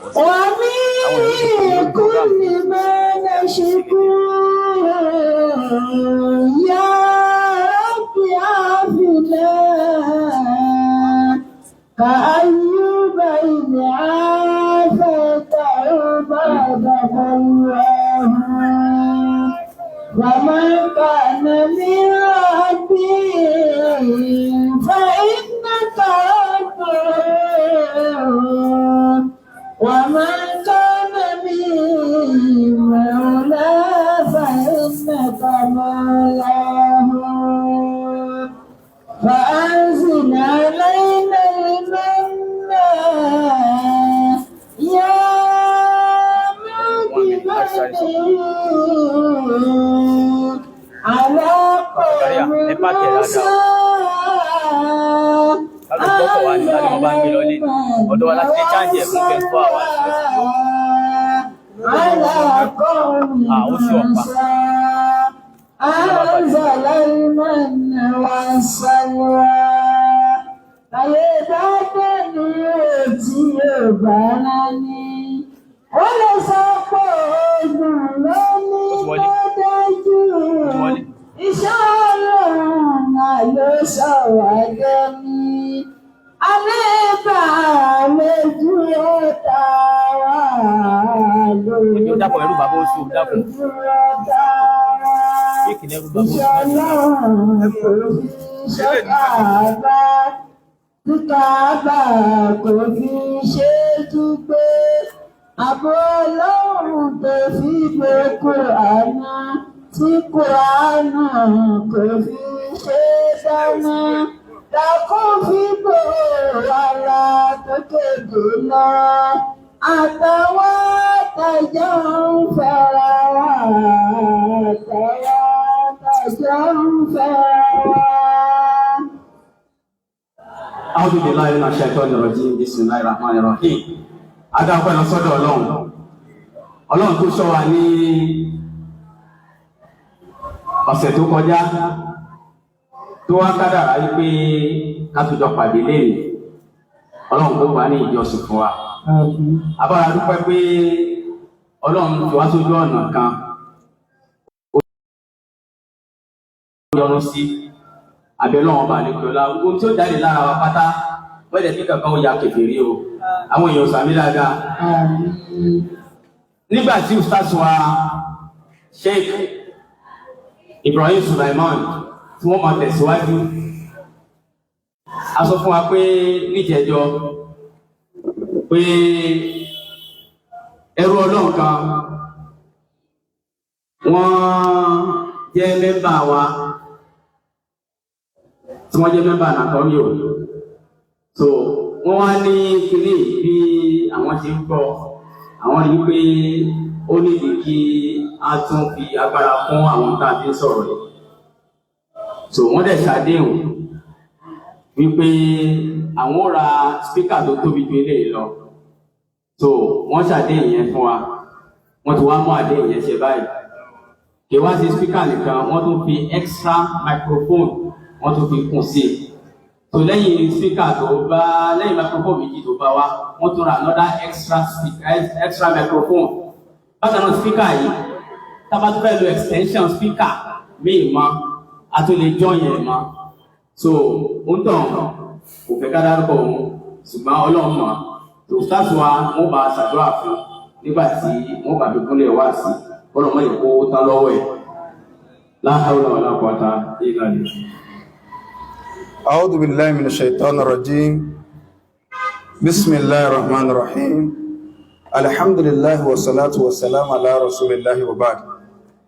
Àwọn èèyàn ti pè mí ومن lórí program كل yìí ما نشكو يا رب عافنا كأيوب إذ عافيته بعد بلواه ومن كان من ربي فإنك ربه ومن كان من مولاه فإنك مولاه فأنزل علينا المن يا 1 minute láti sáré sọ. مجد على Zakaria, قوم ẹ páàkì ẹ̀ dáadáa o. موسى Ká ló gbọ́kọ̀ wá ní ká ní mo bá ń gbé lọlé ni. Ọ̀dọ̀ wa láti lè cháàjì ẹ̀ fún 24 hours ló ti tó. على قوم Ah, ó sì ọ̀pá. موسى أنزل المن والسلوى. Ayé bá dẹnu tí ò bá rán ní. Ó lè sọ pé oògùn ló ní Ó ti wọlé. kó dájú. Ó ti wọlé. Iṣẹ́ Ọlọ́run náà ló sọ wá dẹ́ni. Alẹ́ bá lójú ọ̀tá wa Èmi ò dákun ẹrú bàbá oṣù dákun. lójú ọ̀tá wa. Fíìkì lẹ́rú bàbá oṣù Iṣẹ́ má jẹ́. Ọlọ́run kò fi ṣọ́kàbá, kíkàbá kò fi ṣe dúpẹ́. Àbọ̀ Ọlọ́run tó fi gbé Kùránà, tí Kùránà kò fi ṣe dáná. Dákun fi bò wàrà tó kéde lọ. Àtàwọn àtàjọ ń fẹ́ra wa, àtàwọn àtàjọ ń fẹ́ra wa. أعوذ بالله من الشيطان الرجيم بسم الله الرحمن الرحيم. Adáwọ̀pẹ́ lọ sọ́dọ̀ Ọlọ́run. Ọlọ́run tó ṣọ́ wa ní ọ̀sẹ̀ tó kọjá tó wá kádàrá wípé ká tó jọ pàdé lẹ́yìn. Ọlọ́run kó wà ní ìjọsìn fún wa. Abára dúpẹ́ pé Ọlọ́run tó wá sójú ọ̀nà kan ó yọ́nú sí abẹ́lẹ́ wọn bá lè pẹ̀lú ohun tí ó jáde lára wa pátá wọ́n jẹ́ kí kankan ó ya kèfèrí o. Àwọn èèyàn sàmì dáadáa. Nígbà tí ustaz wa Sheikh Ibrahim Sulaiman tí wọ́n máa tẹ̀síwájú, a sọ fún wa pé níjẹ̀jọ pé ẹrú Ọlọ́run kan wọ́n jẹ́ member wa tí wọ́n jẹ́ member nàkọ́rí o. So wọ́n wá ní kinní bí àwọn ṣe ń gbọ́, àwọn rí i pé ó nídìí kí a tún fi agbára fún àwọn tá a fi ń sọ̀rọ̀ yìí. So wọ́n dẹ̀ ṣàdéhùn wípé àwọn ó ra speaker tó tóbi ju eléyìí lọ. So wọ́n ṣàdéhùn yẹn fún wa, wọ́n ti wá mú àdéhùn yẹn ṣe báyìí. Kì í wá sí speaker nìkan, wọ́n tún fi extra microphone, wọ́n tún fi kún sí i. So lẹ́yìn speaker tó bá, lẹ́yìn microphone méjì tó bá wá, wọ́n tún ra another extra speaker, extra microphone. Bákan náà, speaker yìí, tá a bá tún fẹ́ lo extension speaker míì mọ́, a tún lè join yẹn mọ́. So ó ń tàn kò fẹ́ ká dárúkọ òun, ṣùgbọ́n Ọlọ́run mọ̀ tó start wa. Wọ́n bá ṣàdúrà fún nígbà tí wọ́n bá fi kúnlẹ̀ wá sí kọ́nà mọ́ ìkó tán lọ́wọ́ ẹ̀. لا حول ولا قوة إلا بالله. أعوذ بالله من الشيطان الرجيم. بسم الله الرحمن الرحيم. الحمد لله والصلاة والسلام على رسول الله وبعد.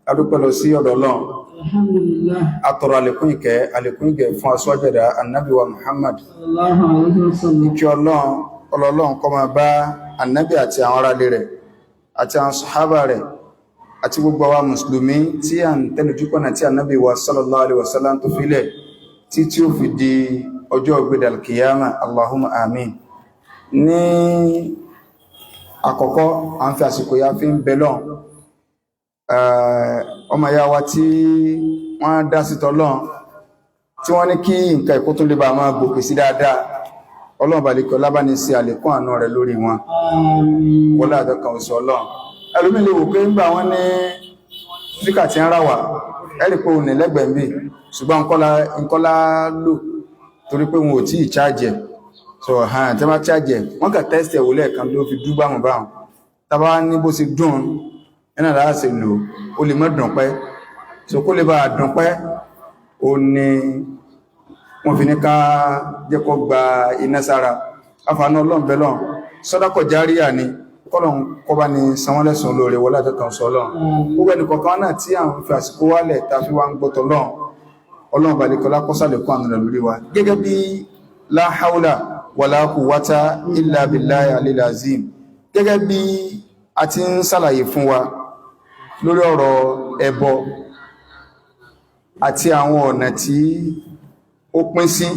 Adúpẹ́ lọ sí ọ̀dọ̀ Ọlọ́run. Alhamdulillah. Atọrọ àlékún ìkẹ́, àlékún ìgẹ̀ fún aṣíwájú ẹ̀dá, Annabi wa Muhammad. Sallallahu alayhi wa sallam. Kí Ọlọ́run, ọlọ́run kó máa bá Annabi àti àwọn aráalé rẹ̀ àti àwọn sàhábà rẹ̀ àti gbogbo àwa mùsùlùmí tí à ń tẹ̀lé ojúpọ̀nà tí Annabi wa sallallahu alaihi wasallam tó filẹ̀ tí tí ó fi di ọjọ́ ògbédà kìyàmà. Allahumma amin. Ní àkọ́kọ́, à ń fi àsìkò ya fi ń bẹ lọ́n ọmọ ìyá wa tí wọ́n dá sí tọ́lọ́n, tí wọ́n ní kí nǹkan ẹ̀kọ́ tó lè bá máa gòkè sí dáadáa. Ọlọ́run balẹ̀kọ́ lábáni sí àlékún àánú rẹ̀ lórí wọn. Àmín. Wọlé àdọ́kan oṣù Ọlọ́run. Ẹlòmíì lè wò pé ńgbà wọn ní spíkà tí ń rà wá, ẹ̀rí pé òun ní lẹ́gbẹ̀ẹ́ ń bì, ṣùgbọ́n nkọ́lá lò torí pé wọn ò tí ì chájẹ̀. So hàn tí wọ́n bá chájẹ̀, wọ́n kà tẹ́sítì ẹ̀wò lẹ́ẹ̀kan ló fi dú báwọn báwọn. Tábà ní bó ṣe dùn, ẹ̀nà láti ṣe lò, ó lè má dùn pẹ́. So kó lè bá a dùn pẹ́, ó ní wọ́n fi ní ká jẹ́ kó gba iná sára. Àfààní Ọlọ́run bẹ́ẹ̀ lọ́n sọ́dákọ̀ járíà ni kọ́lọ̀n kọba ni sanwó lẹ́sùn olóore wọlé àtọ́kàn sọ Ọlọ́run. Gbogbo ẹnì kọ̀ọ̀kan náà tí à ń fi àsìkò wálẹ̀ tá a fi wá ń gbọ́tọ̀ lọ́n, Ọlọ́run balẹ̀kọ́lá kọ́sàlẹ̀ kọ́ àmì rẹ̀ lórí wa gẹ́gẹ́ bí la hawla wala quwwata illa billahi alil azim, gẹ́gẹ́ bí a ti ń ṣàlàyé fún wa lórí ọ̀rọ̀ ẹbọ àti àwọn ọ̀nà tí ó pín sí.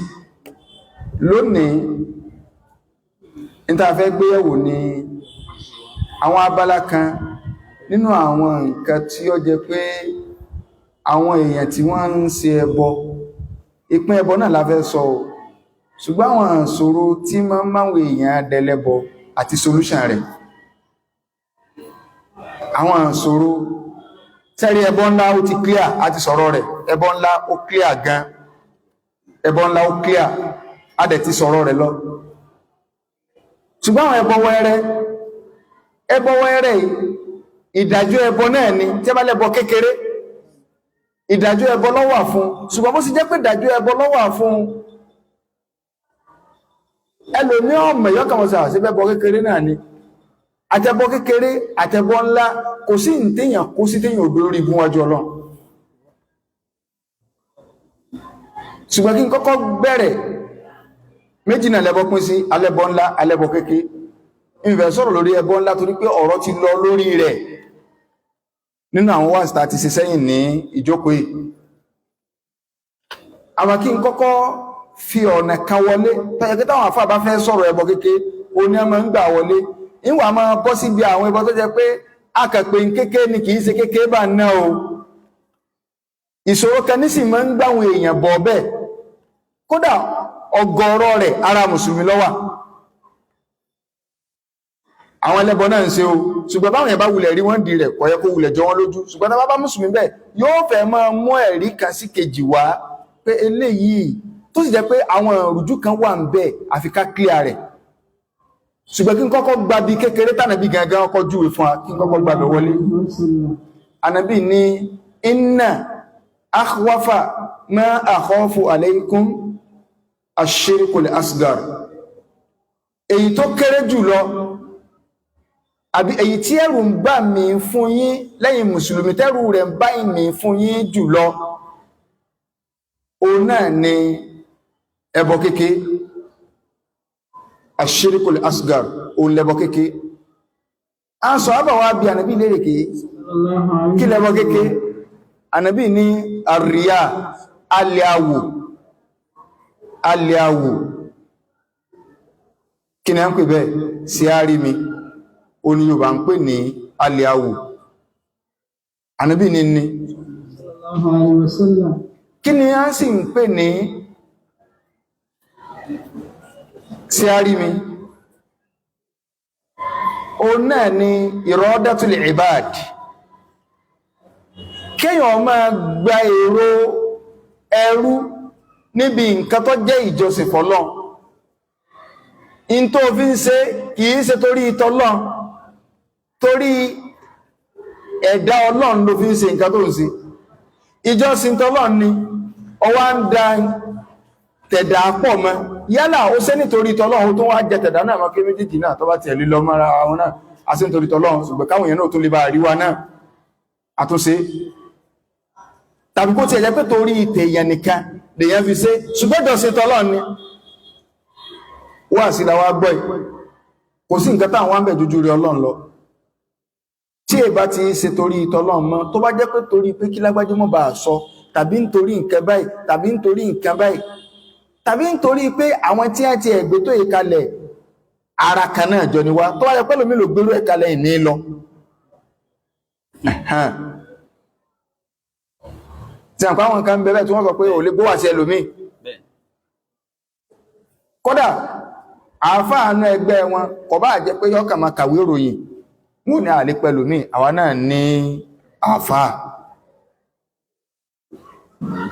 Lónìí ní tá a fẹ́ gbéyẹ̀wò ni àwọn abala kan nínú àwọn nǹkan tí ó jẹ́ pé àwọn èèyàn tí wọ́n ń ṣe ẹbọ, ìpín ẹbọ náà la fẹ́ sọ o, ṣùgbọ́n àwọn ìṣòro tí máa ń máwọn èèyàn dẹlẹ́bọ àti solution rẹ̀. Àwọn ìṣòro tẹ́rí ẹbọ ńlá ó ti clear, a ti sọ̀rọ̀ rẹ̀. Ẹbọ ńlá ó clear gan, ẹbọ ńlá ó clear, a dẹ̀ ti sọ̀rọ̀ rẹ̀ lọ. Ṣùgbọ́n àwọn ẹbọ wẹ́rẹ́, ẹbọ wẹ́rẹ́ yìí, ìdájọ́ ẹbọ náà ni. Tí ẹ bá lẹ́bọ kékeré, ìdájọ́ ẹbọ ló wà fún. Ṣùgbọ́n bó sì jẹ́ pé ìdájọ́ ẹbọ ló wà fún, ẹlòmí ọmọ ìyọ́kàwọ́n sà sí ẹbọ kékeré náà ni. Àtẹbọ kékeré àtẹbọ ńlá, kò sí ìtẹ̀yàn kó sí téyàn òdó lórí ibú wájú Ọlọ́run. Ṣùgbọ́n kí n kọ́kọ́ bẹ̀rẹ̀, méjì náà lẹ́bọ pín sí: alẹ́bọ ńlá, alẹ́bọ kékeré. Ìfẹ́ sọ̀rọ̀ lórí ẹbọ ńlá torí pé ọ̀rọ̀ ti lọ lórí rẹ̀ nínú àwọn wáàsí tá a ti ṣe sẹ́yìn ní ìjókòó yìí. Àwọn kí n kọ́kọ́ fi ọ̀nà kan wọlé tọ́jà pé táwọn àfáà bá fẹ́ sọ̀rọ̀ ẹbọ kékeré, òní ọmọ ń gbà wọlé. Ìwà máa bọ́ síbi àwọn ẹbọ tó jẹ́ pé akàpè ń kékeré ni, kì í ṣe kékeré bá ná o. Ìṣòro kan nísì máa ń gbàwọn èèyàn bọ̀ bẹ́ẹ̀, kódà ọ̀gọ̀ọ̀rọ̀ rẹ̀ ara mùsùlùmí ló wà. Àwọn ẹlẹ́bọ náà ń ṣe o, ṣùgbọ́n báwọn yẹn bá wulẹ̀ rí wọ́n di rẹ̀, kò yẹ kó wulẹ̀ jọ wọ́n lójú. Ṣùgbọ́n tá bá bá mùsùlùmí bẹ́ẹ̀, yóò fẹ́ máa mú ẹ̀rí kan sí kejì wá pé eléyìí tó sì jẹ́ pé àwọn ìrújú kan wà ń bẹ̀, àfi ká clear rẹ̀. Ṣùgbọ́n kí n kọ́kọ́ gba bí kékeré tànàbí gangan ọkọ̀ júwe fún wa, kí n kọ́kọ́ gba bẹ̀ wọlé. Ànàbí ní inna akhwafa ma akhafu alaykum ash-shirkul asgar. Èyí tó kéré jùlọ, àbí èyí tí ẹ̀rù ń bà mí fún yín lẹ́yìn mùsùlùmí, tẹ́rù rẹ̀ ń bá mí fún yín jùlọ, òun náà ni ẹbọ kéke. Ash-shirkul asgar, òun lẹ́bọ kéke. A sọ àbà wá bí ànàbí lérè ké kí lẹ́bọ kéke. Ànàbí ní àríyá, alẹ́àwò. Alẹ́àwò kí ni a ń pè bẹ́ẹ̀? Sí àárí mi, ó ní Yorùbá ń pè ní alẹ́àwò. Ànàbí ní kí ni a sì ń pè ní sí àárí mi? Ó náà ni iradatul ibad, kéèyàn máa gba èrò ẹrú níbi nǹkan tó jẹ́ ìjọsìn fọ́lọ́run. In tó fi ń ṣe kìí ṣe torí ìtọ́lọ́run, torí ẹ̀dá Ọlọ́run ló fi ń ṣe nǹkan tó ń ṣe. Ìjọsìn tọ́lọ́run ni ọwá ń da tẹ̀dá pọ̀ mọ́. Yálà ó ṣe nítorí tọ́lọ́run tó wá jẹ tẹ̀dá náà mọ́, kí méjèèjì náà tó bá tiẹ̀ lílọ mọ́ra wọn náà, a ṣe nítorí tọ́lọ́run, ṣùgbọ́n káwọn èèyàn náà tó lè bá àríwá náà àtúnṣe. Tàbí kó tiẹ̀ jẹ́ pé torí tèèyàn nìkan lèèyàn fi ṣe, ṣùgbọ́n ìjọsìn tọ́lọ́run ni. Wá sí la wá gbọ́ yìí, kò sí nǹkan táwọn wá ń bẹ̀ jójú rí Ọlọ́run lọ. Tí èbá ti ṣe torí tọ́lọ́run mọ́, tó bá jẹ́ pé torí pé kí lágbájá mọ́ bá a sọ, tàbí nítorí nǹkan báyìí, tàbí nítorí nǹkan báyìí, tàbí nítorí pé àwọn tí wọ́n ti ẹ̀gbẹ́ tó yìí kalẹ̀ ara kan náà jọ ni wá, tó bá jẹ́ pé lómi ló gbérú ẹ̀ kalẹ̀ ìní lọ. Tí àpá àwọn kan bẹ̀rẹ̀ tí wọ́n sọ pé ò lè gbówà sí ẹlòmíì. Kódà Àáfàá nú ẹgbẹ́ wọn kò bá jẹ́ pé yọ́kà máa kàwé ròyìn, wọn ní àlè pẹ̀lú mi, àwa náà ní àáfàá.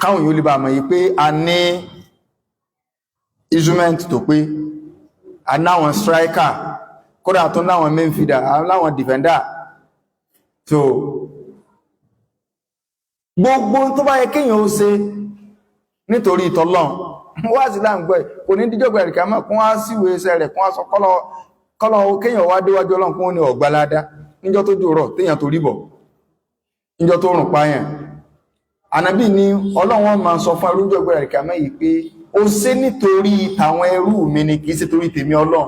Káwọn yóò lè bá mọ̀ yìí pé a ní instrument tó pé, a náwọn striker, kódà tó náwọn midfielder, a náwọn defender. So gbogbo tó bá yẹ kéèyàn ó ṣe nítorí ìtọ́lọ́n wá sí láǹgbọ́ ẹ̀, kò ní díjọ́gbà ẹ̀rìkà mọ́ kún wá síwèé iṣẹ́ rẹ̀, kún wá sọ kọ́lọ̀ kéèyàn wá déwájú Ọlọ́run kún ó ní ọ̀gbáládá níjọ́ tó jòrọ̀ téèyàn tó ríbọ̀, níjọ́ tó rùn páyàn. Ànábì ní Ọlọ́run máa sọ fún ẹrú jọ́gbà ẹ̀rìkà mọ́ yìí pé ó ṣe nítorí tàwọn ẹrú mi ni, kì í ṣe torí tèmi Ọlọ́run.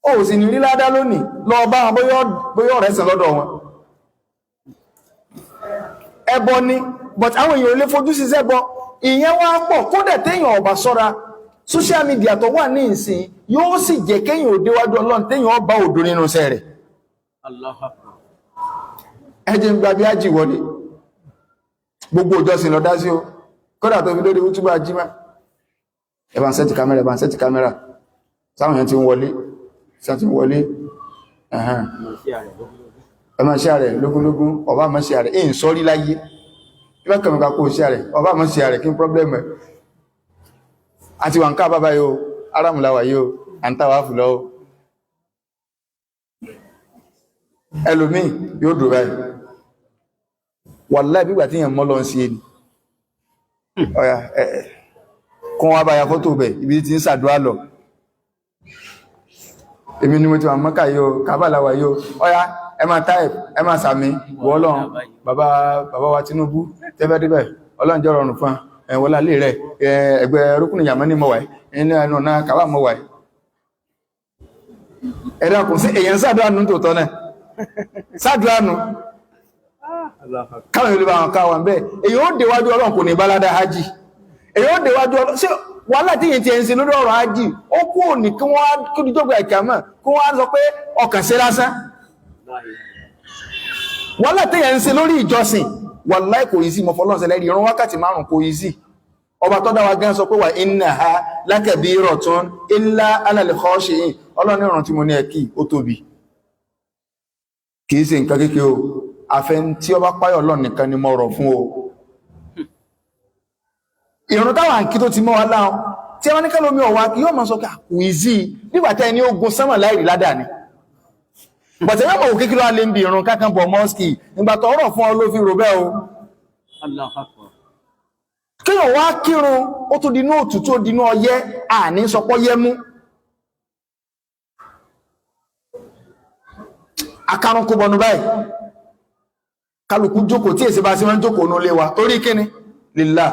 Ó sì ní rí ládá lónìí, lọ bá wọn bóyá ọ̀rẹ́ sàn lọ́dọ̀ wọn. Ẹbọ ni, but àwọn èèyàn ò lè fojú sí sẹ́bọ. Ìyẹn wá pọ̀, kódà téèyàn ọ̀bà sọ́ra, social media tó wà ní ìsìn yóò sì jẹ́ kéèyàn ò déwájú Ọlọ́run téèyàn ọba òdo nínú iṣẹ́ rẹ̀. Allahu Akbar. Ẹ jẹ́ ń gba bí ájì wọlé, gbogbo ìjọsìn lọ dá sí o, kódà tó fi lórí útúbà jímá. Ẹ bá ń set camera, ẹ bá ń set camera, sáwọn èèyàn ti ń wọlé, sáwọn ti ń wọlé. Ẹ̀hẹ́n. Ẹ máa ṣe ààrẹ lógúnlógún, ọba máa ṣe ààrẹ èyí sọ́rí láyé lọ́kàn mi kó ṣe ààrẹ, ọba máa ṣe ààrẹ, kí n problem ẹ̀. Àti wà ń ká bàbá yìí o, arámùláwà yìí o, à ń tàwà fùlọ́ o. Ẹlòmíì yóò dùn báyìí, wàláhì bí ìgbà tí èèyàn mọ́ lọ ń ṣe ni. Ọ̀yà ẹ̀ kún wá bá ya fọ́tò bẹ̀ ibi tí ń ṣàdúrà lọ. Èmi ni mo ti wà Mọ́kà yìí o, kábàláwà yìí o. Ọ̀yà ẹ máa táìpù, ẹ máa sàmì wọ́ Ọlọ́run, bàbá bàbá wa Tinubu tẹ́fẹ́ débẹ̀, Ọlọ́run jẹ́ rọrùn fún ẹ, wọlé alẹ́ rẹ̀ ẹgbẹ́ rúkúnù yàmọ́ ní mọ̀wáì ẹni ẹnu ọ̀nà kàbá mọ̀wáì. Ẹ dákun, sí èèyàn ṣàdúrà nù tòótọ́ náà? Ṣàdúrà nù káwọn ìlú àwọn káwọn bẹ́ẹ̀. Èyí ó déwájú Ọlọ́run kò ní báládá hajj. Èyí ó déwájú Ọlọ́run, ṣé wàhálà tí yìí ti ẹ̀ ń ṣe lórí ọ̀rọ̀ hajj ó kú òní kí wọ́n á kí díjọ́gbà ìkàmọ́ kí wọ́n á sọ pé ọkàn ṣe lásán. Wàhálà tí yẹn ń ṣe lórí ìjọsìn, wàláhì kò yí sí. Mọ̀fọ́lọ́sẹ̀ lẹ́rí ìrun wákàtí 5 kò yí sí. Ọba tó dá wa gan sọ pé wà innaha lakabiratun illa alal khashi'in. Ọlọ́run ìrun tí mo ní ẹ̀kí ó tóbi, kìí ṣe nǹkan kékeré o, àfẹn tí ọba páyọ̀ Ọlọ́run nìkan ni mo rọ̀ fún o. Ìrun táwọn àǹkí tó ti mọ́ wa láwọn tí a máa ní kálómi ọ̀wá kí yóò máa sọ pé kò yí sí nígbà tẹ́ ẹni ogun sánmà láìrí ládàá ni. Bọ̀tẹ̀ yóò mọ̀ òkè kí ló wá lé ń bi ìrun kákan bọ̀ mọ́sìkì nígbà tó ọ̀rọ̀ fún ọ ló fi rò bẹ́ẹ̀ o. Allahu Akbar. Kéèyàn wá kírun, ó tún dinú òtútù, ó dinú ọyẹ́, àní sọpọ́ yẹ́ mú akarun kó bọnu báyìí, kálukú jókòó tí èsì bá sí máa ń jókòó nú ilé wa torí kíni lílà.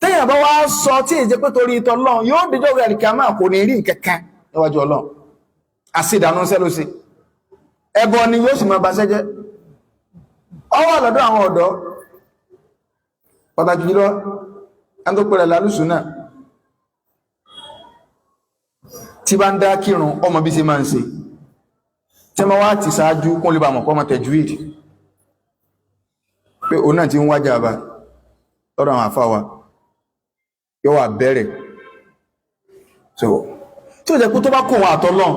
Téèyàn bá wá sọ tí èsì pé torí ìtọ́ Ọlọ́run yóò díjọ́ rẹ̀ àlìkàmá kò ní rí nǹkankan níwájú Ọlọ́run. Àṣìdànù sẹ́lóṣe ẹbọ ni yóò sì máa ba sẹ́jẹ́. Ọwọ́ lọ́dọ̀ àwọn ọ̀dọ́, pàtàkì jùlọ ẹni tó pẹ̀rẹ̀ lálùsùn náà tí bá ń dá kírun, ọmọ bí ṣe máa ń ṣe tí wọ́n wá ti ṣáájú kún lè bá mọ̀ kọ́ mọ̀ tajwid pé òun náà ti ń wájà bá lọ́dọ̀ àwọn àfáà wa, yóò wà bẹ̀rẹ̀. So tí ó jẹ́ pé tó bá kó wọn àtọ́lọ́n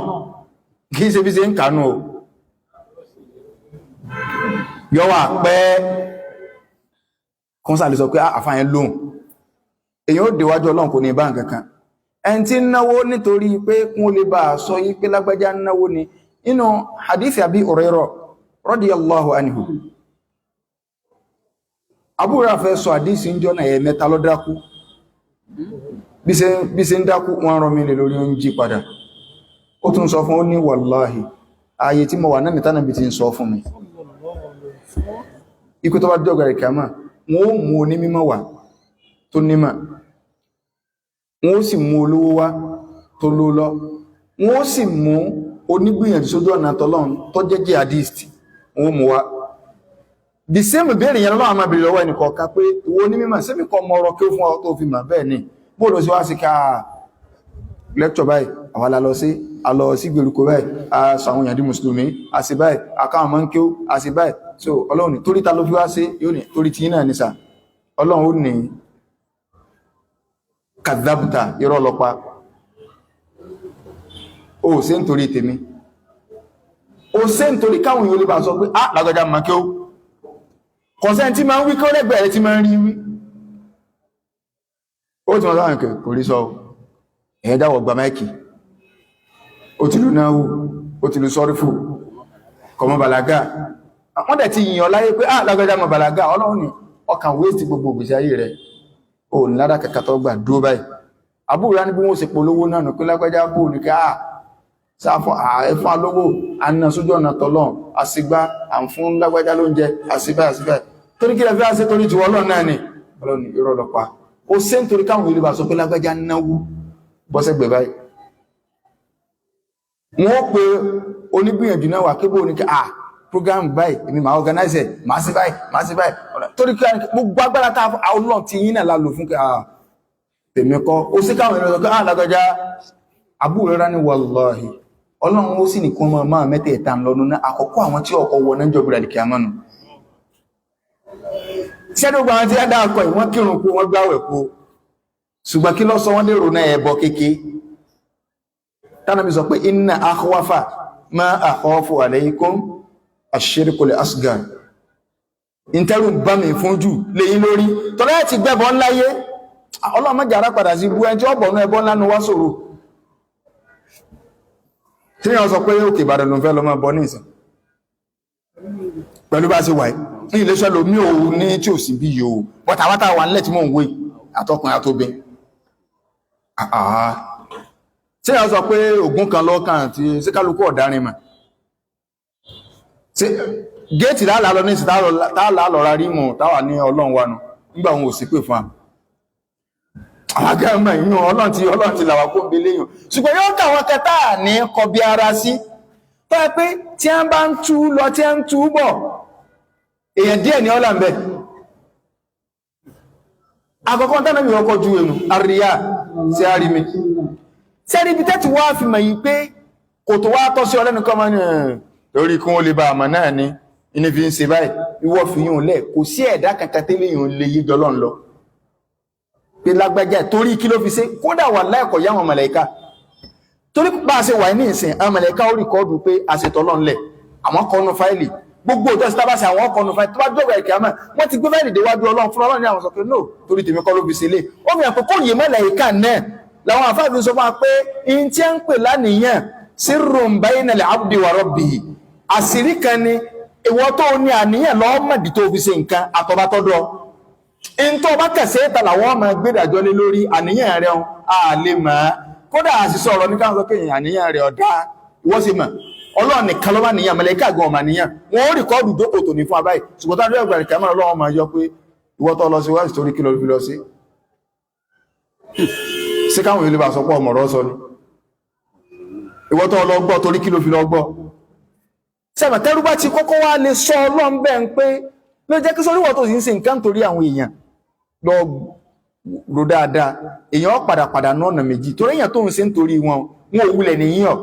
kì í ṣe bí ṣe ń kánú o, yóò wà pẹ́ kún sáà lè sọ pé àfáà yẹn lóhùn. Èyàn ó déwájú Ọlọ́run kò ní bá nǹkan kan. Ẹni tí ń náwó nítorí pé kún ó lè bá a sọ yí pé lágbájá ń náwó ni. Nínú hadith Abi Hurairah radiyallahu anhu, Abu Hurairah fẹ́ sọ hadith ń jọ́nà ẹ̀ mẹ́ta ló dákú. Bí ṣe ń dákú, wọ́n rọ mi lè lórí oúnjẹ padà. Ó tún sọ fún ó ní wàláhì, ààyè tí mo wà náà nìtánà bí ti ń sọ fún mi ikú tó bá dọ́gba ìkàmà, wọ́n ó mú onímọ̀ wá tó nímọ̀, wọ́n ó sì mú olówó wá tó ló lọ, wọ́n ó sì mú onígbìyànjú sójú ọ̀nà tọ́lọ́run tó jẹ́ jihadist, wọ́n ó mú wá. The same ìbéèrè yẹn lọ́wọ́ àmà bèèrè lọ́wọ́ ẹnìkọ̀ọ̀kan pé ìwọ onímọ̀ sẹ́mi kọ́ mọ ọ̀rọ̀ kí ó fún ọ tó fi mà bẹ́ẹ̀ ni, bóòlù sí wá sí ká lecture báyìí, àwa la lọ sí, a lọ sí gbèrúkọ báyìí, a sọ àwọn èèyàn di mùsùlùmí, a sì báyìí, a káwọn máa ń kí ó, a sì báyìí. So Ọlọ́run ní torí ta ló fi wá sí? Yóò ní torí tí náà ní sà. Ọlọ́run ó ní kàdábùtà, irọ́ ọlọ́pàá. O ṣe nítorí tèmi, o ṣe nítorí káwọn èèyàn lè bá sọ pé ah lágbàjá mọ̀ kí ó kọ̀sẹ́ tí máa ń wí kí ó lẹ́gbẹ̀ẹ́ rẹ̀ tí máa ń rí wí. Ó ti mọ̀ sáwọn ìkẹ̀ kò rí sọ ẹ̀yẹn dáwọ̀ gba máìkì, ó ti lu náwó, ó ti lu sọ́rífù, kọmọ bàlágà. Wọ́n dẹ̀ ti yìnyàn láyé pé ah lágbàjá mọ̀ bàlágà. Ọlọ́run ni ọkàn wéèsì gbogbo ògbésí ayé rẹ̀, ò ní ládà kẹkẹ tó gbà dúró báyìí. Àbúrò ní bí wọ́n ṣe polówó náà nù pé lágbàjá bò ní ká sáfọ́ ẹ̀fún alówó àna sójú ọ̀nà tọ́lọ́n àsìgbá à ń fún lágbàjá lóúnjẹ àsìbá àsìbá torí kí lẹ́fẹ́ àṣẹ torí tiwọ́ ọlọ́run náà ni. Ọlọ́run ní irọ́ lọ́pa ó ṣe ń torí káwọn ìlú bá sọ pé lágbàjá náwó bọ́sẹ̀gbẹ̀ báyìí. Wọ́n pe onígbìyànjú náà wà kébò ní ká program báyìí èmi máa organize ẹ̀, máa sí báyìí máa sí báyìí torí kí gbogbo agbára tá ọlọ́run ti yín náà la lò fún kí tèmi kọ́. Ó sì káwọn ìlú sọ pé lágbàjá. Àbúrò rẹ̀ ní wàláhì ọlọ́run ó sì nìkan máa máa mẹ́tẹ̀ẹ̀ta ń lọ́nu náà. Àkọ́kọ́ àwọn tí ọkọ̀ wọ náà jọ̀gbìrà lè kí a mọ́nu ṣẹ́dọ̀gbà àwọn tí a dá akọ ìwọ́n kírun kú, wọ́n gbáwẹ̀ kú, ṣùgbọ́n kí ló sọ wọ́n lérò náà? Ẹbọ kéke tánàbí sọ pé inna akhwafa ma akhafu alaykum ash-shirkul asghar, ìtẹ́rù bá mi fún jù léyìn lórí tọ́lá ẹ̀ ti gbẹ́bọ ńláyé. Ọlọ́run má jẹ́ ara padà sí ibú ẹni tí ó bọ̀ nú ẹbọ ńlá nu wá sòrò tí wọ́n sọ pé òkè Ìbàdàn ló ń fẹ́ lọ máa bọ́ ní ìsìn pẹ̀lú bá ṣe wà ní iléeṣẹ́ lomi ò ní tí ò sí bí yìí o, bọ́tàwátà wà nílẹ̀ tí mò ń wé àtọkùnrin àtobìn. Tí wọ́n sọ pé ògùn kan lọ́kàn tí sí kálukú ọ̀darin mà géètì láàlá lọ ní ìsìn táàlá lọ ra rímù táwà ní ọlọ́run wa nù nígbà òun ò sí pè fún wa àgbẹ̀mọ̀ ìyún ọlọ́run ti ọlọ́run ti làwà kó ń belé yùn. Ṣùgbọ́n yóò kà wọ́n kẹta ní kọbi ara sí tó yẹ pé tí a bá ń tú lọ tí a ń tú bọ̀ èèyàn díẹ̀ ní ọlà ń bẹ. Àkọ́kọ́ tánà mi ọkọ̀ ju ẹnu àríyá sí àrí mi sẹ́rí ibi tẹ́tì wá fi mọ̀ yìí pé kò tó wá tọ́ sí ọlẹ́nu kọ́ máa ní lórí kí wọ́n lè bá àmọ́ náà ni ní fi ń ṣe báyìí. Ìwọ fi yún lẹ̀, kò sí ẹ̀dá kankan tẹ́lẹ̀ yún lè yí jọlọ́n lọ pé lágbájá torí kí ló fi ṣe. Kódà wà láìkọ̀ yá àwọn màláíkà torí bá a ṣe wà ní ìsìn àwọn màláíkà ó rìkọ́ọ̀dù pé àṣetọ̀ lọ́nlẹ̀ àwọn kọnu fáìlì gbogbo òjò sí tábàṣe àwọn kọnu fáìlì tó bá dọ̀gbà ìkẹ́ àmọ́ wọ́n ti gbé fáìlì déwájú ọlọ́run fún ọlọ́run ní àwọn sọ pé no torí tèmi kọ́ ló fi ṣe lé. Ó fi hàn pé kò yé màláíkà náà làwọn àfáàfin sọ fún wa pé in tí a ń pè lánìyàn sirrun bainal abdi wa rabbihi, àṣírí kan ni ìwọ tó ní àníyàn lọ́mọdì tó fi ṣe nǹkan àtọ́bátọ́dọ́ in tó bá kẹsẹ̀ ìta làwọn ọmọ gbẹ́dàjọ́ lé lórí àníyàn rẹ̀ a lè mọ̀ ọ́. Kódà àṣìṣọ́ ọ̀rọ̀ ní káwọn sọ pé àníyàn rẹ̀ ọ̀dá ìwọ sì mọ̀ ọlọ́run nìkan ló bá níyàn, màláíkà gan ọmọ àníyàn wọn ó rìkọ́ọ̀dù jókòó tò ní fún abáyé. Ṣùgbọ́n táwọn ẹgbẹ̀rẹ̀ kẹ́mọ́ ọlọ́run máa yọ pé ìwọ tó lọ sí wáṣí torí kí lọ fi lọ sí sí káwọn ìlú bá sọ pé ọmọ ọ̀rọ̀ sọ ni ìwọ tó lọ gbọ́ torí kí ló fi lọ gbọ́. Sẹ́mọ̀ tẹ́rú bá ti kọ́kọ́ wá lè sọ ọlọ́run bẹ́ẹ̀ ń pé ló jẹ́ kí sórí ìwọ tó sì ń ṣe nǹkan torí àwọn èèyàn lọ rò dáadáa, èèyàn padà padà ní ọ̀nà méjì torí èèyàn tó ń ṣe nítorí wọn wọn ò wulẹ̀ nìyíyàn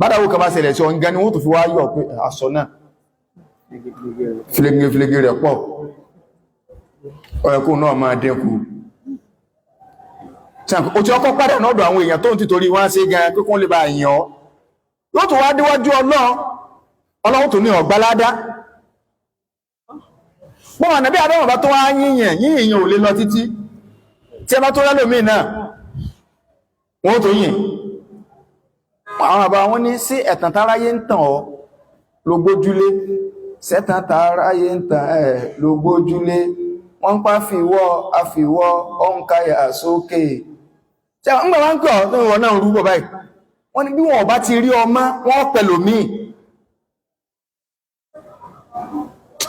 bádàwó kan bá ṣẹlẹ̀ sí ọ nǹkan ni wọ́n tó fi wá yọ̀ pé aṣọ náà fílégé fílégé rẹ̀ pọ̀ ọ̀ẹ̀kú náà máa dínkù. O ti ọkọ̀ padà náà ọ̀dọ̀ àwọn èèyàn tó ń tìtorí wọ́n ṣe gan pé kún lè bá yàn ọ́ yóò tó wá déwájú ọlọ́run ọlọ́run tó ní ọ̀gbáládá pọ́n ànàbí àdáwọn bá tó wá yíyàn yíyàn ò lè lọ títí tí ẹ bá tó rẹ́lòmíì náà wọ́n tó yìn. Àwọn àbá wọn ní sí ẹ̀tàn táráyé ń tàn ọ́ ló gbójúlé, sẹ́tàn táráyé ń tàn ẹ̀ ló gbójúlé, wọ́n ń pa fìwọ́ àfìwọ́ ọ̀nkayà sókè. Ṣé àwọn ńgbà wá ń pè ọ́ tó ìwọ náà ń rúbọ̀ báyìí wọ́n ní bí wọn ò bá ti rí ọmọ wọn pẹ̀lú míì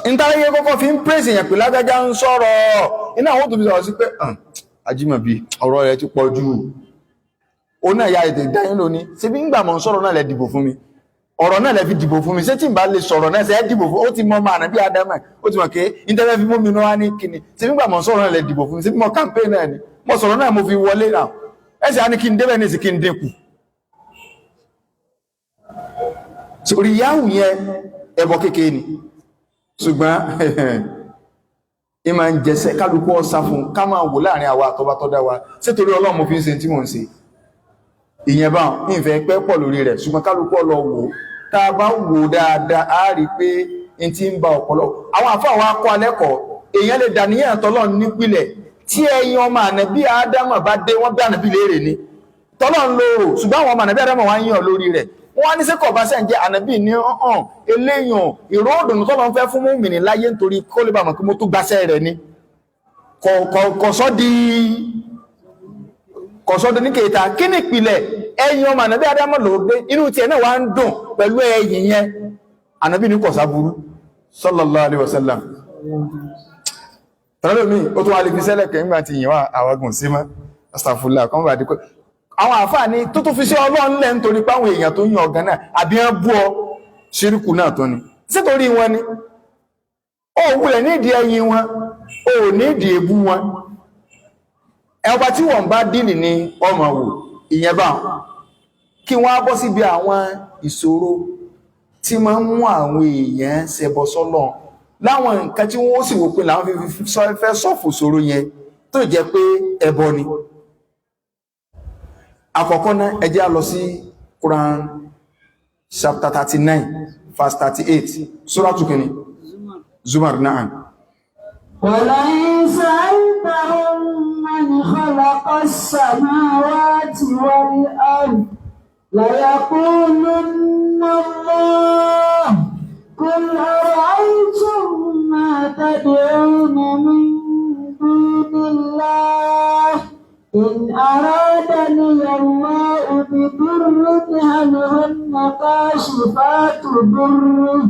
ìtàláyé kọ́kọ́ fi ń pèsè èèyàn pé lágbájá ń sọ̀rọ̀ iná àwọn tó fi sọ̀rọ̀ sí pé Ajímọ̀bí ọ̀rọ̀ rẹ̀ ti pọ̀ jù ó náà ya ètè ìdáyín lónìí ṣé bí ń gbà mọ̀ ń sọ̀rọ̀ náà lẹ dìbò fún mi, ọ̀rọ̀ náà lẹ fi dìbò fún mi, ṣé tí n bá lè sọ̀rọ̀ náà ṣe é dìbò fún ó ti mọ ọmọ àná bí Ádámà ó ti mọ̀ pé ìtẹ́fẹ́ fi mú mi náà wá ní kíni ṣé bí ń gbà mọ̀ ń sọ̀rọ̀ náà lẹ dìbò fún mi, ṣé bí mo campaign náà ni mo sọ̀rọ̀ náà mo fi wọlé náà ẹ̀sẹ̀ á ní kí n débẹ̀ ní ìsìn kí n dínkù. Sórí yáwù yẹn ẹbọ kékeré ni ṣùgbọ́n ìmọ̀ ń jẹsẹ́ kálukú ọ̀sá fún ká máa wò láàrin àwa àtọba tó dá wa ṣé torí Ọlọ́run mo fi ń ṣe tí mò ń ṣe. Ìyẹn bá ìfẹ́ pẹ́ pọ̀ lórí rẹ̀, ṣùgbọ́n kálukú ọlọ wò tá a bá wò dáadáa, á rí pé n ti ń ba ọ̀pọ̀lọpọ̀ àwọn àfáà wa kọ́ alẹ́kọ̀ọ́. Èèyàn lè dàníyàn tọ́lọ́run nípìlẹ̀ tí ẹ̀yin ọmọ ànàbí Ádámà bá dé, wọ́n bí ànàbí léèrè ni tọ́lọ́run lóòrò, ṣùgbọ́n àwọn ọmọ ànàbí Ádámà wá ń yàn lórí rẹ̀. Wọ́n wá ní sí kọ̀ọ̀bá sẹ́ ń jẹ́ ànàbí ní ọ̀hàn eléyàn ìró òdùnnú tọ́lọ́run fẹ́ fún mùmìnì láyé, nítorí kó lè bá mọ̀ pé mo tó gbaṣẹ́ rẹ̀ ni. Kọ̀sọ́ di ní kèéta. Kí ni ìpìlẹ̀? Ẹ̀yin ọmọ ànàbí Ádámà ló dé, inú tiẹ̀ náà wá ń dùn pẹ̀lú ẹ̀yìn yẹn. Ànàbí ní kọ̀sá burú, sallallahu alaihi wasallam. Tọ́lọ́ mi ó tún wá lè fi sẹ́lẹ̀ kẹ́ nígbà tí ìyẹn wà àwagùn sí mọ́ astagfirullah kan bá dípẹ́. Àwọn àfáà ní tó tún fi sí Ọlọ́run lẹ́, nítorí páwọn èèyàn tó yàn ọ̀gán náà àbí wọ́n bú ọ, ṣíríkù náà tó ni sítorí wọn ni ó wulẹ̀ nídìí ẹyin wọn, ó nídìí ebú wọn. Ẹwà tí wọ́n bá dìlì ní ọmọ wò ìyẹn bá kí wọ́n á bọ́ síbi àwọn ìṣòro tí máa ń mú àwọn èèyàn ṣẹbọ sọ́lọ̀, láwọn nǹkan tí wọ́n sì wò pé làwọn fi fẹ́ sọ́ọ̀fù ṣòro yẹn tó jẹ́ pé ẹbọ ni. Àkọ́kọ́ náà, ẹ jẹ́ á lọ sí Quran chapter 39 verse 38, Suratu kìíní, Zumar náà. ولئن سألتهم من خلق السماوات والأرض ليقولن الله. قل أرأيتم ما تدعون من دون الله إن أرادني الله بضر هل هن كاشفات ضره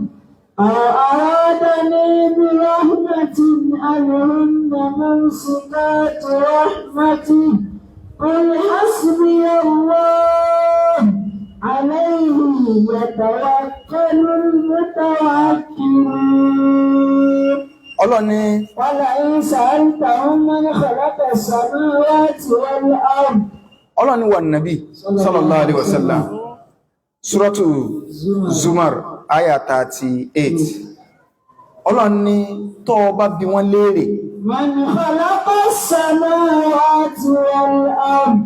أو أرادني برحمة هل هن ممسكات رحمته؟ قل حسبي الله عليه يتوكل المتوكلون. Ọlọ́ni ولئن سألتهم من خلق السماوات والأرض. Ọlọ́ni wà nàbí sallallahu alaihi wasallam, Suratu Zumar aya 38, Ọlọ́ni tó bá bi wọ́n léèrè من خلق السماوات والأرض.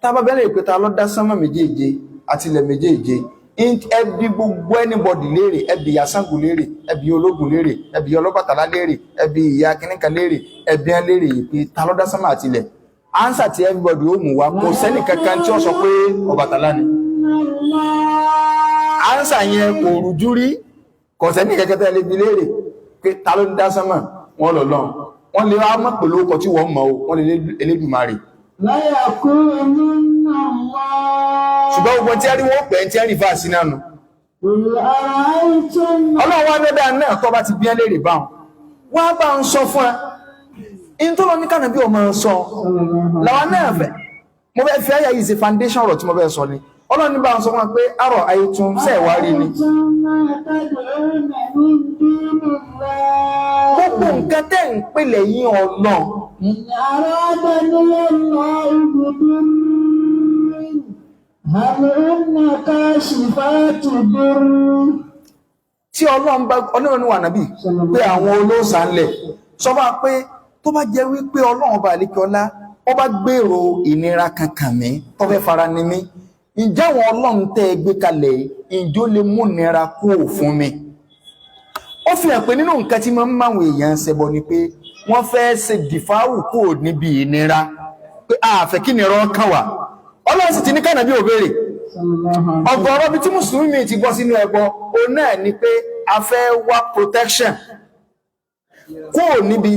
Tá bá bẹ́lẹ̀ ìpẹta ló dá sánmà méjèèje àti ilẹ̀ méjèèje, ẹ bi gbogbo anybody léèrè, ẹ bi ìyá Ṣàngó léèrè, ẹ bi ológun léèrè, ẹ bi Ọlọ́bàtálá léèrè, ẹ bi ìyá kìnnìkan léèrè, ẹ bi ẹ léèrè yìí pé ta ló dá sánmà àti ilẹ̀, answer tí everybody ó mú wá, kò sẹ́nì kankan tí ó sọ pé Ọbàtálá ni. Answer yẹn kò rújú rí. Kò sẹ́nì kankan tẹ́ lè bi léèrè pé ta ló ń dá sánmà, wọ́n lọ lọ́n, wọ́n lè wá mọ̀ pẹ̀lú ọkọ̀ tí wọ́n mọ̀ o, wọ́n lè Elédùmarè. ليقولن الله. Ṣùgbọ́n gbogbo tí a rí wọ́n pẹ̀ tí a rí fà sí náà nù. قل أرأيتم Ọlọ́run wá dọ́dá náà, tó bá ti bí ẹ́ léèrè báwọn, wá bá ń sọ fún ẹ in tó lọ ní kànáà bí ọmọ sọ làwọn náà fẹ́. Mo fẹ́ fi àyà yìí ṣe foundation ọ̀rọ̀ tí mo fẹ́ sọ ni. Ọlọ́run ní bá ń sọ fún wa pé àrọ̀ ayé tún sẹ́ẹ̀ wá rí ni أرأيتم ما تدعون من دون الله gbogbo nǹkan tẹ́ ń pè lẹ́yìn Ọlọ́run. إن أرادني الله بضر هل هن كاشفات ضره؟ Tí Ọlọ́run bá, Ọlọ́run wà nábì pé àwọn olóòsà ń lẹ̀ sọ bá pé tó bá jẹ́ wípé Ọlọ́run bá àlékè ọlá, ó bá gbèrò ìnira kankan mi tó fẹ́ fara ni mí, ǹjẹ́ àwọn ọlọ́run tẹ́ ẹ gbé kalẹ̀ yìí, ǹjọ́ lè mú nira kúrò fún mi? Ó fi hàn pé nínú nǹkan tí máa ń máwọn èèyàn ṣẹbọ ni pé wọ́n fẹ́ ṣe dìfáwù kúrò níbi ìnira, pé àfẹ́ kí nira kàn wá. Ọlọ́run sì ti ní kànáà bí òbéèrè. Ọ̀gọ̀rọ̀ bí tí mùsùlùmí mi ti bọ́ sínú ẹbọ, òun náà ni pé a fẹ́ wá protection kúrò níbi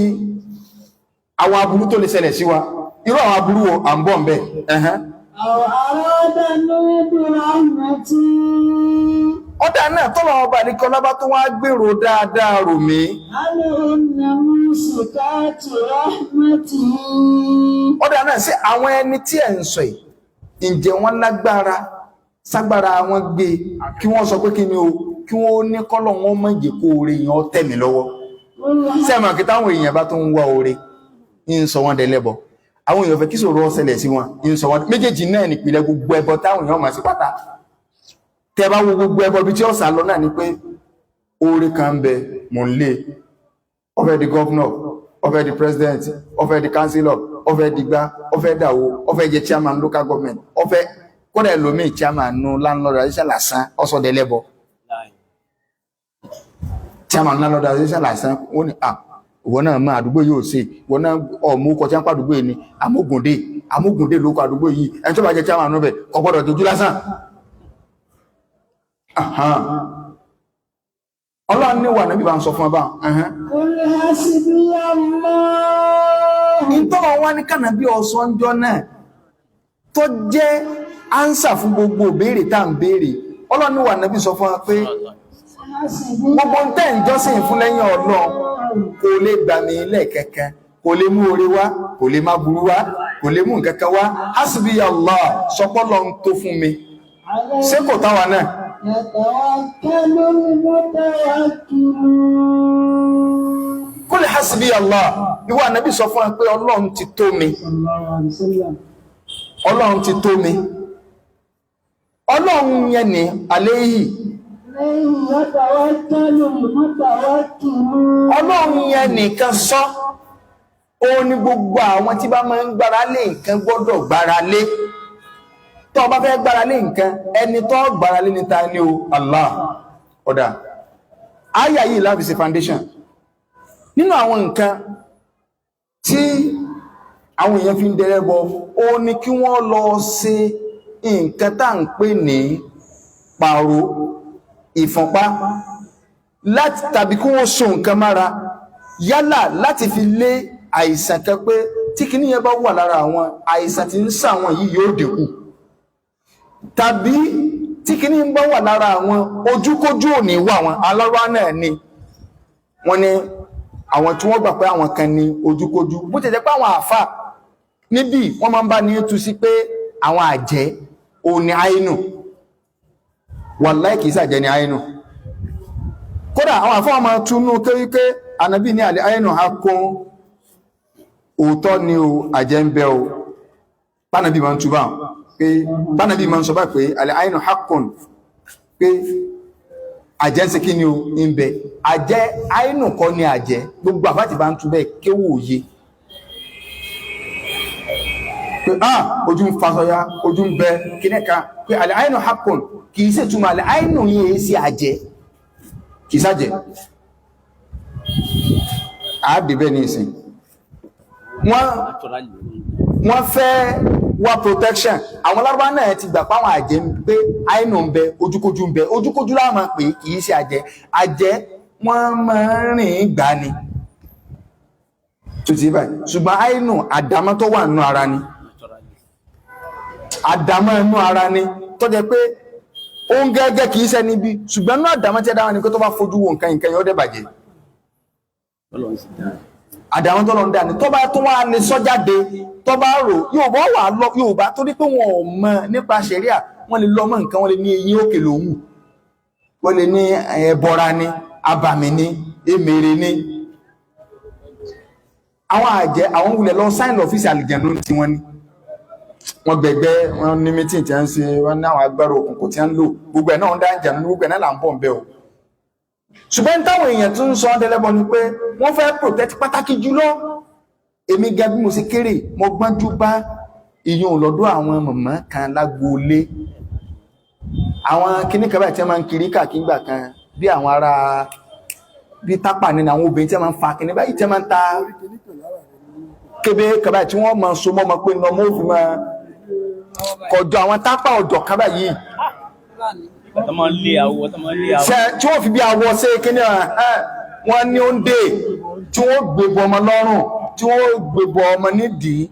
àwọn aburú tó lè ṣẹlẹ̀ sí wa. Irú àwọn aburú wo? À ń bọ̀ ń bẹ̀ ẹ̀hẹ́n. أو أرادني برحمة Ọ̀dà náà, tọ́lọ̀ ọba àdìkọ́ lábá tó wá gbèrò dáadáa rò mí, هل هن ممسكات رحمته؟ Ọ̀dà náà, sí àwọn ẹni tí ẹ̀ ń sọ yìí, ǹjẹ́ wọ́n lágbára, ságbára wọn gbé kí wọ́n sọ pé kí ni o, kí wọ́n ní kọ́lọ̀ wọn mọ̀ jẹ́ kó oore yẹn ó tẹ̀ mí lọ́wọ́? Sẹ́mọ̀ kí táwọn èèyàn bá tó ń wá oore ń sọ wọ́n dẹlẹ́bọ, àwọn èèyàn fẹ́ kí ṣòro ó ṣẹlẹ̀ sí wọn ń sọ wọ́n méjèèjì náà nípìnlẹ̀ gbogbo ẹbọ táwọn èèyàn máa sí pátá. Tẹ́ bá wo gbogbo ẹbọ bí tí ó sá lọ náà ni pé oore kan ń bẹ, mò ń lé, ó fẹ́ di governor, ó fẹ́ di president, ó fẹ́ di councillor, ó fẹ́ di gbá, ó fẹ́ dàwó, ó fẹ́ jẹ chairman local government, ó fẹ́ Kódà ẹlòmíì chairman landlord association lásán ọ̀sọ̀dẹ̀lẹ́bọ. Chairman landlord association lásán ó ní à ìwọ náà mọ àdúgbò yóò ṣe, ìwọ náà ọmọ ọkọ tí wọn pa àdúgbò yìí ni Amógúndé, Amógúndé ló kọ àdúgbò yìí, ẹni tó bá jẹ chairman bẹ kò gbọ́dọ̀ dojú lásán. Ọlọ́run ní wà níbi bá ń sọ fún ọba. قل حسبي الله. Ìtọ́wọ́ wá ní kànáà bí ọ̀sánjọ́ náà tó jẹ́ ánsà fún gbogbo ìbéèrè tá à ń béèrè. Ọlọ́run ní wà níbi sọ fún wa pé gbogbo ń tẹ́ ń jọ́sìn fún lẹ́yìn Ọlọ́run kò lè gbà mí lẹ́ẹ̀kẹ́kẹ́, kò lè mú oore wá, kò lè má burú wá, kò lè mú nǹkan kan wá. Hasbi Allah, sọpọ́lọ́ ń tó fún mi. Ṣé kò táwa náà? يتوكل المتوكلون. Kul hasbi Allah, ìwọ ànábì sọ fún wa pé Ọlọ́run ti tó mi. صلى الله عليه وسلم. Ọlọ́run ti tó mi. Ọlọ́run yẹn ni àléyìí. يتوكل المتوكلون. Ọlọ́run yẹn nìkan sọ, ó ní gbogbo àwọn tí bá máa ń gbára lé nǹkan gbọ́dọ̀ gbára lé. Tó o bá fẹ́ gbára lé nǹkan, ẹni tó gbára lé níta ni o, Allah. Ọ̀dà àyà yìí láfi ṣe foundation nínú àwọn nǹkan tí àwọn èèyàn fi ń dẹrẹ́bọ, ó ní kí wọ́n lọ ṣe nǹkan tá à ń pè ní pàrọ̀ ìfúnpá láti tàbí kí wọ́n so nǹkan mára, yálà láti fi lé àìsàn kan pé tí kinní yẹn bá wà lára àwọn àìsàn tí ń ṣàwọn yìí yóò dínkù, tàbí tí kinní ń bá wà lára àwọn ojúkójú ò ní wà wọn. Alárá náà ni wọ́n ní àwọn tí wọ́n gbà pé àwọn kan ní ojúkójú, bó ti jẹ́ pé àwọn àáfà níbí wọ́n máa ń bá ní tú sí pé àwọn àjẹ́ òní àínú. Wàláì kìí sàjẹ́ ní àínú. Kódà àwọn àfáà máa túnú kéwíké ànábì ní àlẹ́ àínú ha kún òótọ́ ni o, àjẹ́ ń bẹ o. Bánàbí máa ń túbà pé bánàbí máa ń sọ báyìí pé àlẹ́ àínú ha kún pé àjẹ́ ń ṣe kí ni o, ń bẹ. Àjẹ́ àínú kọ́ ni àjẹ́. Gbogbo àfáà tí bá ń tú bẹ́ẹ̀ kéwò òye pé ah ojú ń fasọya, ojú ń bẹ kíníkà pé àlẹ́ àínú ha kún kì í ṣètúmọ̀ àlẹ́ àínú yìí sí àjẹ́, kì í sájẹ́. Àádìbẹ́ ní ìsìn wọ́n fẹ́ wá protection. Àwọn lárúbá náà ti gbà páwọn àjẹ́ ń pé àìnù ń bẹ, ojúkójú ń bẹ. Ojúkójú láwọn máa pè é, kì í ṣe àjẹ́. Àjẹ́ wọ́n máa ń rìn gbà ni tó ti báyìí, ṣùgbọ́n àìnù àdámọ́ tó wà nínú ara ni, àdámọ́ inú ara ni tó jẹ́ pé ó ń gẹ́gẹ́ kìí ṣe níbi, ṣùgbọ́n ní àdámọ́ tí ẹ dáwọn ni pé tó bá fojú wo nǹkan nǹkan yóò dẹ̀ bàjẹ́. Àdámọ́ tó lọ ń dà ní tó bá tó wá lè sọ jáde, tó bá rò Yorùbá wà lọ Yorùbá torí pé wọn ò mọ̀ nípa ṣẹ̀ríà, wọ́n lè lọ mọ́ nǹkan, wọ́n lè ní eyín òkè lòwù, wọ́n lè ní ẹbọra ni, abàmì ni, èmèrè ni. Àwọn àjẹ́ àwọn wulẹ̀ lọ sáìn lọ́fíìsì àlìjẹ̀nú tí wọ́n ní wọ́n gbẹ̀gbẹ́, wọ́n ní mítìn tí a ń ṣe, wọ́n ní àwọn agbára òkùnkùn tí a ń lò, gbogbo ẹ̀ náà ń dá ìjà nínú, gbogbo ẹ̀ náà là ń bọ̀ ń bẹ̀ o. Ṣùgbọ́n táwọn èèyàn tún ń sọ ọ́n tẹ́lẹ́bọ ni pé wọ́n fẹ́ protect pàtàkì jùlọ. Èmi ga bí mo ṣe kéré, mo gbọ́njú bá ìyún lọ́dọ̀ àwọn mọ̀mọ́ kan lágboolé. Àwọn kinní kan báyìí tí wọ́n máa ń kiri káàkiri gbà kan bí àwọn ará bí tápà nínú àwọn obìnrin tí wọ́n máa ń fa kinní báyìí tí wọ́n máa ń ta kébé kan báyìí tí wọ́n máa so mọ́ ọmọ pé ní ọmọ òfin máa kọjọ àwọn tápà ọjọ́ kan báyìí tí wọ́n fi bí awọ ṣe kíní wọ́n ní ó ń dè tí wọ́n gbébọ ọmọ lọ́rùn, tí wọ́n gbébọ ọmọ nídìí.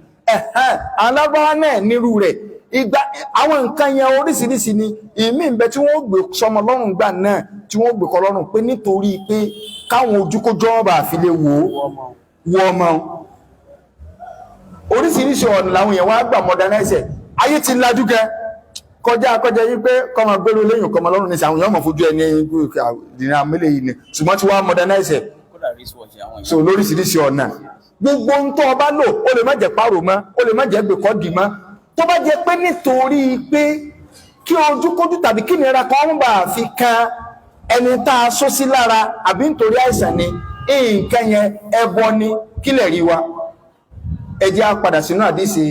Alábáwá náà nírú rẹ̀. Ìgbà àwọn nǹkan yẹn oríṣiríṣi ni ìmí ń bẹ tí wọ́n gbé sọmọ lọ́rùn gbà náà, tí wọ́n gbé kọ lọ́rùn pé nítorí pé káwọn ojúkójọ́ ọba àfi lè wò ó wọ ọmọ. Oríṣiríṣi ọ̀nà làwọn èèyàn wá gbà modernize ẹ̀. Ayé ti lajú gẹ kọjá kọjá yí pé kọmọ gbèrú lẹ́yìn kọmọ lọ́rùn ní sàwọn èèyàn mọ̀ fojú ẹni ìrìn àmìlẹ̀ yìí ni, ṣùgbọ́n tí wàá modernize ẹ̀ so lóríṣiríṣi ọ̀nà. Gbogbo ń tọ́ ọba lò ó lè má jẹ́ pàrọ̀ mọ́, ó lè má jẹ́ gbèkọ́dì mọ́, tó bá jẹ́ pé nítorí pé kí ojúkójú tàbí kí ìnira kan ń bà fi kan ẹni tá a sọ sí lára àbí nítorí àìsàn ni nǹkan yẹn ẹbọ ni. Kílẹ̀ rí wa, ẹ jẹ́ á padà sínú àdísì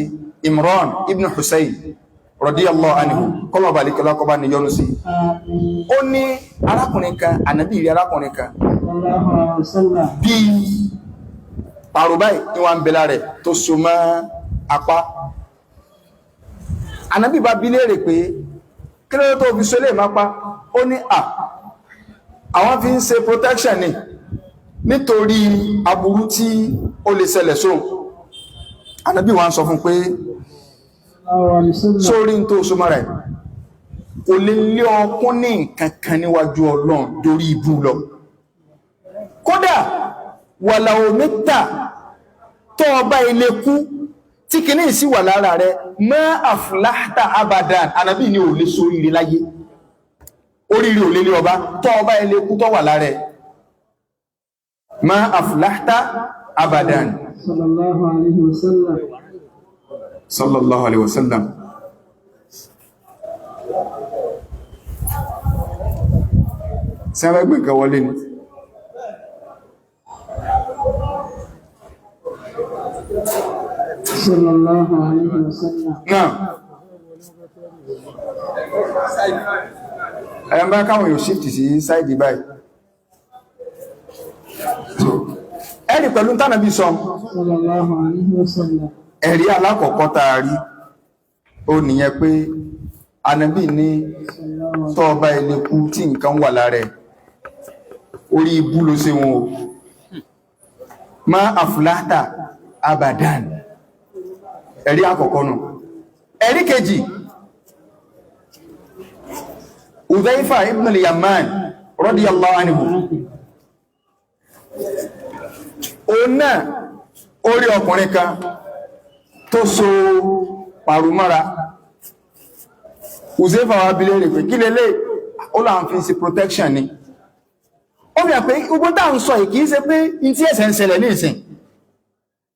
Imran ibn Hussein. radiyallahu anhu, kọ́lọ̀ balẹ̀kẹ́lá kọ́ bá ní yọ́nú sí. Àmín. Ó ní arákùnrin kan, ànábì rí arákùnrin kan Sallallahu alaihi wasallam. bí pàrọ̀ báyìí ní wọ́n ń bẹ lára rẹ̀ tó so mọ́ apá. Ànábì bá bi léèrè pé kí ló dé tó fi so lè má pa? Ó ní à, àwọn fi ń ṣe protection ni nítorí aburú tí ó lè ṣẹlẹ̀ sóhun. Ànábì wa ń sọ fún pé Sallallahu alaihi wasallam. sórí ń tó so mọ́ra ẹ̀ kò lè lé ọkún ní nǹkan kan níwájú Ọlọ́run dórí ibú lọ. Kódà wàlà òmítà tó ọba ilé kú tí kìíní sí wà lára rẹ̀, mọ́ àfúláhtà abadan, ànábì ní ò lè sóríire láyé, oríire ò lè lé ọba tó ọba ilé kú tó wà lára ẹ̀, mọ́ àfúláhtà abadan. Sallallahu alaihi wasallam. Sallallahu alaihi wasallam. Sẹ́fẹ́ gbé nǹkan wọlé ni? Sallallahu alaihi wasallam. Náà ẹ̀yàn bá káwọn yóò shift sí sáìdì báyìí. So, ẹ̀rì pẹ̀lú tánàbí sọ. Sallallahu alaihi wasallam. Ẹ̀rí alákọ̀ọ́kọ́ tá a rí ó nìyẹn pé ànábì ní Sallallahu tọ́ ọba ilé kú tí nǹkan wà lára ẹ̀, orí ibú ló ṣe wọn o, ma àfúláhtà abadan. Ẹ̀rí àkọ́kọ́ nù. Ẹ̀rí kejì, Udhaifa ibn al-Yaman radiyallahu anhu, òun náà ó rí ọkùnrin kan tó so pàrùmọ́ra. Uzaifa wá bi léèrè pé kí lélẹ̀? Ó là ń fi ṣe protection ni. Ó fi hàn pé ogun tá à ń sọ yìí kìí ṣe pé ní tí ẹ̀sẹ̀ ń ṣẹlẹ̀ ní ìsìn.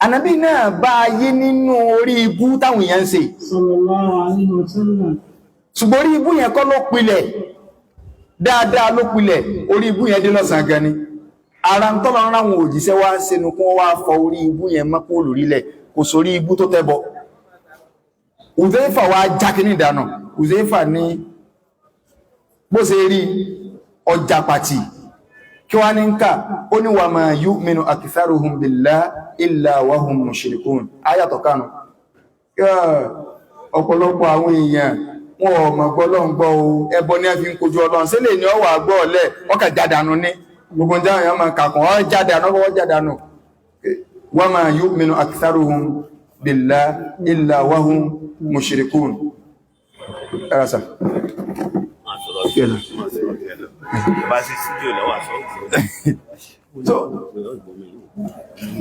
Ànábì náà bá ayé nínú orí ibú táwọn èèyàn ń ṣe, Sallallahu alaihi wasallam. ṣùgbọ́n orí ibú yẹn kọ́ ló pilẹ̀, dáadáa ló pilẹ̀. Orí ibú yẹn dé lọ́sàn gan ni ara ń tọ́lọ ráwọn òjíṣẹ́ wá sínú kún wá fọ orí ibú yẹn mọ́ kó lórílẹ̀, kò sórí ibú tó tẹ́bọ. Uzaifa wá jákè ní ìdáná. Uzaifa ní bó ṣe rí ọjà pàtì kí wá ní ń kà, ó ní wa ma yu'minu aktharuhum billahi illa wa hum mushrikun, ayàtọ̀ kanu. Ọ̀pọ̀lọpọ̀ àwọn èèyàn wọn ò mọ̀ gbọ́ Ọlọ́run gbọ́ o, ẹbọ ní a fi ń kojú Ọlọ́run sílẹ̀ ní ọwà gbọ́ ọ̀lẹ́ ọkà jádànù ní gbogbo ní àwọn èèyàn máa kàkùn ọ jádànù ọ jádànù. Wa ma yu'minu aktharuhum billahi illa wa hum mushrikun. Ẹ̀rọ sà. Bá ṣe sídìò lọ́wọ́ àṣọ. So,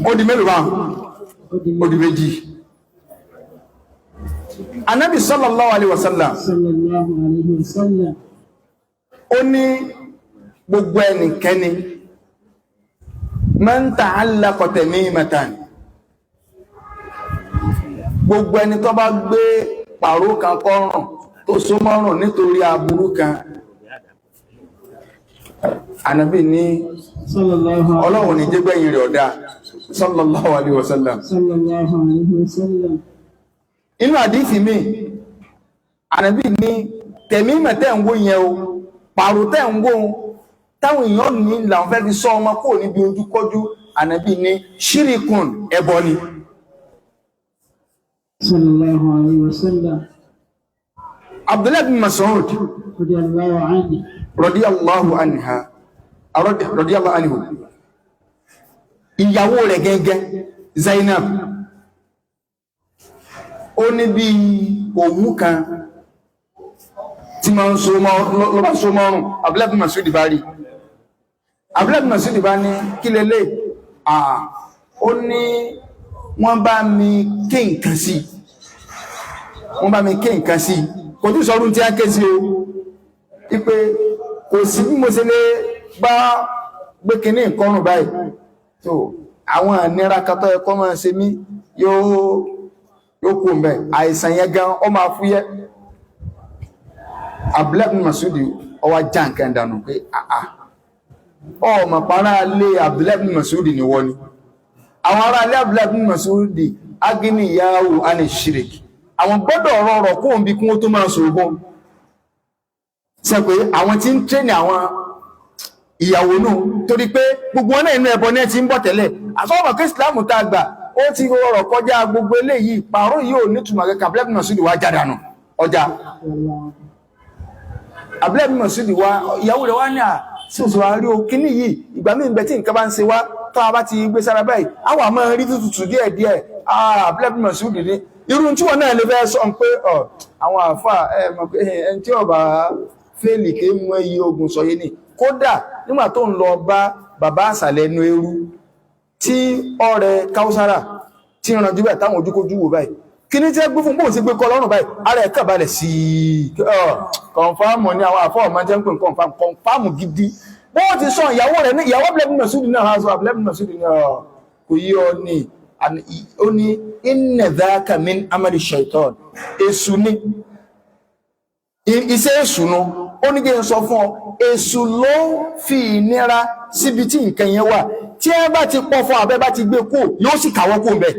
ó di mélòó báwọn? Ó di méjì. Anábì sallallahu alaihi wasallam Sallallahu alaihi wasallam. ó ní gbogbo ẹnikẹ́ni man ta'allaqa tamimatan, gbogbo ẹni tó bá gbé pàró kan kọ́rùn tó so mọ́rùn nítorí aburú kan, Ànábì ní Sallallahu alaihi Ọlọ́run ní jẹ́gbẹ̀yìn rẹ̀ ọ̀dá, sallallahu alaihi wasallam. Sallallahu alaihi wasallam. Inú àdífì mi, Ànábì ní tẹ̀mímẹ̀ tẹ́ ń wó yẹn o, pàrò tẹ́ ń wó táwọn èèyàn ní làwọn fẹ́ fi sọ ọmọ kúrò níbi ojúkọ́jú, Ànábì ní ṣírìkùn, ẹbọ ni. Sallallahu alaihi wasallam. Abdullahi bin Mas'ud Radiyallahu anhu. radiyallahu anha, radiyallahu anhu, ìyàwó rẹ̀ gẹ́gẹ́ Zainab, ó ní bí òwú kan tí ma ń so mọ́ ló bá so mọ́rùn. Abdullahi bin Mas'ud bá rí, Abdullahi bin Mas'ud bá ní kí lélẹ̀? À, ó ní wọ́n bá mi ké nǹkan sí, wọ́n bá mi ké nǹkan sí. Kò tí sọrún tí a ké sí o, wípé kò sí bí mo ṣe lè bá gbé kinní ìkọrùn báyìí so àwọn ìnira kan tó yẹ kó máa ṣe mí yóò kú mbẹ, àìsàn yẹn gan ó máa fúyẹ́. Abdullahi bin Mas'ud ó wá já nǹkan dànù pé àà, ọmọ para lé Abdullahi bin Mas'ud ni wọ́n ni àwọn ará ilé Abdullahi bin Mas'ud aginiyahu ani shirik, Àwọn gbọ́dọ̀ rọrọ̀ kó ń bí kún ó tó máa sògùn. Ṣe pé àwọn tí ń tréní àwọn ìyàwó nù, torí pé gbogbo wọn náà inú ẹbọ náà ti ń bọ̀ tẹ́lẹ̀. Àsọ́wọ́n kí Islam tá a gbà ó ti rọrọ̀ kọjá gbogbo eléyìí, pààrọ̀ yìí ò nítumọ̀ kẹ́kẹ́. Abúlé Masudi wá jádànù ọjà. Abúlé Masudi wá ìyàwó rẹ̀ wá ní à sí òṣùwà rí o kíní yìí, ìgbà míì ń bẹ tí nǹkan bá ń ṣe wá tó a bá ti gbé sára báyìí, àwọn àmọ́ rí tútù díẹ̀ díẹ̀. Abúlé Masudi ní irú tí wọn náà lè fẹ́ sọ pé ọ àwọn àáfà ẹ mọ̀ pé ẹni tí ọba fẹ́ẹ̀lì ké mú iye ogun sọ yé ni. Kódà nígbà tó ń lọ bá bàbá àsàlẹ̀ ẹnu eru tí ọ̀rẹ́ Káúsára tí ń ranjú báyìí táwọn ojúkójú wò báyìí, kí ní tí ẹ gbé fún bóun sí gbé kọ lọ́rùn báyìí, ara ẹ̀ kàn balẹ̀ sí i. Kọ̀nfàmù ni àwọn àfọ́ ọmọ jẹ́ ń pè ní kọ̀nfàmù, kọ̀nfàmù gidi. Bó ti sọ ìyàwó rẹ̀ ní ìyàwó Abdullahi bin Mas'ud náà sọ Abdullahi bin Mas'ud ní kò yí ọ ní ó ní inna dhaka min amali shaitan, èṣù ni iṣẹ́ èṣù nu. Ó ní kí n sọ fún ọ, èṣù ló fi ìnira síbi tí nǹkan yẹn wà. Tí ẹ bá ti pọ̀ fún abẹ́ bá ti gbé kú, yóò sì kàwọ́ kú mbẹ́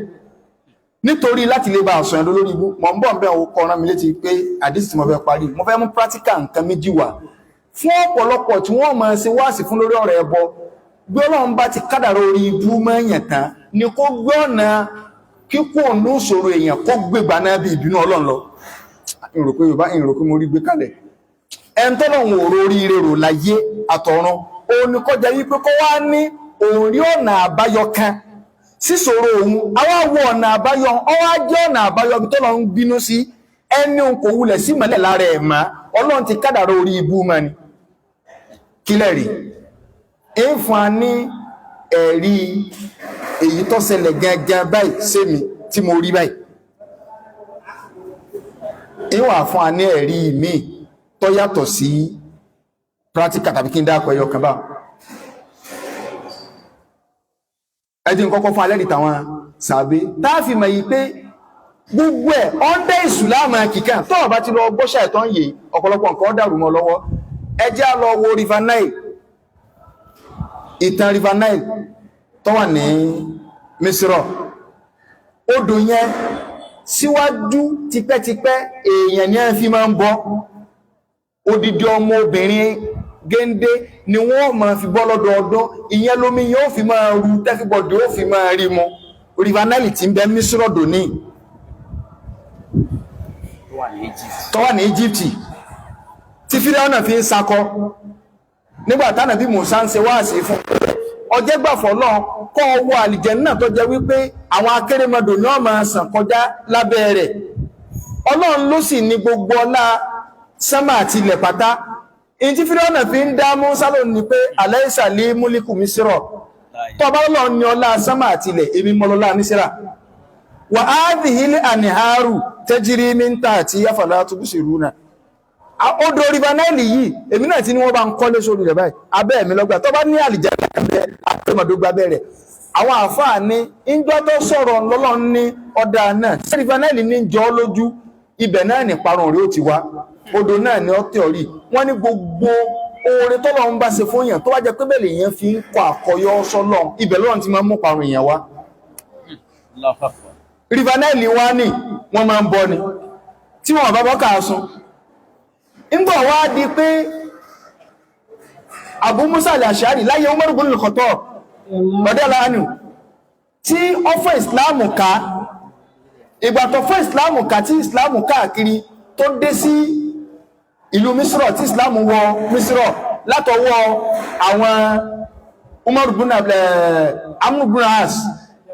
nítorí láti lè bá àṣọ ẹ̀dọ́ lórí ibú. Mọ̀ ń bọ̀ ń bẹ́ ò kọ́ rán mi létí pé àdísì tí mo fẹ́ parí, mo fẹ́ mú practical nǹkan méjì wá fún ọ̀pọ̀lọpọ̀ tí wọ́n máa ṣe wáàsí fún lórí ọ̀rọ̀ ẹbọ. Bí Ọlọ́run bá ti kádàrá orí ibú mọ́yàn tán ni kó gbé ọ̀nà kíkó ònú ìṣòro èèyàn kó gbégbá náà bí ìbínú Ọlọ́run lọ. Ìrò pé Yorùbá, ìrò pé mo rí gbé kalẹ̀. Ẹn tọ́lọ́run ò rórí rèrò láyé àtọ̀run, òun ni kọjá wípé kó wá ní òun rí ọ̀nà àbáyọ kan sísòro òun, àwa wo ọ̀nà àbáyọ, ọwá jẹ́ ọ̀nà àbáyọ bí tọ́lọ́ ń bínú sí ẹni òun kò wulẹ̀ sí mọ́lẹ̀ lára ẹ̀ mọ́. Ọlọ́run ti kádàrá orí ibú mọ́ ni. Kílẹ̀ rí ń fún a ní ẹ̀rí èyí tó ṣẹlẹ̀ gangan báyìí sẹ́mi tí mo rí báyìí, ń wà fún a ní ẹ̀rí míì tó yàtọ̀ sí practical tàbí kí n dákọ̀ ẹyọ kan báwọn. Ẹjí kọ́kọ́ fún alẹ́rìí tàwọn sàbí táàfì mọ̀ yìí pé gbogbo ẹ̀ ọ́ndẹ́ ìsùlámù kìkan tó bá ti lọ gbọ́ṣà ẹ̀tọ́ ń yè ọ̀pọ̀lọpọ̀ nǹkan dàrú mọ́ lọ́wọ́. Ẹ jẹ́ á lọ wo River Nile, ìtàn River Nile tó wà ní Misrọ̀. Odò yẹn síwájú tipẹ́tipẹ́ èèyàn ní ẹ fi máa ń bọ́. Odidi ọmọ obìnrin géńdé ni wọ́n máa fi bọ́ lọ́dọọdún, ìyẹn lómi yóò fi máa ru tẹ́fíbọ̀dì ó fi máa rí mu. River Nile tí ń bẹ Mísírọ̀ dòní tó wà ní Egypt tí Fíráúnà fi ń sakọ nígbà tánà bí Mùsá ń ṣe wáàsí fún ọjẹ́ gbàfọ́ náà kọ́ ọwọ́ àlìjẹ̀nnà tó jẹ́ wípé àwọn akérèmọdò ní ó máa sàn kọjá lábẹ́ rẹ̀. Ọlọ́run ló sì ní gbogbo ọlá sánmà àti ilẹ̀ pátá. In tí Fíráúnà fi ń dá Mùsá lóhùn ni pé aláìsà lé múlíkù Mísírọ̀, tó bá Ọlọ́run ní ọlá sánmà àti ilẹ̀, èmi mọ́lọ́lá Mísírà. Wà á dìhílẹ̀ àníhárù tẹ́jírí mítà àti yáfàlá tó bú sí rúnà. Odò River Nile yìí èmi náà ti ní wọ́n bá ń kọ́lé sórí rẹ̀ báyìí, abẹ́ mi lọ́gbà tó bá ní àlìjáde abẹ́ àtẹ̀mọ̀dógba bẹ̀rẹ̀. Àwọn àáfàá ní ìjọ tó sọ̀rọ̀ lọ́lọ́run ní ọ̀dà náà tí River Nile ní jọ lójú, ibẹ̀ náà ní parun rí ó ti wá, odò náà ní ọtí ọ̀rí. Wọ́n ní gbogbo oore tọ́lọ́run bá ṣe fún èèyàn tó wá jẹ́ pé bẹ́ẹ̀ lèèyàn fi ń kọ àkọyọ sọ́lọ́run, ibẹ̀ lọ́run ti máa ń mú parun èèyàn wá. River Nile wá ní wọ́n máa ń bọ́ ni tí wọ́n bá bọ́ káàsùn. Ńgbọ̀ wá di pé Abu Musa al-Ash'ari láyé Umar ibn al-Khattab radiyallahu anhu tí ó fẹ́ ìsìláàmù ká, ìgbà tó fẹ́ ìsìláàmù ká tí ìsìláàmù káàkiri tó dé sí ìlú Mísírọ̀, tí ìsìláàmù wọ Mísírọ̀ látọwọ́ àwọn Umar ibn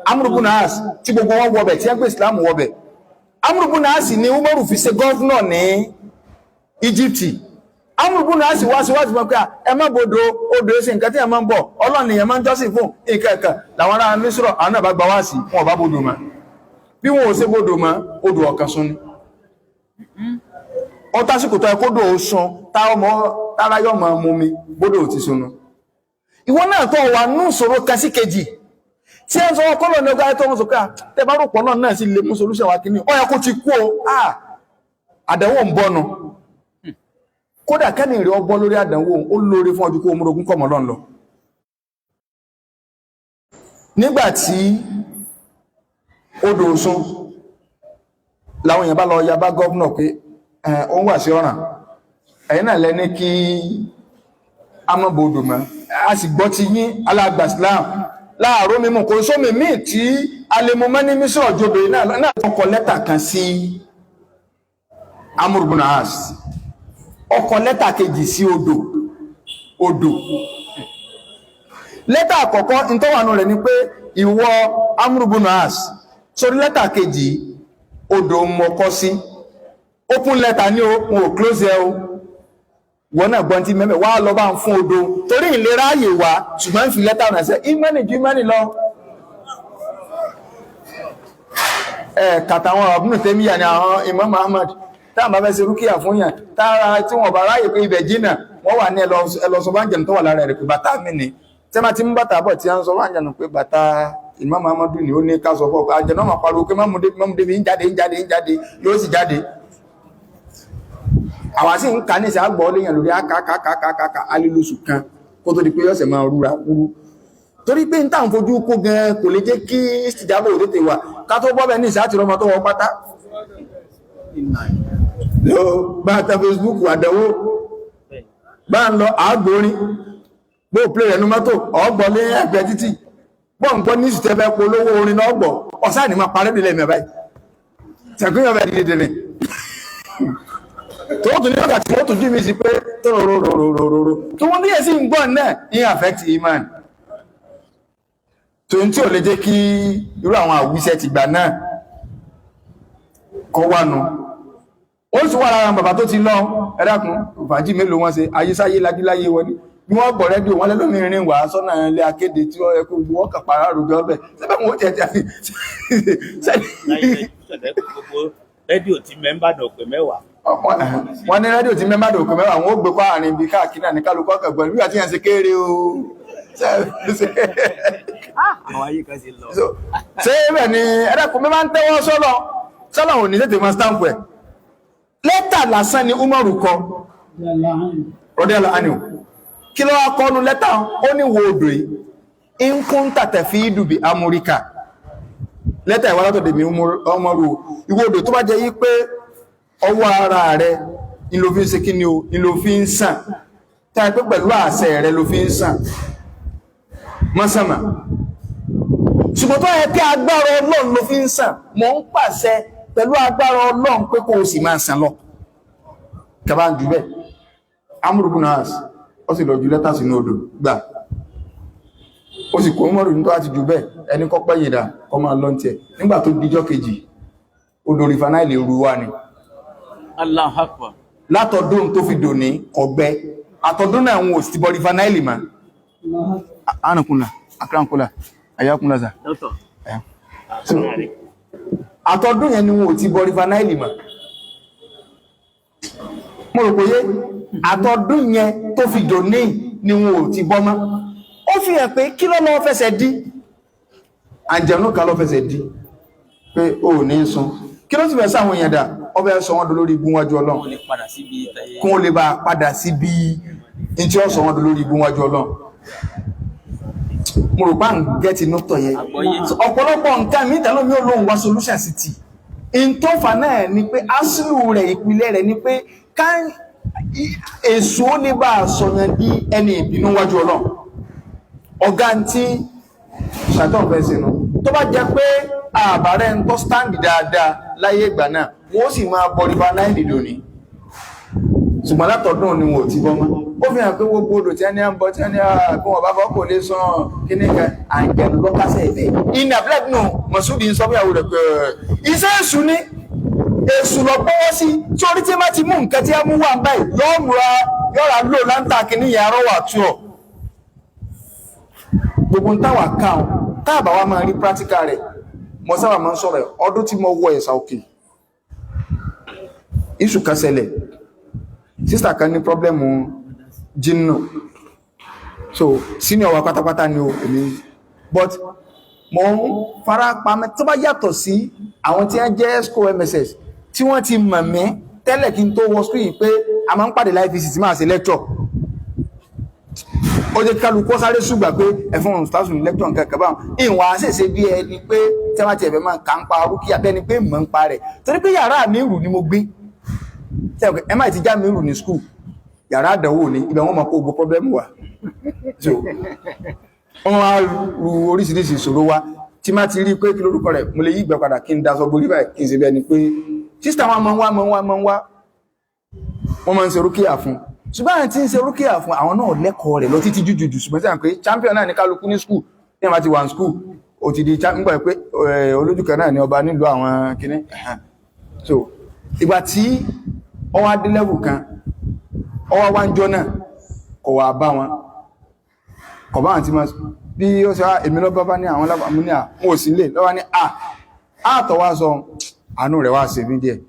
Amr ibn As tí gbogbo wọn wọbẹ̀, tí wọ́n gbé ìsìláàmù wọbẹ̀. Amr ibn As ni Umaru fi ṣe gọ́fúnà ní Egypt. Amr ibn As wá síwájú mọ́ pé ẹ má bodò odò ẹsẹ̀ nǹkan tí ẹ máa ń bọ̀, Ọlọ́run èèyàn máa ń jọ́sìn fún nǹkan ẹ̀kan. Làwọn ará Mísírọ̀ àwọn náà bá gba wá sí, wọn ò bá bodò mọ́. Bí wọn ò ṣe bodò mọ́, odò ọ̀kan sún ni. Ó tásìkò tó ẹ kódò ó sun tára yọ mọ́ mú mi bodò ò ti sunu. Ìwọ náà tó wà nú ìṣòro kan sí kejì tí ẹ ń sọ kọ́lọ̀ ní ọgbà tó ń sọ pé tẹ bá rò pọ̀ náà náà sì lè mú solution wá kíní, ó yẹ kó ti kú o, àdánwò ń bọ́nu. Kódà kẹ́ni rẹ̀ ọgbọ́ lórí àdánwò ó lóore fún ọdún kó múrogún kọ̀mọ́ lọ́n lọ. Nígbàtí odò Ọ̀ṣun Láwọn èèyàn bá lọ ya bá gọ́ọ̀nà pé ó ń wà sí ọ̀ràn, ẹ̀yin náà lẹ́ní kí a mọ́ bodò mọ́, a sì gbọ́ ti yín alágbà Islam láàárọ̀ mímú kò sómi míì tí a lè mú mọ́ ní mísọ̀ ọ̀jọ́bẹ̀ náà. Ó kọ lẹ́tà kan sí Amr ibn As, ó kọ lẹ́tà kejì sí odò. Odò lẹ́tà àkọ́kọ́ ìtọ́wànú rẹ̀ ni pé ìwọ Amr ibn As, sórí lẹ́tà kejì odò mọ́kọ́ sí, open letter ní o, wọn ò close ẹ o, wọ́n náà gbọ́n tí mẹ́mẹ́ wá lọ bá ń fún odò torí ìlera ààyè wá, ṣùgbọ́n ń fi lẹ́tà rẹ̀ sẹ́ ìmánì ju ìmánì lọ. Ẹ kàtàwọn ọ̀bùnú tẹ́míyà ni àwọn Imam Ahmad táwọn bá fẹ́ ṣe rúkìá fún yàn tára tí wọ́n bá ráyè pé ibẹ̀ jìnnà, wọ́n wà ní ẹlọ́sọ bá ń jẹun tó wà lára rẹ̀ pé bàtà mi ni, tí wọ́n ti mú bàtà bọ̀ tí wọ́n sọ bá ń jẹun pé bàtà Imam Ahmad ni ó ní ká sọ fọ́ àjẹnà máa pariwo pé mọ́mú débi ń jáde ń jáde ń jáde yóò sì jáde. Àwa sì ń ka ní ìsẹ́ àgbọ̀ léyàn lórí àkàkàkàkàkà alílóṣù kan kó tó di pé yọ̀sẹ̀ máa rúra kúrú, torí pé n táà ń fojú kó gan kò lè jẹ́ kí ìjàbọ̀ òtètè wà ká tó bọ́bẹ̀ ní ìsẹ́ àti rọmọ tó wọ pátá ló bá ta Facebook àdánwò bá ń lọ àgbórin bó plé rẹ̀ ní mọ́tò ọgbọ̀ lé ẹgbẹ́ títì bọ́ ń gbọ́ ní ìsìtẹ́fẹ́ polówó orin náà gbọ́ ọ̀sá ni máa parẹ́ nílẹ̀ mẹ́bàá tẹ̀kúnyọ̀ bẹ́ẹ̀ dídì ní tó tún ní ọ̀gá tí wọ́n tún jí mi sí pé tó rọrọrọrọrọ tó wọ́n bí ẹ̀sìn ń gbọ́ náà ní affect iman tó ń tí ò lè jẹ́ kí irú àwọn àwíṣẹ́ ti gbà náà kọ́ wà nù. Ó sì wà lára bàbá tó ti lọ, ẹ dákun fàájì mélòó wọn ṣe ayésáyé lagíláyé wọn ni bí wọ́n gbọ́ rẹ́díò wọn lẹ́lómìnirin wà sọ́nà ilé akéde tí wọ́n ẹkú wọ́n kà pàrọ̀ àròjọ ọbẹ̀ síbẹ̀ wọ́n jẹ́ rédíò tí mẹ́ńbàdàn pé mẹ́wàá. Wọ́n ní rédíò tí mẹ́ńbàdàn pé mẹ́wàá, wọ́n ó gbé kọ́ àárín ibi káàkiri náà ní kálukú ọkọ̀ nígbà tí yẹn ṣe kéré o. Àwọn ayé kan ṣe lọ. Ṣé bẹ́ẹ̀ ni ẹ̀dàkùn mi máa ń tẹ́wọ́ sọ́lọ̀ sọ́lọ̀ ò ní tètè máa stamp ẹ̀. Lẹ́tà lásán ni Umaru kọ rọ́dẹ́lá anil kí ló wá kọ́nu lẹ́tà ó ní wo odò yìí ń kún tàtẹ̀ fi dùbì Amúríkà lẹ́tà ìwà látọ̀dẹ̀ mi Umaru ìwọ odò tó bá jẹ́ yí pé ọwọ́ ara rẹ̀ ni ló fi ń ṣe kí ni o ni ló fi ń sàn táyà pé pẹ̀lú àṣẹ rẹ̀ ló fi ń sàn mọ́sàmà ṣùgbọ́n tó yẹ kí agbára Ọlọ́run ló fi ń sàn mọ́ ń pàṣẹ pẹ̀lú agbára Ọlọ́run pé kó o sì máa sàn lọ kẹba ń jù bẹ́ẹ̀ Amr ibn As ó sì lọ ju lẹ́tà sínú odò gbà ó sì kó mọ́rù ní tó láti jù bẹ́ẹ̀ ẹni kọ́ pẹ́yìn dà kọ́ máa lọ́n tiẹ̀ nígbà tó dijọ́ kejì odò River Nile ru wá ni. Allahu Akbar. Látọdún tó fi dòní ọgbẹ́ àtọdún náà wọn ò sì ti bọ River Nile mọ́. Anukunla akrankunla ayakunla sa. Àtọdún yẹn ni wọn ò ti bọ River Nile mọ́. Mo rò pé yé àtọdún yẹn tó fi dòní ni wọn ò ti bọ́ mọ́. Ó fi hàn pé kí ló lọ́ fẹsẹ̀ dí àjẹ̀nú kan ló fẹsẹ̀ dí pé ó ní sun kí ló sì fẹ́ sáwọn èèyàn dà ọbẹ̀ sọ wọ́n dolórí igun wájú Ọlọ́run kún ó lè bá padà síbi ní tí ó sọ wọ́n dolórí igun wájú Ọlọ́run. Mo rò pé à ń gẹ́tì nọ́tọ̀ yẹn ọ̀pọ̀lọpọ̀ nǹkan mi ìtàlómi ò lóun wá solution sí ti in tó fà náà ni pé aslu rẹ̀ ìpìlẹ̀ rẹ̀ ni pé ká èso ó lè bá a sọ̀yàn di ẹni ìbínú wájú Ọlọ́run ọ̀gá tí ṣàtọ̀ fẹ́ sínú tó bá jẹ́ pé àbárẹ́ ń tọ́ stand dáadáa láyé ìgbà náà wọ́n sì máa bọ River Nile lónìí ṣùgbọ́n látọ̀dún ni wọn ò ti bọ́ mọ́. Ó fi hàn pé gbogbo odò tí a ní à ń bọ tí a ní àbí wọn bá fọ́ kò lè san kíní kan àǹjẹ̀nu lọ́kásẹ̀ ẹ̀fẹ̀ ìní àbílẹ̀ nù Mọ̀súdì ń sọ fún ìyàwó rẹ̀ pé iṣẹ́ èṣù ni èṣù lọ gbọ́wọ́ sí tí orí tí má ti mú nǹkan tí a mú wà báyìí yóò múra yọ̀rà lò láńtà kíní yẹn arọ́wà tú ọ̀ gbogbo ń táwà káwọn táàbà wa máa rí practical rẹ̀ mo sábà máa ń sọ̀rọ̀ ọdún tí mo wọ Ẹ̀sà Òkè iṣu kan ṣẹlẹ̀ sísà kan ní pọ́blẹ́mù jinnu so senior wa pátápátá ni o èmi but mo ń fara pamẹ́ tó bá yàtọ̀ sí àwọn tí wọ́n jẹ́ esco MSS tí wọ́n ti mọ̀ mí tẹ́lẹ̀ kí n tó wọ school yìí pé a máa ń pàdé láì fi sì tí máa ṣe lecture ó jẹ́ kálukú sáré ṣùgbà pé ẹ̀fún ọ̀hún stásùn ní lecture nǹkan kaba ìwọ̀n àṣẹṣe bí ẹni pé tí wọ́n ti ẹ̀fẹ̀ máa kà ń pa rúkìá bẹ́ẹ̀ ni pé mọ̀ ń pa rẹ̀, torí pé yàrá mi rù ni mo gbé. Ẹ má ti já mi rù ní skul, yàrá àdánwò ni ibẹ̀ wọ́n máa kó gbogbo pọ́blẹ́mù wà. So wọ́n máa ru oríṣiríṣi ìṣòro wa tí má ti rí pé kí lórúkọ rẹ̀, mo lè yí ìgbẹ́ padà kí n daṣọ borí báyìí kí n ṣe bẹ́ẹ̀ ni pé sísítà wọn máa ń wá máa ń wá máa ń wá, wọ́n máa ń ṣe rúkìá fún. Ṣùgbọ́n àwọn tí ń ṣe rúkìá fún àwọn náà lẹ́kọ̀ọ́ rẹ̀ lọ títí jújùjù. Ṣùgbọ́n sí àwọn pé champion náà ní kálukú ní skul, ní àwọn ti wà ní skul ó ti di nígbà pé olójú kan náà ní ọba nílùú àwọn kinní. So ìgbà tí ó wá dé level kan, ó wá wá ń jọ náà kò wá bá wọn, kò bá wọn tí ma bí ó ṣe wá èmi lọ bá ní àwọn lábàmú ní à wọn ò sí lè lọ́wọ́ ní à àtọ̀ wá sọ àánú rẹ̀ wá ṣe mí díẹ̀.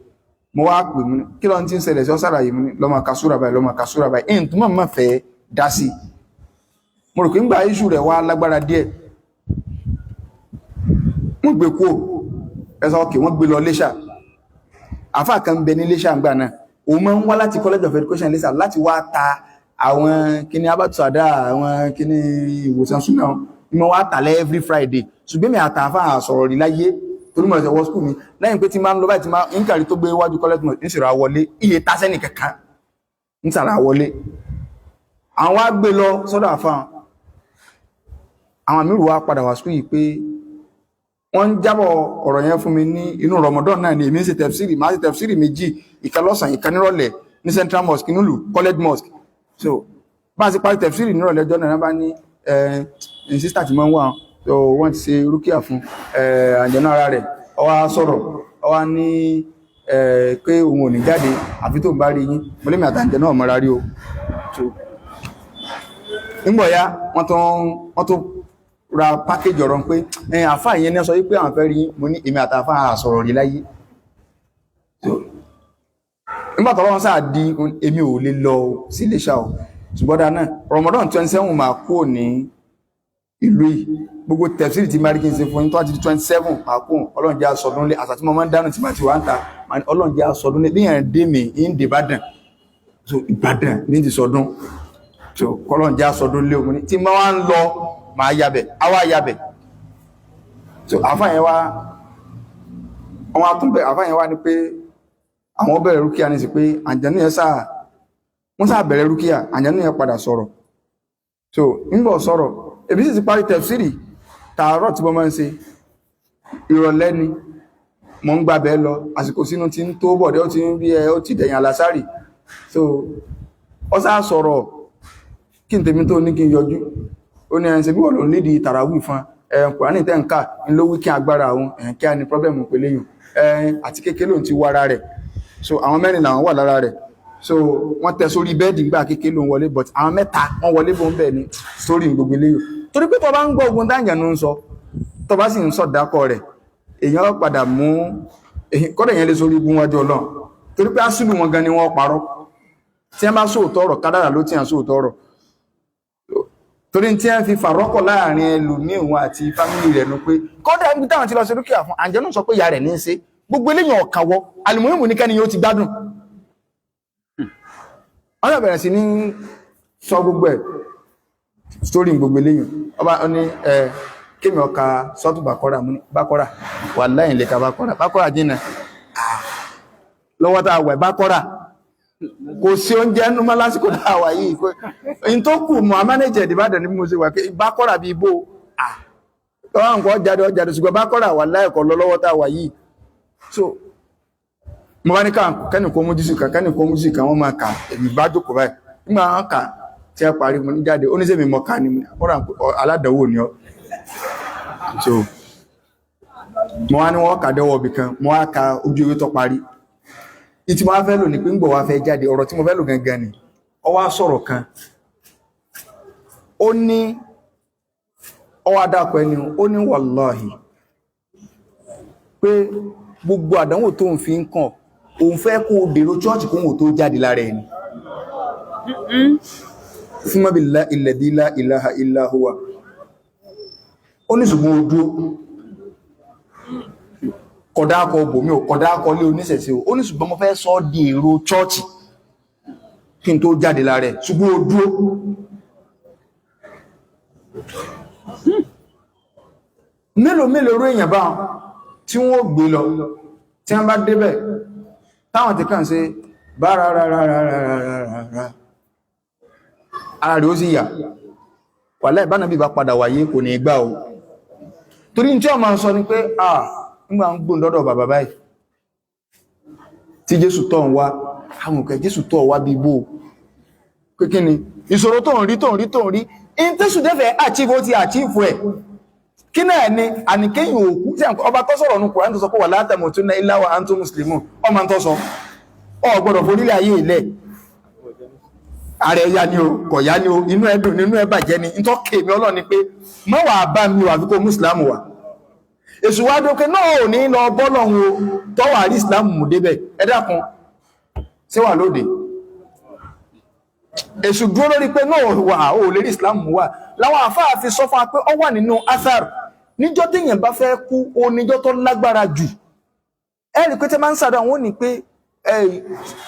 Mo wá pè mú ní kí ló ń tí ń ṣẹlẹ̀ sí ọ sàlàyé mú ní lọ́mọ kasúra báyìí, lọ́mọ kasúra báyìí, ẹ̀yìn tó mọ̀ mọ̀ fẹ́ dá sí i. Mo rò pé ńgbà iṣu rẹ̀ wá lágbára díẹ̀, wọ́n gbé kúò ẹ̀sọ́ ọkè, wọ́n gbé lọ Iléṣà. Àfáà kan ń bẹ ní Iléṣà ńgbà náà, òun máa ń wá láti College of Education Iléṣà láti wá ta àwọn kíní abátúsàdá, àwọn kíní ìwòsàn súnà ní mo wá tà lẹ́ every Friday. Ṣùgbọ́n mi àtàfà sọ̀rọ̀ rí láyé torí mo ẹ̀sẹ̀ wọ school mi lẹ́yìn pé tí máa ń lọ báyìí tí máa ń kàrí tó gbé wájú college mọ̀ ń sèrò àwọlé iye tásẹ́nì kankan ń sàrà àwọlé. Àwọn wá gbé lọ sọ́dọ̀ àfáà, àwọn àmì wá padà wá school yìí pé wọ́n ń jábọ̀ ọ̀rọ̀ yẹn fún mi ní inú Ramadan náà ni èmi ń ṣe tẹ̀fsírì, máa ṣe tẹ̀fsírì méjì, ìkan lọ́sàn, ìkan nírọ̀lẹ́ ní Central Mosque nílùú College Mosque. So bá a ṣe parí tẹ̀fsírì nírọ̀lẹ́ ọjọ́ náà bá ní ẹ̀ sísítà tí wọ́n ń wà, so wọ́n ti ṣe rúkìá fún àjẹnú ara rẹ̀. Ó wá sọ̀rọ̀, ó wá ní pé òun ò ní jáde àfi tó ń bá rí yín. Mo lémi àtàǹjẹ náà mọ́ra rí o. So nígbọ̀ ya wọ́n tó ra pákéjì ọ̀rọ̀ pé ẹ̀yìn àfáà yẹn ní sọ wípé àwọn fẹ́ rí yín. Mo ní èmi àtàfáà àsọ̀rọ̀ rí láyé. So nígbà tọ́lọ́run sáà di èmi ò lè lọ sí Iléṣà o. Ṣùgbọ́n dáa náà Ramadan 27 máa kúrò ní ìlú yìí, gbogbo tẹ̀síìrì tí máa rí kí n ṣe fún yín tó àti 27 máa kú. Ọlọ́run jẹ́ aṣọdún lé àṣà tí mo máa ń dáná tí máa ti wá ń ta, Ọlọ́run jẹ́ aṣọdún lé bí yẹn dé mi ń dé Ìbàdàn. So Ìbàdàn ní ti sọdún, so kọ́lọ́run jẹ́ aṣọdún lé omi tí máa wá ń lọ máa yabẹ̀ àwa yabẹ̀. So àfáà yẹn wá wọn á tún bẹ, àfáà yẹn wá ní pé àwọn bẹ̀rẹ̀ rúkìá ní sí pé àǹjẹ̀nú yẹn sáà wọ́n sáà bẹ̀rẹ̀ rúkìá, àǹjẹ̀nú yẹn padà sọ̀rọ̀. So ńgbọ̀ sọ̀rọ̀, èmi sì ti parí tẹ̀fsírì tààrọ̀ tí mo máa ń ṣe ìrọ̀lẹ́ ni mo ń gbàbẹ́ lọ, àsìkò sínú ti ń tó bọ̀dẹ́, ó ti ń rí ẹ, ó ti dẹ̀yìn àlásárì. So ó sáà sọ̀rọ̀ kí n tèmi tó ní kí n yọjú, ó ní ẹni ṣe bí wọ́n lò nídìí tàràwì fún ẹ, Kùránì tẹ́ ń kà ń lówí kí agbára òun ẹ̀hìn kí a ní pọ́blẹ́mù pẹ̀lú èèyàn ẹ̀hìn àti kékeré lòun ti wọ ara rẹ̀. So àwọn mẹ́rin làwọn wà lára rẹ̀, so wọ́n tẹ sórí bẹ́ẹ̀dì ńgbà kékeré lòun wọlé, but àwọn mẹ́ta wọ́n wọlé bó ń bẹ̀ ni sórí gbogbo eléyìí. Torí pé tó bá ń gbọ́ ogun dáǹjànú ń sọ, tó bá sì ń sọ dákọ̀ rẹ̀, èèyàn padà mú kọ́dà yẹn lè sórí igun wájú Ọlọ́run, torí pé asúlù wọn gan ni wọ́n parọ́. Tí wọ́n bá sóòótọ́ ọ̀rọ̀ kádàrà ló ti hàn sóòótọ́ ọ̀rọ̀, torí tí wọ́n fi fàrọ́kọ̀ láàrin ẹlòmíì òun àti fámìlì rẹ̀ nu pé kọ́dà níbi táwọn ti lọ sí dúkìá fún àǹjẹ́nù sọ pé ìyá rẹ̀ ní í ṣe gbogbo eléyìí ọ̀kàwọ́ alùmọ́ìmù ní kẹ́ni yóò ti gbádùn. Wọ́n yóò bẹ̀rẹ̀ sí ní sọ gbogbo ẹ̀ sórí gbogbo eléyìí. Ọba ní ẹ kémi ọka sọ́tù bàkọ́rà mú ní bàkọ́rà wà láyìn lè ka bàkọ́rà, bàkọ́rà jìnà lọ́wọ́ tá a wẹ̀ bàkọ́rà kò sí oúnjẹ ẹnu mọ́ lásìkò tá a wà yìí. In tó kù mọ́ amánéjẹ̀ ìdìbàdàn ní bí mo ṣe wà pé bàkọ́rà bíi bó tọ́wọ́ nǹkan ọjáde ọjáde, ṣùgbọ́n bàkọ́rà wà láìkọ́ lọ lọ́wọ́ tá a wà yìí. So mo bá ní ká kẹ́nì kó mú jísù kan, kẹ́nì kó mú jísù kan, wọ́n máa kà, èmi bá jókòó báyìí nígbà wọn kà tí a parí mo ní jáde, ó ní sẹ́mi mọ̀ ká ni mo ní àkọ́rà aládàáwò ni ọ́. So mo wá ní wọ́n kà dẹ́wọ́ ibì kan, mo wá ka ojú ewé tó parí. Ìtì mo wá fẹ́ lò ní pé ń gbọ̀ wá fẹ́ jáde, ọ̀rọ̀ tí mo fẹ́ lò gangan ni ó wá sọ̀rọ̀ kan, ó ní ó wá dákọ̀ ẹni, ó ní wàláhì pé gbogbo àdánwò tó ń fi ń kàn òun fẹ́ kó o dèrò chọ́ọ̀chì kó òun tó jáde lára ẹni. Fún billahi alladhi la ilaha illa huwa. Ó ní ṣùgbọ́n ojú kọ̀dákọ̀ bòmí ò kọ̀dákọ̀ lé oníṣẹ̀ṣe ó ní ṣùgbọ́n mo fẹ́ sọ di èrò chọ́ọ̀chì kí n tó jáde lára ẹ̀, ṣùgbọ́n ojú. Mélòó mélòó rú èèyàn báwọn tí wọ́n gbé lọ, tí wọ́n bá débẹ̀ táwọn ti kàn ṣe bá rárárárárárá, ara rẹ̀ ó sì yà. Wàláhì, bánàbí bá padà wáyé, kò ní gbà o. Torí tí ọmọ sọ ni pé à nígbà ń gbóhùn dọ́dọ̀ bàbá báyìí tí Jésù tọ́ ń wá, àwọn òkè Jésù tọ́ wá bí bó pé kí ni ìṣòro tó ń rí, tó ń rí, tó ń rí in tẹ́sù dẹ́fẹ̀ achieve, ó ti achieve ẹ̀. Kí náà ni àníkéyìn òkú tí ọba tó sọ̀rọ̀ nù Kùránì tó sọ pé wala tamutunna illa wa antum muslimun, ọmọ tó sọ ọ gbọ́dọ̀ forílẹ̀ ayé ilẹ̀ ààrẹ ya ni o, kọ̀ ya ni o, inú ẹ dùn, nínú ẹ bàjẹ́ ni, ń tọ́ kèmí Ọlọ́run ni pé mọ́ wà bá mi wà fi kó mùsùlámù wà. Èṣù wá dókè náà ò ní lọ bọ́lọ̀hun o, tọ́wà rí ìsìlámù mú débẹ̀. Ẹ dákun, ṣé wà lóde? Èṣù dúró lórí pé náà wà ó lè rí ìsìlámù wà. Láwọn àfáà fi sọ fún wa pé ó wà nínú athar, níjọ́ téèyàn bá fẹ́ kú, ó níjọ́ tó lágbára jù. Ẹ rí pé tẹ́ máa ń sàdọ̀ àwọn ò ní pé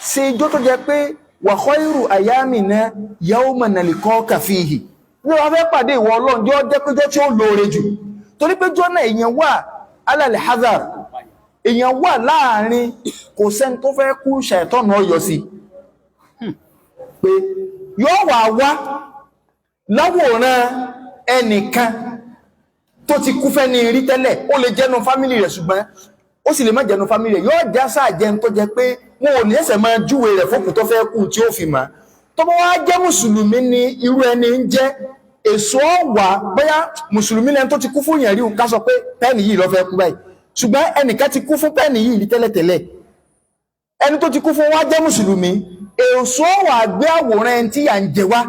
ṣe ijó tó jẹ pé wa khairu ayyamina yawma nalqaka fihi, ní wọ́n fẹ́ pàdé ìwọ Ọlọ́run, jọ jẹ́ péjọ tí ó lóore jù, torí pé jọ́nà èèyàn wà alal hazar, èèyàn wà láàrin, kò sẹ́ni tó fẹ́ kú, ṣàìtọ́nù ọyọ sí pé yóò wà wá láwòrán ẹnìkan tó ti kú fẹ́ ní rí tẹ́lẹ̀. Ó lè jẹ́nu fámílì rẹ̀, ṣùgbọ́n ó sì lè má jẹ́nu fámílì rẹ̀. Yóò já sáà jẹun tó jẹ pé wọn ò ní ẹsẹ̀ máa júwe rẹ̀ fókù tó fẹ́ kú tí ó fi mọ̀. Tó bá wá jẹ́ mùsùlùmí ni irú ẹni ń jẹ́, èso ọ̀wà bóyá mùsùlùmí lẹni tó ti kú fún yẹn rí, ká sọ pé pẹ́ẹ̀nì yìí ló fẹ́ kú báyìí, ṣùgbọ́n ẹnìkan ti kú fún pẹ́ẹ̀nì yìí rí tẹ́lẹ̀tẹ́lẹ̀, ẹni tó ti kú fún wá jẹ́ mùsùlùmí, èso ọ̀wà gbé àwòrán ẹni tí yà ń jẹ wá,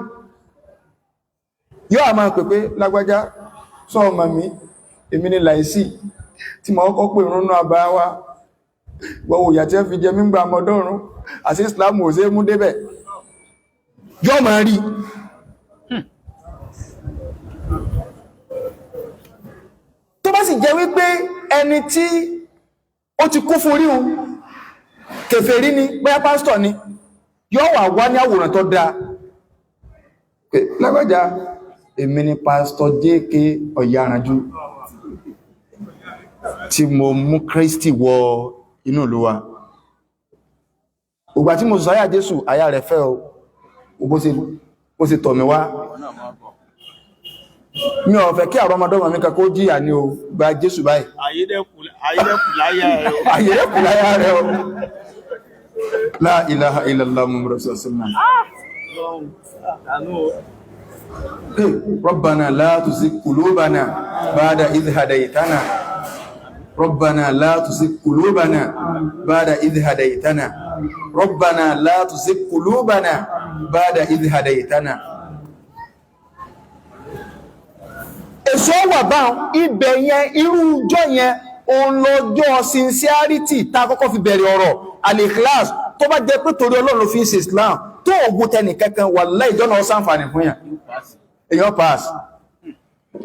yóò máa pè pé lágbájá, sọ ọmọ mi, èmi ni láìsí tí mo kọ́kọ́ pè rúnú àbá wa gbọ́wọ́ ìyà tí ẹ fi jẹ mí gbà ọmọdọ́rùn àti Islam ò ṣe é mú débẹ̀. Yóò máa rí. Tó bá sì jẹ́ wípé ẹni tí ó ti kú fún ríhun kèfèrí ni, bóyá pásítọ̀ ni, yóò wà wá ní àwòrán tó dáa pé lágbájá, èmi ni pásítọ̀ J.K. Ọ̀yáranjú tí mo mú Kristi wọ inú ìlú wa. Ògbà tí mo sọ àyà Jésù, àyà rẹ̀ fẹ́ o, bó ṣe tọ̀ mí wá, mi ò fẹ́ kí àwọn ọmọdọ́mọ mi kan kó jìyà ní o, gba Jésù báyìí. Ayédẹ́kù láyà ẹ̀ o. Ayédẹ́kù láyà rẹ̀ o. La ilaha illallah Muhammadu rasulullah. Rabbana la tuzigh qulubana ba'da idh hadaytana. Rabbana la tuzigh qulubana ba'da idh hadaytana. Rabbana la tuzigh qulubana ba'da idh hadaytana. Èso wà báwọn ibẹ̀ yẹn, irú ọjọ́ yẹn òun lọ́jọ́ sincerity tá a kọ́kọ́ fi bẹ̀rẹ̀ ọ̀rọ̀ al-ikhlas. Tó bá jẹ́ pé torí Ọlọ́run ló fi ń ṣe Islam, tó ògùn tẹnì kankan, wallahi ìjọ́nà ó ṣàǹfààní fún yàn, èèyàn pass.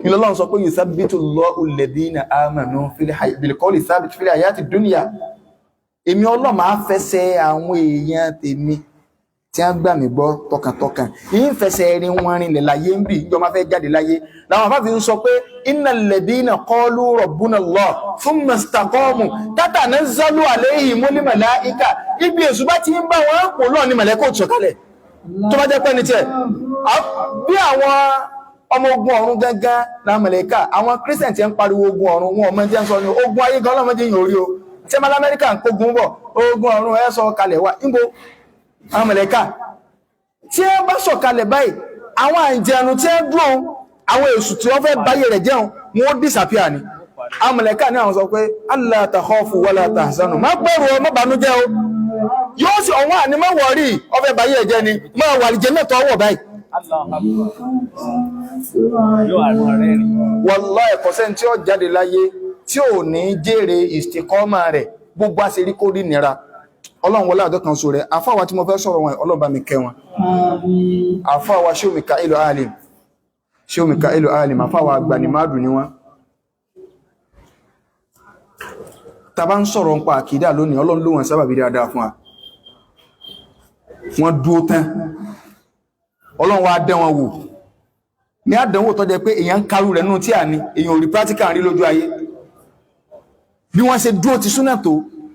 Ìlọ́lọ́run sọ pé yuthabbitu Allahu alladhina amanu bil qawli thabit fil hayati dunya. Èmi Ọlọ́run máa fẹsẹ̀ àwọn èèyàn tèmi tí a gbà mí gbọ́ tọkàntọkàn, yìí ń fẹsẹ̀ rin wọn rinlẹ̀ láyé ń bì, ìjọ máa fẹ́ jáde láyé. Làwọn afáfi ń sọ pé innal ladhina qalu rabbuna Allah thumma istaqamu tatanazzalu alayhimul malaika. Ibi èṣù bá ti ń bá wọn pò lọ́ọ̀ ní mọ̀lẹ́kọ̀ sọ̀kalẹ̀. Tó bá jẹ́ pé ní tiẹ̀ bí àwọn ọmọ ogun ọ̀run gangan la mọ̀lẹ́kà, àwọn Christian ti ń pariwo ogun ọ̀run, wọn ọmọ jẹ́ ń sọ ní ogun ayé gan ọlọ́mọdé yìí orí o, tí ẹ máa lamẹ́ríkà ń kógun bọ̀, ogun ọ̀run ẹ sọ kalẹ̀ wá níbo. Àwọn mọ̀lẹ́kà tí ẹ bá sọ̀kalẹ̀ báyìí, àwọn àǹjẹ̀nu tí ẹ dúró, àwọn èṣù tí wọ́n fẹ́ báyé rẹ̀ jẹun, wọn ó disappear ni. Àwọn mọ̀lẹ́kà ní àwọn sọ pé alla takhafu wala tahzanu, má bẹ̀rù ọ, má bànújẹ́ o, yóò sì ọ̀wọ́n àní má wọ̀rí, ọfẹ́ báyé ẹ̀ jẹ́ ni má wà lìjẹ́ náà tọ́wọ̀ báyìí. Wallahi, ẹ̀kọ́ sẹ́ni tí ó jáde láyé tí ò ní jèrè ìsìkọ́mà rẹ̀, gbogbo àṣírí kó rí nira. Ọlọ́run wọlé àjọ kan so rẹ̀ àfáwà tí mo fẹ́ sọ̀rọ̀ wọn, Ọlọ́run bá mi kẹ́ wọn. Àfáwà Shehu Mikailu Alim, Shehu Mikailu Alim, àfáwà agbanimádùn ni wọ́n. Ta bá ń sọ̀rọ̀ nípa àkídà lónìí, Ọlọ́run ló wọn sábàbí dáadáa fún wa. Wọ́n dúó tán, Ọlọ́run wá dán wọn wò ní àdánwò tó jẹ́ pé èèyàn ń karú rẹ̀ nínú tí à ní èèyàn ò rí practical rí lójú ayé. Bí wọ́n ṣe dúró ti súnà tó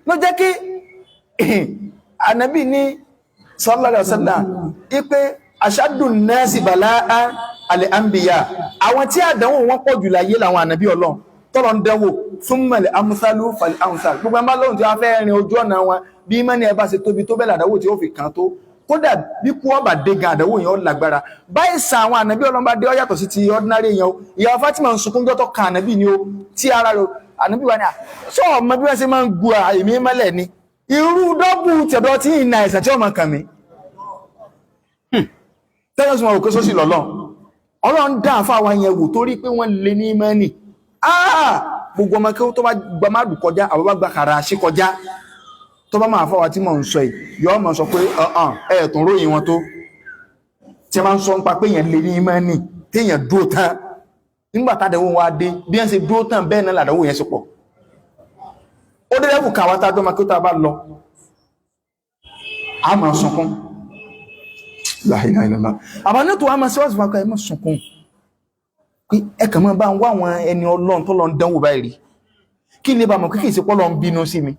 ló jẹ́ kí ànábì ní sallallahu alaihi wasallam ipe ashaddu nnasi bala'an al-anbiya, àwọn tí àdánwò wọn pọ̀ jù láyé làwọn ànábì Ọlọ́run tọ́lọ ń dánwò, thumma al-amthalu fal-amthal. Gbogbo ẹmbá lóhun tí wọ́n fẹ́ rin ojú ọ̀nà wọn, bí mẹ́ni ẹ bá ṣe tóbi tó bẹ́ẹ̀ làdánwò tí ó fi kàn tó. Kódà bí kú ọba dé gan, àdánwò yẹn ó lágbára báyìí. Sa àwọn ànábì Ọlọ́run bá dé, ó yàtọ̀ sí ti ordinary yẹn o. Ìyàwó Fatima ń sunkún jọ́tọ̀ kan ànábì ni o, tí ara rẹ̀ ànábì wa ni à sọ ọmọ bí wọ́n ṣe máa ń gu èmi mọ́lẹ̀ ni irú dọ́bù tẹ̀dọ̀ tí ìnà ẹ̀sẹ̀ tí ọmọ kàn mí tẹ́lẹ̀ sọ òkè sósì lọ́lọ́. Ọlọ́run dá àfáà wa yẹn wò torí pé wọ́n lè ní mẹ́ni. Gbogbo ọmọ kí ó tó bá gba mádù kọjá, àwọn bá gba kàrà sí kọjá, tó bá máa fáwa tí mò ń sọ yìí, yọ́ mọ̀ sọ pé ọ̀hàn ẹ̀ẹ̀tún ròyìn wọn tó tí a máa ń sọ nípa pé èèyàn lè ní mẹ́ni, téèyàn dúró tán nígbà tádẹ̀wò wa dé, bí wọ́n ṣe dúró tán bẹ́ẹ̀ náà làdánwò yẹn ṣe pọ̀. Ó dé lẹ́wù káwa tá a dọ́mọ kí ó tá a bá lọ, a máa sunkún. La ilaha illallah. Àbá ní tó wá máa síwájú fún akọ ẹ má sunkún, pé ẹ kàn máa bá ń wá àwọn ẹni Ọlọ́run tó lọ ń dánwò báyìí rí, kí n lè bá mọ̀ kí kìí ṣe pọ́ lọ ń bínú sí mi.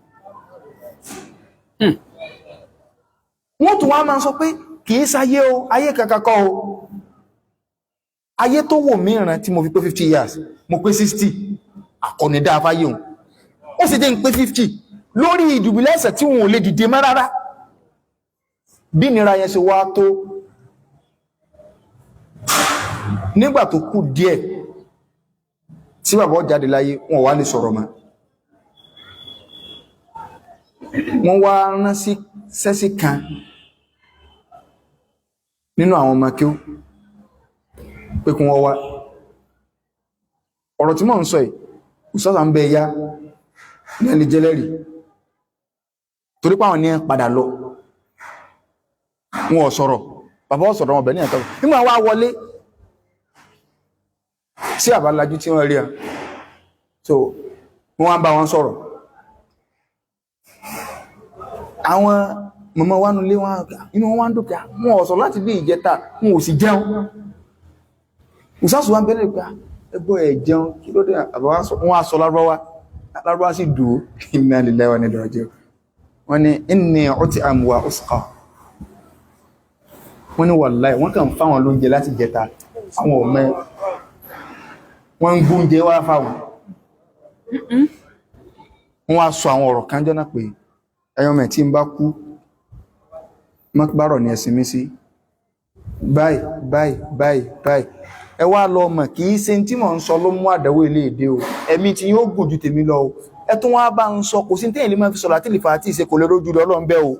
Wọ́n tún wá máa sọ pé kìí sáyé o, ayé kankan kọ́ o, ayé tó wò mí ìran tí mo fi pé 50 years, mo pé 60, àkọ́nidá afáyé òun ó sì jẹ́ ń pé 50 lórí ìdùbúlẹ̀ ẹ̀sẹ̀ tí wọn ò lè dìde mọ́ rárá. Bí ìnira yẹn ṣe wá tó, nígbà tó kù díẹ̀ tí bàbá ó jáde láyé, wọn wá lè sọ̀rọ̀ mọ́. Wọ́n wá rán sí sẹ́sì kan nínú àwọn ọmọ kí ó pé kí wọ́n wá. Ọ̀rọ̀ tí mò ń sọ yìí, òṣàṣà ń bẹ ya ní ẹni jẹ́lẹ́rì torí páwọn ní padà lọ, wọn ò sọ̀rọ̀, bàbá ò sọ̀rọ̀, wọn bẹ̀ ní ẹ̀kọ́. Nígbà wá wọlé sí àbálájú tí wọ́n rí a, so wọ́n wá ń bá wọn sọ̀rọ̀. Àwọn mọ̀mọ́ wá nulé wọn, inú wọn wá ń dùkẹ́, wọn ò sọ̀rọ̀ láti bí ìjẹta, wọn ò sì jẹun. Ìsásù wa ń bẹ̀rẹ̀ pé ẹgbọ́ ẹ̀ jẹun, kí ló dé? Àbá wọn á sọ lárúbáwá, lárúbáwá sì dùn. Inna lillahi wa inna ilaihi raji'un. Wọ́n ní inni ut'am wa usqa. Wọ́n ní wallahi wọ́n kàn fáwọn lóúnjẹ láti jẹta, àwọn ọmọ wọ́n ń gbóúnjẹ wá fáwọn. Wọ́n wá sọ àwọn ọ̀rọ̀ kan jọ́nà pé ẹyọ mẹ́ tí ń bá kú, mọ́kbárọ̀ ni ẹ̀sìn mi sí báyìí báyìí báyìí báyìí. Ẹ wá lọ mọ̀ kì í ṣe tí mò ń sọ ló mú àdánwò ilé èdè o, ẹ̀mí tí yóò gùn ju tèmi lọ o. Ẹ tún wá bá ń sọ, kò sí téèyàn lè máa fi sọ̀rọ̀ àti ìlìfà àti ìṣe kò lè rójú lọ Ọlọ́run bẹ́ẹ̀ o.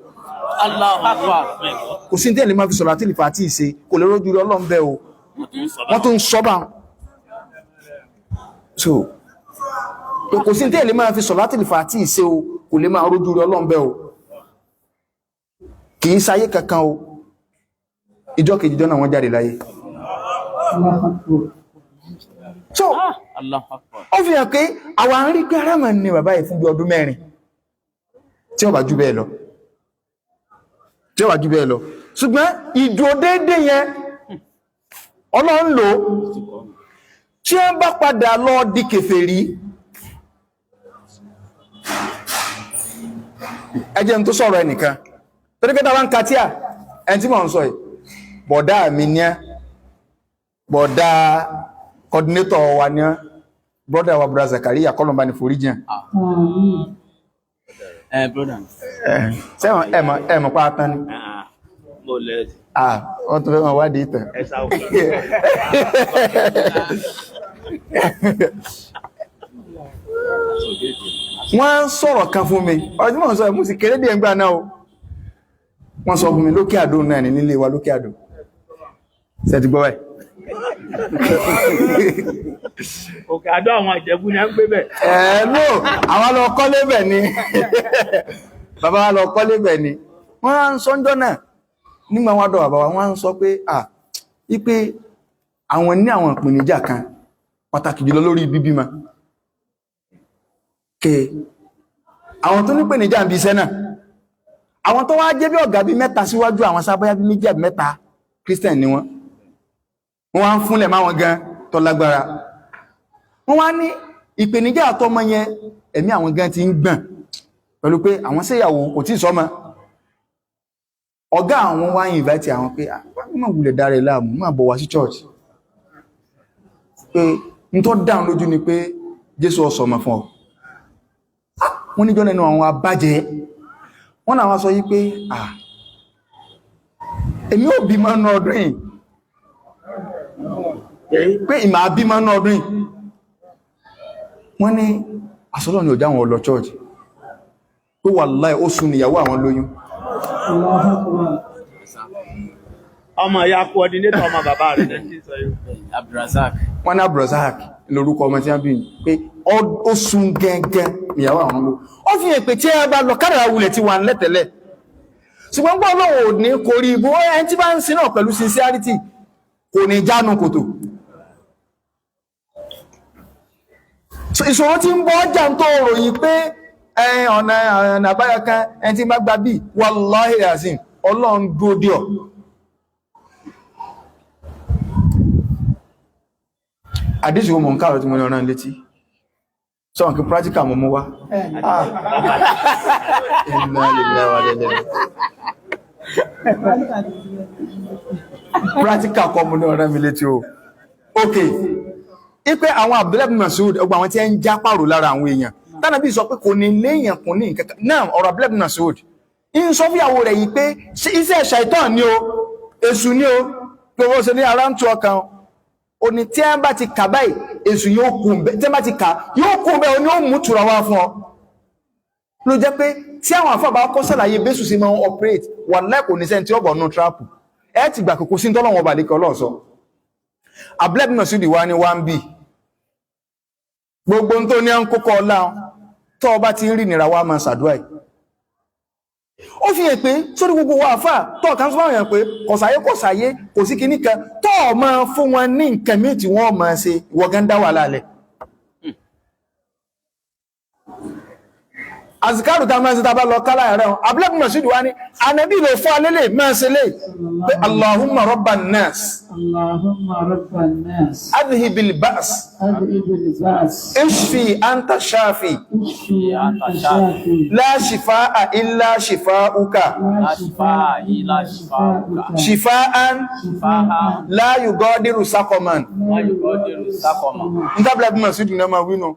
Kò sí téèyàn lè máa fi sọ̀rọ̀ àti ìlìfà àti ìṣe kò lè rójú lọ Ọlọ́run bẹ́ẹ̀ o. Wọ́n tún ń sọ bá wọn. So kò sí téèyàn lè máa fi sọ̀rọ̀ àti ìlìfà àti ìṣe o, kò lè máa rójú lọ Ọlọ́run bẹ́ẹ̀ o. Kì í sáyé kankan o. Ìjọ kejì jọ náà wọ́n jáde láyé. So ó fi hàn pé àwọn àárín pé ara mà ní bàbá yìí fún bí ọdún mẹ́rin tí ó bá jù bẹ́ẹ̀ lọ, tí ó bá jù bẹ́ẹ̀ lọ. Ṣùgbọ́n ìdúró déédéé yẹn Ọlọ́run lò tí wọ́n bá padà lọ di kèfèrí. Ẹ jẹ́ n tó sọ̀rọ̀ ẹnìkan torí pé táwa ń ka tíà, ẹni tí mò ń sọ yìí, bọ̀dá mi ní ẹ́, bọ̀dá coordinator wa ní ẹ́, brother wa, brother Zakaria, kọ́lọ̀mbá ní foríjìn. Sẹ́wọ̀n ẹ̀mọ̀ pa tán ni wọ́n tún fẹ́ wọn wádìí ìtàn. Wọ́n sọ̀rọ̀ kan fún mi, ọ̀rọ̀ tí mò ń sọ yìí, mo sì kéré díẹ̀ ńgbà náà o. Wọ́n sọ fún mi lókè àdó náà ní nílé wa lókè àdó. Ṣé ti gbọ́ báyìí? Òkè àdó àwọn Ìjẹ̀bú ni a ń gbé bẹ̀. Ẹ̀ẹ́nù àwọn lọ kọ́lé bẹ̀ ni, bàbá wa lọ kọ́lé bẹ̀ ni. Wọ́n á ń sọ ńjọ́ náà nígbà wọn dọ̀ bàbá wa, wọ́n á ń sọ pé à wípé àwọn ní àwọn ìpèníjà kan pàtàkì jùlọ lórí bíbímọ. Ke àwọn tó ní ìpèníjà ń bi iṣẹ́ náà, àwọn tó wá jẹ́ bí ọ̀gá bí mẹ́ta síwájú àwọn sábáyá bí méjì àbí mẹ́ta, Christian ni wọ́n, wọ́n wá ń fúnlẹ̀ máwọn gan tó lágbára. Wọ́n wá ní Ìpèníjà àtọmọ yẹn, ẹ̀mí àwọn gan ti ń gbọ̀n pẹ̀lú pé àwọn ṣèyàwó kò tí ì sọ́mọ. Ọ̀gá àwọn wá invite àwọn pé wọ́n má wulẹ̀ dára ẹ̀ láàmú, má bọ̀ wá sí church. Pé n tó dáhùn lójú ni pé Jésù ó sọmọ fún ọ. Wọ́n níjọ́ nínú àwọn abájẹ́. Wọ́n náà wá sọ yí pé èmi ò bímọ nú ọdún yìí, pé ìmọ̀ àbímọ nú ọdún yìí. Wọ́n ní àsọ́lọ́ ni ò já wọn lọ church, pé wàláhì ó sùn níyàwó àwọn lóyún. Allahu Akbar. Ọmọ ìyá coordinator ọmọ bàbá rẹ̀. Abdulrazak. Wọ́n ní Abdulrazak lórúkọ ọmọ tí wọ́n bí, pé ó sùn gẹ́gẹ́ níyàwó àwọn lóyún. Ó fi hàn pé tí ẹ bá lọ kádàrá wulẹ̀ ti wà lẹ́tẹ̀lẹ̀, ṣùgbọ́n gbọ́ Ọlọ́run ò ní korí ibú. Ẹni tí bá ń sin náà pẹ̀lú sincerity kò ní jánu kòtò. Ìṣòro tí ń bọ́ ọjà ń tó ròyìn pé ọ̀nà àbáyọ kan ẹni tí bá gba bí, wallahi azim, Ọlọ́run dúró dí ọ. Àdíṣì wo mọ̀ ń káàrọ̀ tí mo ní ọ̀rán létí sọ́wọ́n kí practical mọ́ mú wá. Inna lillahi wa inna ilaihi. Practical kọ́ mo ní ọ̀rán mi létí o. Ok, ipe àwọn Abdullahi bin Mas'ud, ọgbà àwọn tí ẹ ń já pàrò lára àwọn èèyàn tánàbí sọ pé kò ní léèyàn kún ní nǹkan náà. Ọ̀rọ̀ Abdullahi bin Mas'ud ń sọ fíyàwó rẹ̀ yìí pé iṣẹ́ ṣàìtàn ni o, èṣù ni o, pé wọ́n ṣe ní ara ń tu ọkàn o ní tí ẹ bá ti kà báyìí èṣù yóò kún bẹ́ẹ̀, tí ẹ bá ti kà yóò kún bẹ́ẹ̀, o ní ó mú tura wá fún ọ. Ló jẹ́ pé tí àwọn àfàbà kọ́ sàlàyé bẹ́sù sí máa ń operate, wallahi kò ní sẹ́ni tí ó bọ̀ nù trap. Ẹ ti gbà kókó sí tọ́lọ́wọ́n ọba àlekẹ́ ọlọ́ọ̀sọ. Abdullahi bin Mas'ud wá ní wá ń bì gbogbo tó ní à ń kókó ọlá tó ọba ti ń rí nira wá máa ṣàdúrà ẹ̀. Ó fi hàn pé sórí gbogbo wa àfà tó ọ̀kan sọ fáwọn èèyàn pé kọ̀sàyé kọ̀sàyé kò sí kinní kan tó ọ̀ máa fún wọn ní nǹkan míì tí wọ́n máa ṣe, ìwọ gan dá wà lálẹ́. Azikaru ta máa ń ṣe tá a bá lọ kálá ẹ̀rẹ́ wọn, Abdullahi bin Mas'ud wá ní Ànábì lè fún alẹ́lẹ̀ máa ṣe lè pé Allahumma rabban nas, Allahumma rabban nas, adhibil ba's, adhibil ba's, ishfi anta shafi, ishfi anta shafi, la shifaa illa shifauka, la shifaa illa shifauka, shifaan shifaan la yugadiru saqaman. La yugadiru saqaman. Ní Abdullahi bin Mas'ud ní ọmọ wínú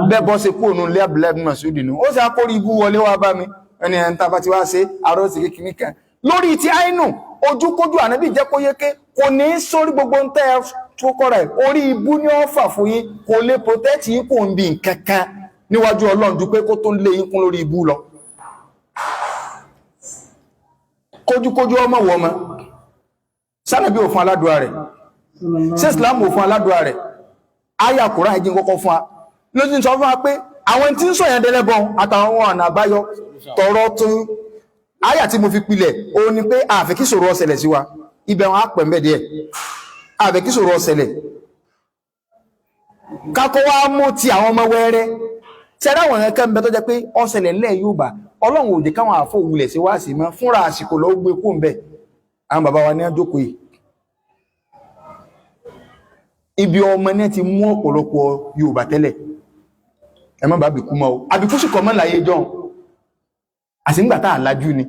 bẹ́ẹ̀ bọ́ sí kúrò nílé Abdullahi bin Mas'ud nù, ó sì akórí ibú wọlé wá bá mi ẹni ẹ̀ ń tàbá ti wá ṣe àrọ́ sí kékeré kan lórí ti àínú ojúkójú. Ànábì jẹ́ kó yéké kò ní sórí gbogbo ń tẹ́ ẹ tó kọ́ rẹ̀, orí ibú ní ó fà fún yín, kò lè protect yín, kò ń bi nǹkan kan níwájú Ọlọ́run ju pé kó tó ń lé yín kún lórí ibú lọ. Kójúkójú ọmọ wọ ọmọ sánàbí òfin aládùá rẹ̀, ṣé Islam òfin aládùá rẹ̀, àyà Kùránì ẹ̀jín kọ́kọ́ fún wa lójú ń sọ fún wa pé àwọn tí ń sọ yẹn dẹlẹ́bọn àtàwọn ọ̀nà àbáyọ tọrọ tún àyà tí mo fi pilẹ̀ ó ní pé àfẹ́ kí ṣòro ó ṣẹlẹ̀ sí wa, ibẹ̀ wọn á pẹ̀ ń bẹ̀ díẹ̀. Àfẹ́ kí ṣòro ó ṣẹlẹ̀ kákọ́ wá mú ti àwọn ọmọ wẹ́rẹ́ tẹ́lá àwọn ẹ̀kẹ́ ń bẹ tó jẹ́ pé ó ṣẹlẹ̀ ńlẹ̀ Yorùbá, Ọlọ́run ò jẹ́ káwọn àfọ òwúlẹ̀ sí wá sí mọ́ fúnra àsìkò ló gbé kú ń bẹ̀. Àwọn bàbá wa ní àjókòó yìí, ibi ọmọ náà ti mú ọ̀pọ̀lọpọ̀ Yorùbá tẹ́lẹ̀, ẹ má bàá bìkú mọ́ o, àbíkú sì kọ́ mọ́ láyé jọ àti nígbà tá à lajú ni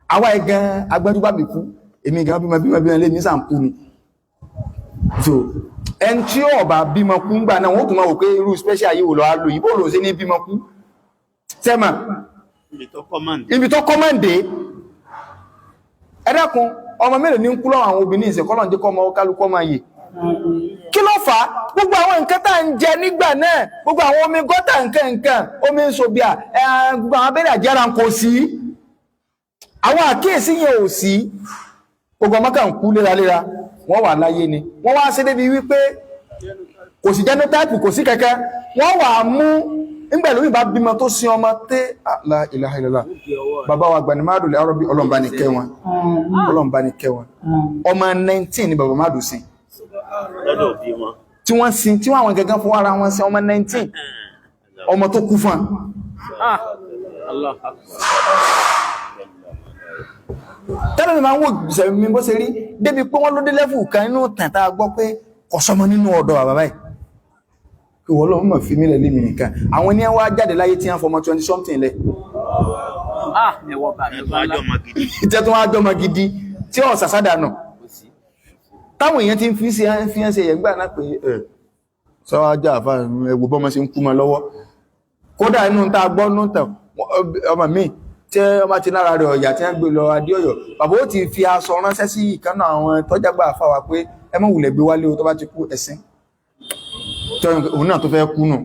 àwa ẹ̀ gan agbẹ́jú bá bìkú, èmi gan bímọ bímọ bímọ lé ní sàǹkú ni. So ẹn tí ó bá bímọ kú ńgbà náà wọ́n tún máa wò pé irú special yìí wò lọ́wọ́ lò yìí, bó lò sí ní bímọ kú sẹ́mà ibi tó kọ́mọ̀ǹdé. Ẹ dákun, ọmọ mélòó ní ń kú lọ́wọ́ àwọn obìnrin ìsìnkọ́lọ̀ ń jẹ́ kọ́ ọmọ kálukọ́ máa yè? Kí ló fà á? Gbogbo àwọn nǹkan tá à ń jẹ nígbà náà, gbogbo àwọn omi gọ́tà nǹkan nǹkan omi ń sobíà, gbogbo àwọn abẹ́rẹ́ àjẹrà kò sí, àwọn àkíyèsí yẹn ò sí. Gbogbo ọmọ kan kú léraléra, wọ́n wà láyé ni wọ́n wá ṣe débi wípé kò sí genotype, kò sí kẹ̀kẹ́, wọ́n wà mú nígbà lómi bá bímọ tó sin ọmọ tẹ́. La ilaha illallah. Bàbá wa Gbanimadu lè arọ́bí, Ọlọ́run ní kẹ́ wọn, Ọlọ́run ní kẹ́ wọn. Ọmọ 19 ni bàbá Madu sin lọ́dọ̀ òbí wọn tí wọ́n sin, tí wọ́n àwọn gẹ́gẹ́ fún ara wọn sin ọmọ 19, ọmọ tó kú fún Allah. Tẹ́lẹ̀ mi máa ń wò sẹ̀mí bó ṣe rí débi pé wọ́n ló dé lẹ́fù kan nínú tàn tá a gbọ́ pé kò sọmọ nínú ọ̀dọ̀ bàbá báyìí. Kí wọ́n lọ́wọ́ mọ̀ fi mílẹ̀ lémi nìkan. Àwọn ní wá jáde láyé tí wọ́n fọmọ 20 something lẹ̀. Ah, ẹ̀wọ̀ bà mí Ẹ̀tọ́ bá àjọ ọmọ gidi. Ìtẹ́ tó wá jọmọ gidi tí ó sàsádànù. Kò sí. Táwọn èèyàn ti ń fi ṣe fi ń ṣe yẹ̀ngbà náà pé ẹ̀ sọ́wájá àfà ẹ̀wò bọ́mọ sí ń kú mọ́ lọ́wọ́. Kódà inú ta gbọ́ nú tàn ọmọ mi tí ọmọ ti lára rẹ̀ ọ̀yà tí wọ́n gbé lọ Adéọ̀yọ́, bàbá ó ti fi aṣọ ránṣẹ́ sí ìkànnà àwọn tọ́jàgbà àfà wa pé ẹ má wulẹ̀ gbé wálé o, tó bá ti kú ẹ̀sìn. Òun náà tó fẹ́ kú nù.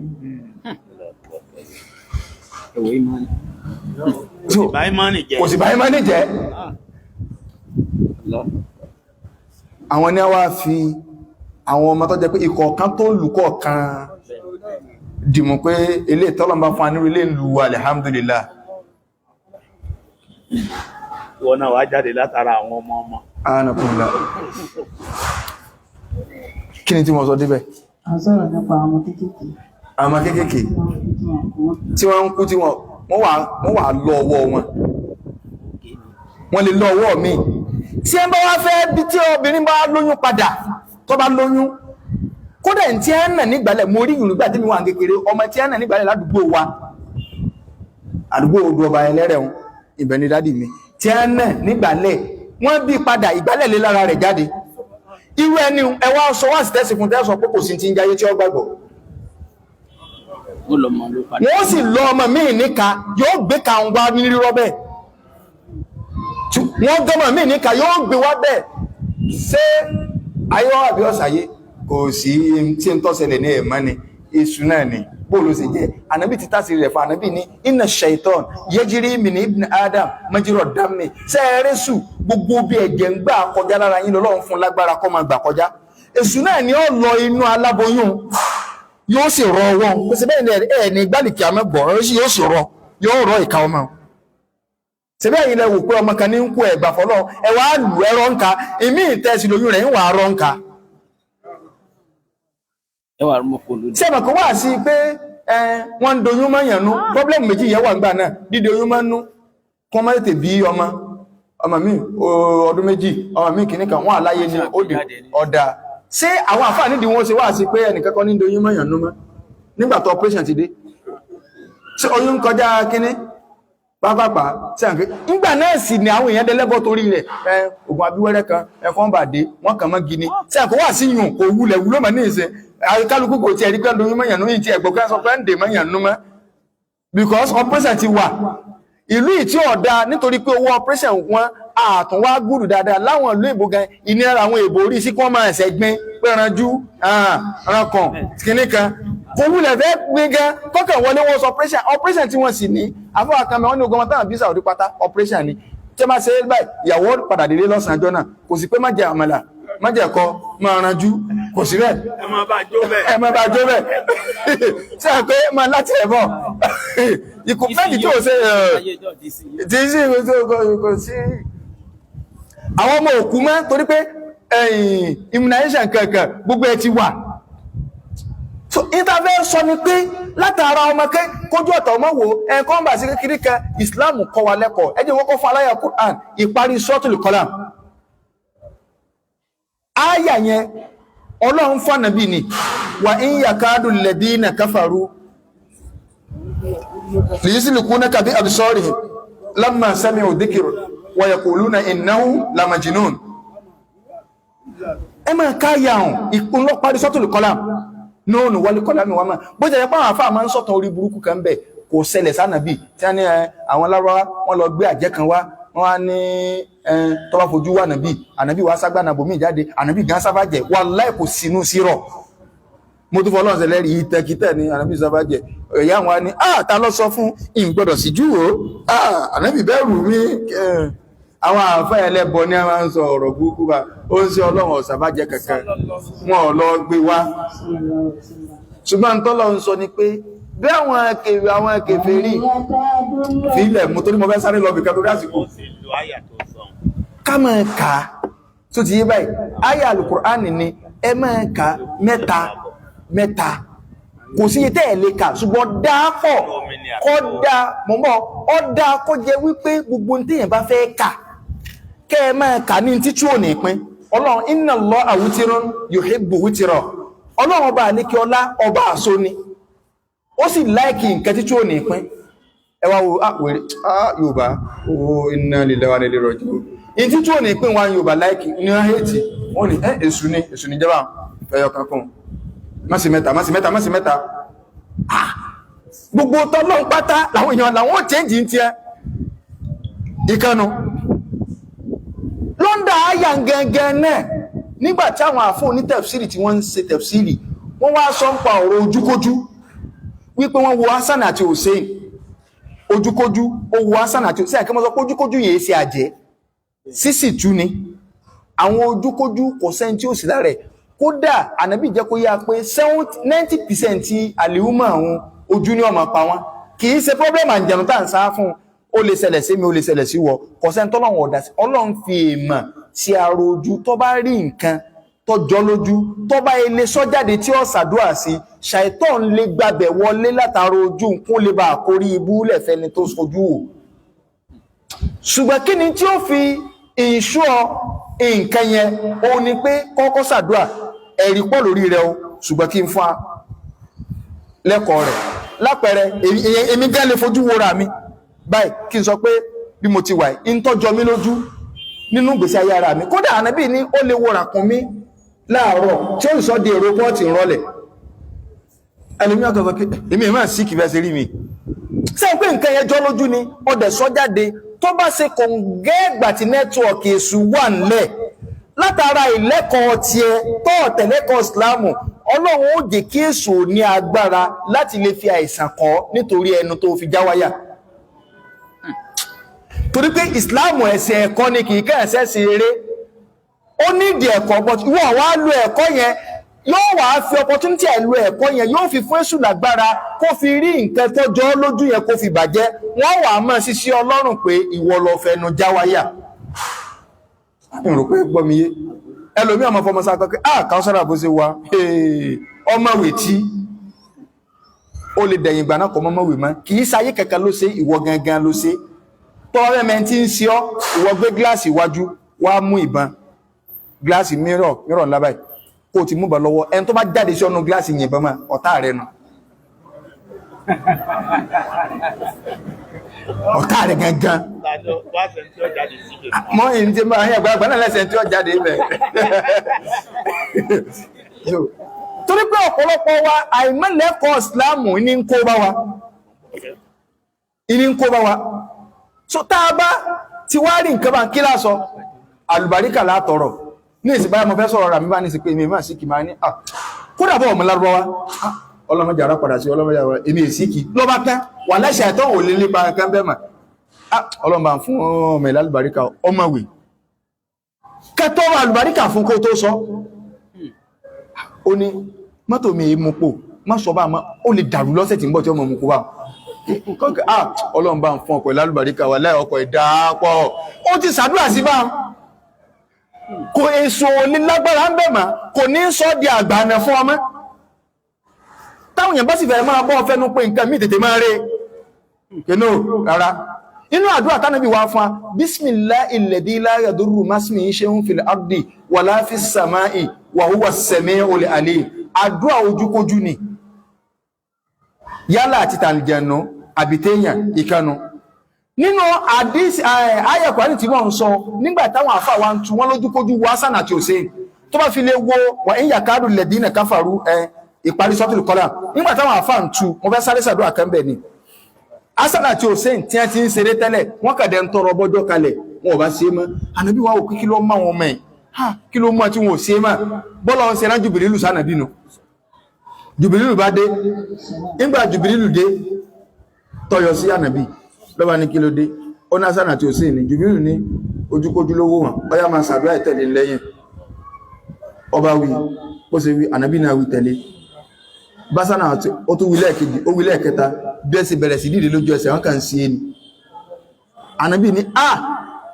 Ẹ̀wọ̀ ìmọ̀ ni. So, Báyìí máa nì jẹ́. kò sì báyìí má ní jẹ́. Lọ. Àwọn ní wá fi àwọn ọmọ tó jẹ́ pé ikọ̀ kan tó lùkọ̀ kan dìmú pé ilé ìtọ́lọ̀mbá fún anírú ilé ìlú alhamdulillah. Ìwọ náà wá jáde látara àwọn ọmọ ọmọ. Anakunla. Kí ni tí mo sọ débẹ̀? A sọ̀rọ̀ nípa àwọn kéékèèké. Àwọn kéékèèké Tí wọ́n kú. tí wọ́n ń kú tí wọ́n wà lọ ọwọ́ wọn. Wọ́n lè lọ ọwọ́ mi. Tí ẹ bá wá fẹ́ bí tí obìnrin bá lóyún padà, tó bá lóyún, kódà tí ẹ ń nà nígbàlẹ̀, mo rí ìrùgbà tí mi wà ní kékeré, ọmọ tí ẹ ń nà nígbàlẹ̀ ládùúgbò wa, àdúgbò odò ọba ẹlẹ́rẹ̀ wọn, ibẹ̀ ni dádì mi, tí ẹ ń nà nígbàlẹ̀, wọ́n bí padà ìgbàlẹ̀ lé lára rẹ̀ jáde. Irú ẹni ẹ wá sọ wá sí tẹ́sí fún tẹ́sọ pé kò sí ti ń jayé tí ó gbàgbọ́. Ó lọ mọ ló padà. Wọ́n sì lọ ọmọ míì níka, yóò gbé ka ń wá ní rírọ́ bẹ́ẹ̀. Wọ́n gọ́mọ̀ míì níka, yóò gbé wá bẹ́ẹ̀. Ṣé ayọ́ àbí ọ̀sàyé? Kò sí tí ń tọ́sẹ̀lẹ̀ ní ẹ̀mọ́ ni, èṣù náà ni, bóòlù sì jẹ́. Ànábì ti tásì rẹ̀ fún ànábì ní inna shaitan yajri min ibn Adam majra dami. Ṣé ẹ rẹ́sù gbogbo bí ẹ̀jẹ̀ ń gbà kọjá lára yín lọ́lọ́run fún lágbára kó máa gbà kọjá. Èṣù náà ni ó lọ inú aláboyún, yóò sì rọ ọwọ́ kò sí bẹ́ẹ̀ ni ẹ̀ ní gbálìkì àmẹ́bọ̀ yóò sì rọ, yóò rọ ìka ọmọ. Ṣe bẹ́ẹ̀ ilẹ̀ wò pé ọmọ kan ní ń kú ẹ̀gbà fọ́lọ́ ẹ wá lù ẹ̀rọ ń ka ìmí ìtẹ́sí lóyún rẹ̀ ń wà rọ ń ka. Ẹwà mọ̀ kò lóde. Ṣé ẹ̀mọ̀ kó wà sí pé wọ́n ń doyún mọ́ yàn nú, pọ́blẹ́mù méjì yẹn wà ńgbà náà, dídí oyún mọ́ nú kí wọ́n má tètè bí ọmọ, ọmọ mi ọdún méjì, ọmọ mi kìíní kan, wọ́n àláyé ní òdì ọ̀dà. Ṣé àwọn àfáà nídìí wọn ṣe wá sí pé ẹnìkan kan ní doyún mọ́ yàn nú mọ́ nígbà tó operation ti dé? Ṣé oyún ń kọjá kínní pápápá? Ṣé à ń pè ńgbà náà sì ni àwọn èèyàn dẹlẹ́bọ̀ torí rẹ̀, ẹ ògùn abíwẹ́rẹ́ kan ẹ̀fọ́n bàdé wọ́n kàn mọ́ gini. Ṣé à kó wà sí yùn kò wulẹ̀ wúlò mọ́ ní ìsìn kálukú kò tiẹ̀ rí pé doyún mọ́ yàn nú yìí tí ẹ̀gbọ́n kan sọ pé ń dè mọ́ yàn nú mọ́ because operation ti wà ìlú yìí tí ò dáa nítorí pé owó operation wọn àtún wá gùrù dáadáa láwọn ìlú èbó gan ìnira àwọn èbó orí sí kí wọ́n máa ẹ̀sẹ̀ gbin pẹ̀ranjú rankàn kìíní kan kò wulẹ̀ fẹ́ gbin gan kọ́kàn wọlé wọn sọ operation operation tí wọ́n sì ní afọwọ́kànmẹ́ wọn ní ogun ọmọ táwọn bí Saudi pátá operation ni tí wọ́n bá ṣe é báyìí ìyàwó padà délé lọ́sàn-án ọjọ́ náà kò sí pé má jẹ àmàlà má jẹ ẹ̀kọ má ranjú kò sí bẹ́ẹ̀ Ẹ máa bá jó bẹ́ẹ̀. ẹ má bá jó bẹ́ẹ̀ ṣe é pé má láti ẹ̀ bọ̀ ikú fẹ́ẹ̀kì tí ò ṣe ẹ̀ Ayé ìjọ ti sí. tí sí kò sí àwọn ọmọ òkú mọ́ torí pé ẹ̀yìn immunization kankan gbogbo ẹ ti wà. So intervene sọ ni pé látara ọmọ ké kójú ọ̀tọ̀ ọmọ wo ẹ̀kọ́ ń bà sí kékeré kan Islam kọ́ wa lẹ́kọ̀ọ́. Ẹ jẹ́ wọ́n kọ́ fún aláya Quran ìparí Suratul Qalam áyà yẹn Ọlọ́run fún ànábì ni wà ń yakadu alladhina kafaru liyuslikunaka bi absarihim lamma sami'u dhikr wa yaquluna innahu lamajnun. Ẹ máa ká yà hàn ìpínlọ parí Suratul Qalam nóònù wọlé kọ́lámì wọn máa bó jẹ́ pé àwọn àfáà máa ń sọ̀tàn orí burúkú kan bẹ̀ kò ṣẹlẹ̀ sánàbì tí wọ́n ní ẹ àwọn lárúbáwá wọ́n lọ gbé àjẹ́ kan wá wọ́n á ní ẹ tó bá fojú wà nàbì ànàbì wàá ságbá nàbò míì jáde ànàbì gan sábà jẹ wàláì kò sínú sírọ̀ mo tún fọlọ́n ṣẹlẹ̀ rí ìtẹ́kítẹ́ ni ànàbì sábà jẹ ẹ̀yà wọn ni ah ta ló sọ fún ìgbọ́dọ̀ sí jù ó ah ànàbì bẹ̀rù mi àwọn àfáà ẹlẹ́bọ ní a máa ń sọ ọ̀rọ̀ burúkú bá ó ń ṣe ọlọ́run ọ̀sàbàjẹ́ kankan wọn ò lọ gbé wá. Ṣùgbọ́n tọ́lọ ń sọ ni pé bí àwọn kèfèrí fílẹ̀ mú torí mo fẹ́ sáré lọ bìkan torí àsìkò Ó sì lo àyà tó sọ. ká máa kà á tó ti yé báyìí àyà alukur'ani ni ẹ máa kà mẹ́ta mẹ́ta kò sí iye tẹ́ ẹ̀ lè kà ṣùgbọ́n dáa pọ̀ kọ́ dáa mọ̀mọ́ ọ́ dáa kó jẹ́ wípé gbogbo ní téèyàn bá fẹ́ kà kẹ́ ẹ máa kà ní títú òní pín Ọlọ́run inna Allaha witirun yuhibbu witira Ọlọ́run ọba àlékè ọlá ọba àṣọ ni, ó sì láìkì nǹkan títí ò ní pín. Ẹ wá wo wèrè, Yorùbá owó inna lillahi wa inna ilaihi raji'un. In títí ò ní pín wa Yorùbá láìkì ní hẹ́ẹ̀tì wọ́n ní ẹ́ èṣù ni, èṣù ní jẹba ẹyọ kankan, má sí mẹ́ta, má sí mẹ́ta, má sí mẹ́ta. Gbogbo tọ́lọ́n pátá làwọn èèyàn làwọn ò chẹ́ǹjì ń tiẹ́ ìkànnù lọ́ndà àyà gẹ́gẹ́ náà. Nígbàtí àwọn àfọ́ onítẹ̀fsìrì tí wọ́n ń ṣe tẹ̀fsìrì, wọ́n wá sọ ń pa ọ̀rọ̀ ojúkójú wípé wọ́n wo Hasan àti Hussein ojúkójú, ó wo Hasan àti Hussein kí wọ́n sọ pé ojúkójú yìí ṣe àjẹ́ sísì tú ni. Àwọn ojúkójú kò sẹ́ni tí ó sì lára ẹ̀. Kódà ànábì jẹ́ kó yá pé 90% àlìhùmọ̀ àwọn ojú ní ọmọ pa wọn. Kì í ṣe problem àǹjẹ̀nù tá à ń sá fún, ó lè ṣẹlẹ̀ sí mi, ó lè ṣẹlẹ̀ sí wọ, kò sẹ́ni tọ́lọ́run ọ̀dà sí. Ọlọ́run fi èèmọ̀ sí ara ojú, tó bá rí nǹkan tó jọ lójú, tó bá ilé sọ́jáde tí ó ṣàdúrà sí, ṣàìtàn lè gbabẹ̀ wọlé látara ojú nkún lè bá àkórí ibú lẹ̀fẹ́ni tó sojú wò. Ṣùgbọ́n kí ni tí ó fi ìṣọ́ nǹkan yẹn? Ó ní pé kọ́kọ́ ṣàdúrà, ẹ̀rí pọ̀ lórí rẹ o, ṣùgbọ́n kí n fún wa lẹ́kọ̀ọ́ rẹ̀. Lápẹẹrẹ, èmi gán lè fojú wora mi báyìí kí n sọ pé bí mo ti wà yìí ń tọ́jọ mi lójú nínú ìgbésí ayé ara mi. Kódà ànábì ní ó lè wo ràkúnmí láàárọ̀ tí ó sọ di èrò pọ́ọ̀tì rọlẹ̀. Ẹlòmí ọ̀tọ̀ sọ pé èmi ẹ̀ máa sí kìí fẹ́ ṣe rí mi. Ṣé pé nǹkan yẹn jọ lójú ni ọdẹ sọ jáde, tó bá ṣe kòǹgẹ́ ìgbà tí nẹ́tíwọ̀kì èṣù wà ńlẹ̀ látara ìlẹ́kọ̀ọ́ tiẹ̀ tó ọ̀tẹ̀lẹ́kọ̀ọ́ ìsìláàmù, Ọlọ́run ó jẹ́ kí èṣù ní agbára láti lè fi àìsàn kọ́ nítorí ẹnu tó fi já wáyà. Torí pé ìsìláàmù ẹ̀sìn ẹ̀kọ́ ni, kìí kẹ́ ẹ̀sẹ̀ sí eré, ó nídìí ẹ̀kọ́, but ìwọ wá lo ẹ̀kọ́ yẹn, yóò wá fi opportunity ẹ̀ lo ẹ̀kọ́ yẹn, yóò fi fún èṣù lágbára kó fi rí nǹkan tó jọ ọ́ lójú yẹn kó fi bàjẹ́. Wọ́n wà á máa ṣiṣẹ́ Ọlọ́run pé ìwọ lọ fẹnu já wáyà. N rò pé gbọ́ mi yé. Ẹlòmí ọmọ fọmọ sáà pé ah káwọ́sára bó ṣe wà ọmọ wè tí ó lè dẹ̀yìn ìgbà náà kọ́ mọ́mọ́ wè mọ́. Kì í ṣayé kankan ló ṣe, ìwọ gangan ló ṣe. Tọ́wọ́ mẹ́mẹ́ tí ń ṣe ọ́, ìwọ gbé gíláàsì iwájú wá mú ìbọn gíláàsì mírọ̀ mírọ̀ ńlá báyìí kó o ti mú bọ̀ lọ́wọ́. Ẹni tó bá jáde sí ọ̀nà gíláàsì yìnbọn mọ́ ọ̀tá rẹ̀ nù, ọ̀tá rẹ̀ gangan. Mọ́ èyí tí máa ń yàgbá àgbà náà lẹ́sẹ̀ tí ó jáde ibẹ̀. Torí pé ọ̀pọ̀lọpọ̀ wa àìmọ́lẹ́kọ̀ọ́ ìsìláàmù ní ń kó bá wa, ní ń kó bá wa. So tá a bá ti wá rí nǹkan bá ń kí lásọ àlùbáríkà látọ̀rọ̀ ní ìsìn báyà mo fẹ́ sọ̀rọ̀ rà mí bá ní ìsìn pé èmi máa sí kì máa ní à kódà bọ́ ọmọ lárúbáwá ọlọ́mọdé ara padà sí ọlọ́mọdé ara èmi èsì kì ló bá tán wà láṣẹ àìtọ́ ò lè lépa nǹkan bẹ́ẹ̀ mà ọlọ́mọ bá ń fún ọmọ ìlà àlùbáríkà ọmọwé kẹtọ́ àlùbáríkà fún kó tó sọ ó ní mọ́tò mi mú pò má sọ bá ó lè dàrú lọ́sẹ̀ tí ń bọ̀ tí ọmọ mú kó bá ọlọ́run bá ń fún ọkọ̀ ìlà àlùbáríkà wà láì ọkọ̀ ìdápọ̀ ó ti sàdúrà sí bá kò èso òní lágbára ń bẹ̀ mà kò ní sọ di àgbàna fún ọmọ táwọn èèyàn bá sì fẹ́ máa bọ́ fẹ́nu pé nǹkan mí tètè máa rẹ̀ kínú rárá. Inú àdúrà tánàbí wá fún wa, bismillahi alladhi la yadurru masmihi shay'un fil ardi wala fis samai wa huwa as-sami'ul alim. Àdúrà ojúkójú ni, yálà àti tàlìjẹ̀nù àbìtẹ́yàn ìkanu nínú àdís ayẹ̀kọ̀ tí wọ́n ń sọ nígbà táwọn àfà wa ń tu wọ́n lójúkójú wá sànà àti òsè tó bá fi lè wo wà ń yàkádù lẹ̀dínà káfàrú ìparí sọ́tùlù kọ́lá. Nígbà táwọn àfà ń tu wọ́n fẹ́ sáré sàdúrà kan bẹ̀ ni Hasan àti Hussein tí wọ́n ti ń ṣeré tẹ́lẹ̀ wọ́n kàdé ń tọrọ bọ́jọ́ kalẹ̀ wọn ò bá ṣe é mọ́. Ànábì wa ò kí ló mọ́ àwọn ọmọ ẹ̀ ha kí ló mọ́ tí wọn ò ṣe é mọ́. Bọ́lá ń ṣe rán Jùbìrìlù sànàbí nu. Jùbìrìlù bá dé, nígbà Jùbìrìlù dé tọyọ sí ànàbí lọ́ba ní kí ló dé, ó ní Hasan àti Hussein ní Jùbìrìlù ní ojúkójú lówó wọn ọyá máa ṣàdúrà ìtẹ̀lé lẹ́yìn. Ọba wí bó ṣe wí ànàbí náà wí tẹ̀lé básánà àti ó tún wí lẹ́ẹ̀kejì ó wí lẹ́ẹ̀kẹta bí ẹ sì bẹ̀rẹ̀ sí dìde lójú ẹsẹ̀ wọn kàn sí ẹni. Ànábì ní a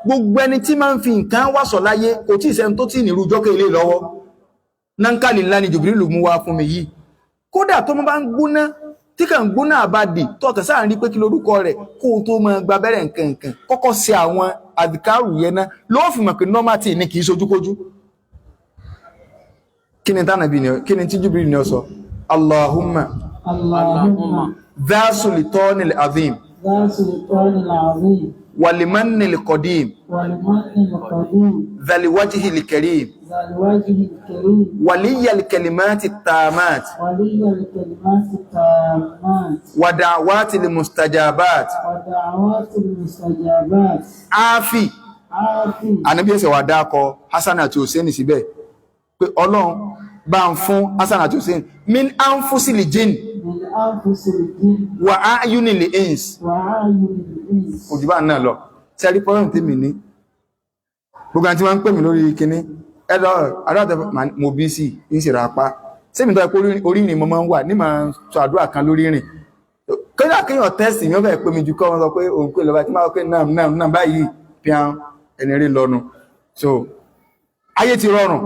gbogbo ẹni tí máa ń fi nǹkan wàsọ̀ láyé kò tí ì sẹ́ni tó tí ì nírú jọ́kẹ́ ilé lọ́wọ́. Nankali ńlá ni Jùbìrìlù mú wá fún mi yìí. Kódà tó máa ń gbóná tí kàn ń gbóná àbádì tó ọ̀kẹ́ sáà ń rí pé kí lorúkọ rẹ̀ kó o tó máa gba abẹ́rẹ́ nǹkan nǹkan kọ́kọ́ ṣe àwọn àdìkárù yẹn náà ló fi mọ̀ pé nọ́mà tí ní kì í sojúkójú. Kí ni tánàbí ni, kí ni tí Jibril ni ó sọ? Allahumma Allahumma dha sultanil azim dha sultanil azim walimanil qadim wal mannil qadim dhal wajhil karim dhal wajhil karim waliyal kalimati tamat waliyal kalimati tammat wa da'watil mustajabat wa da'awatil mustajabat afi. Afi. Ànábì ẹsẹ̀ wà dákọ Hasan àti Hussein síbẹ̀ pé Ọlọ́run bá ń fún Hasan àti Hussein min anfusili jinn Min anfusil jinn wa a'yunil ins. wa a'yunil ins. Òjúbà náà lọ sẹ́rí pọ́lọ́n tèmi ní gbogbo àti wọ́n ń pè mí lórí kíní ẹ̀dọ́ àdúrà mo bí sí ń sì ra apá sẹ́mi tó yẹ pé orí ìrìn mo máa ń wà ní màá sọ àdúrà kan lórí ìrìn kódà kéèyàn tẹ́sì mi ó fẹ́ pè mí ju kọ́ wọn sọ pé òun pè lọ́ba tí máa pè náà náà náà báyìí píán ẹni rí lọ́nu. So ayé ti rọrùn,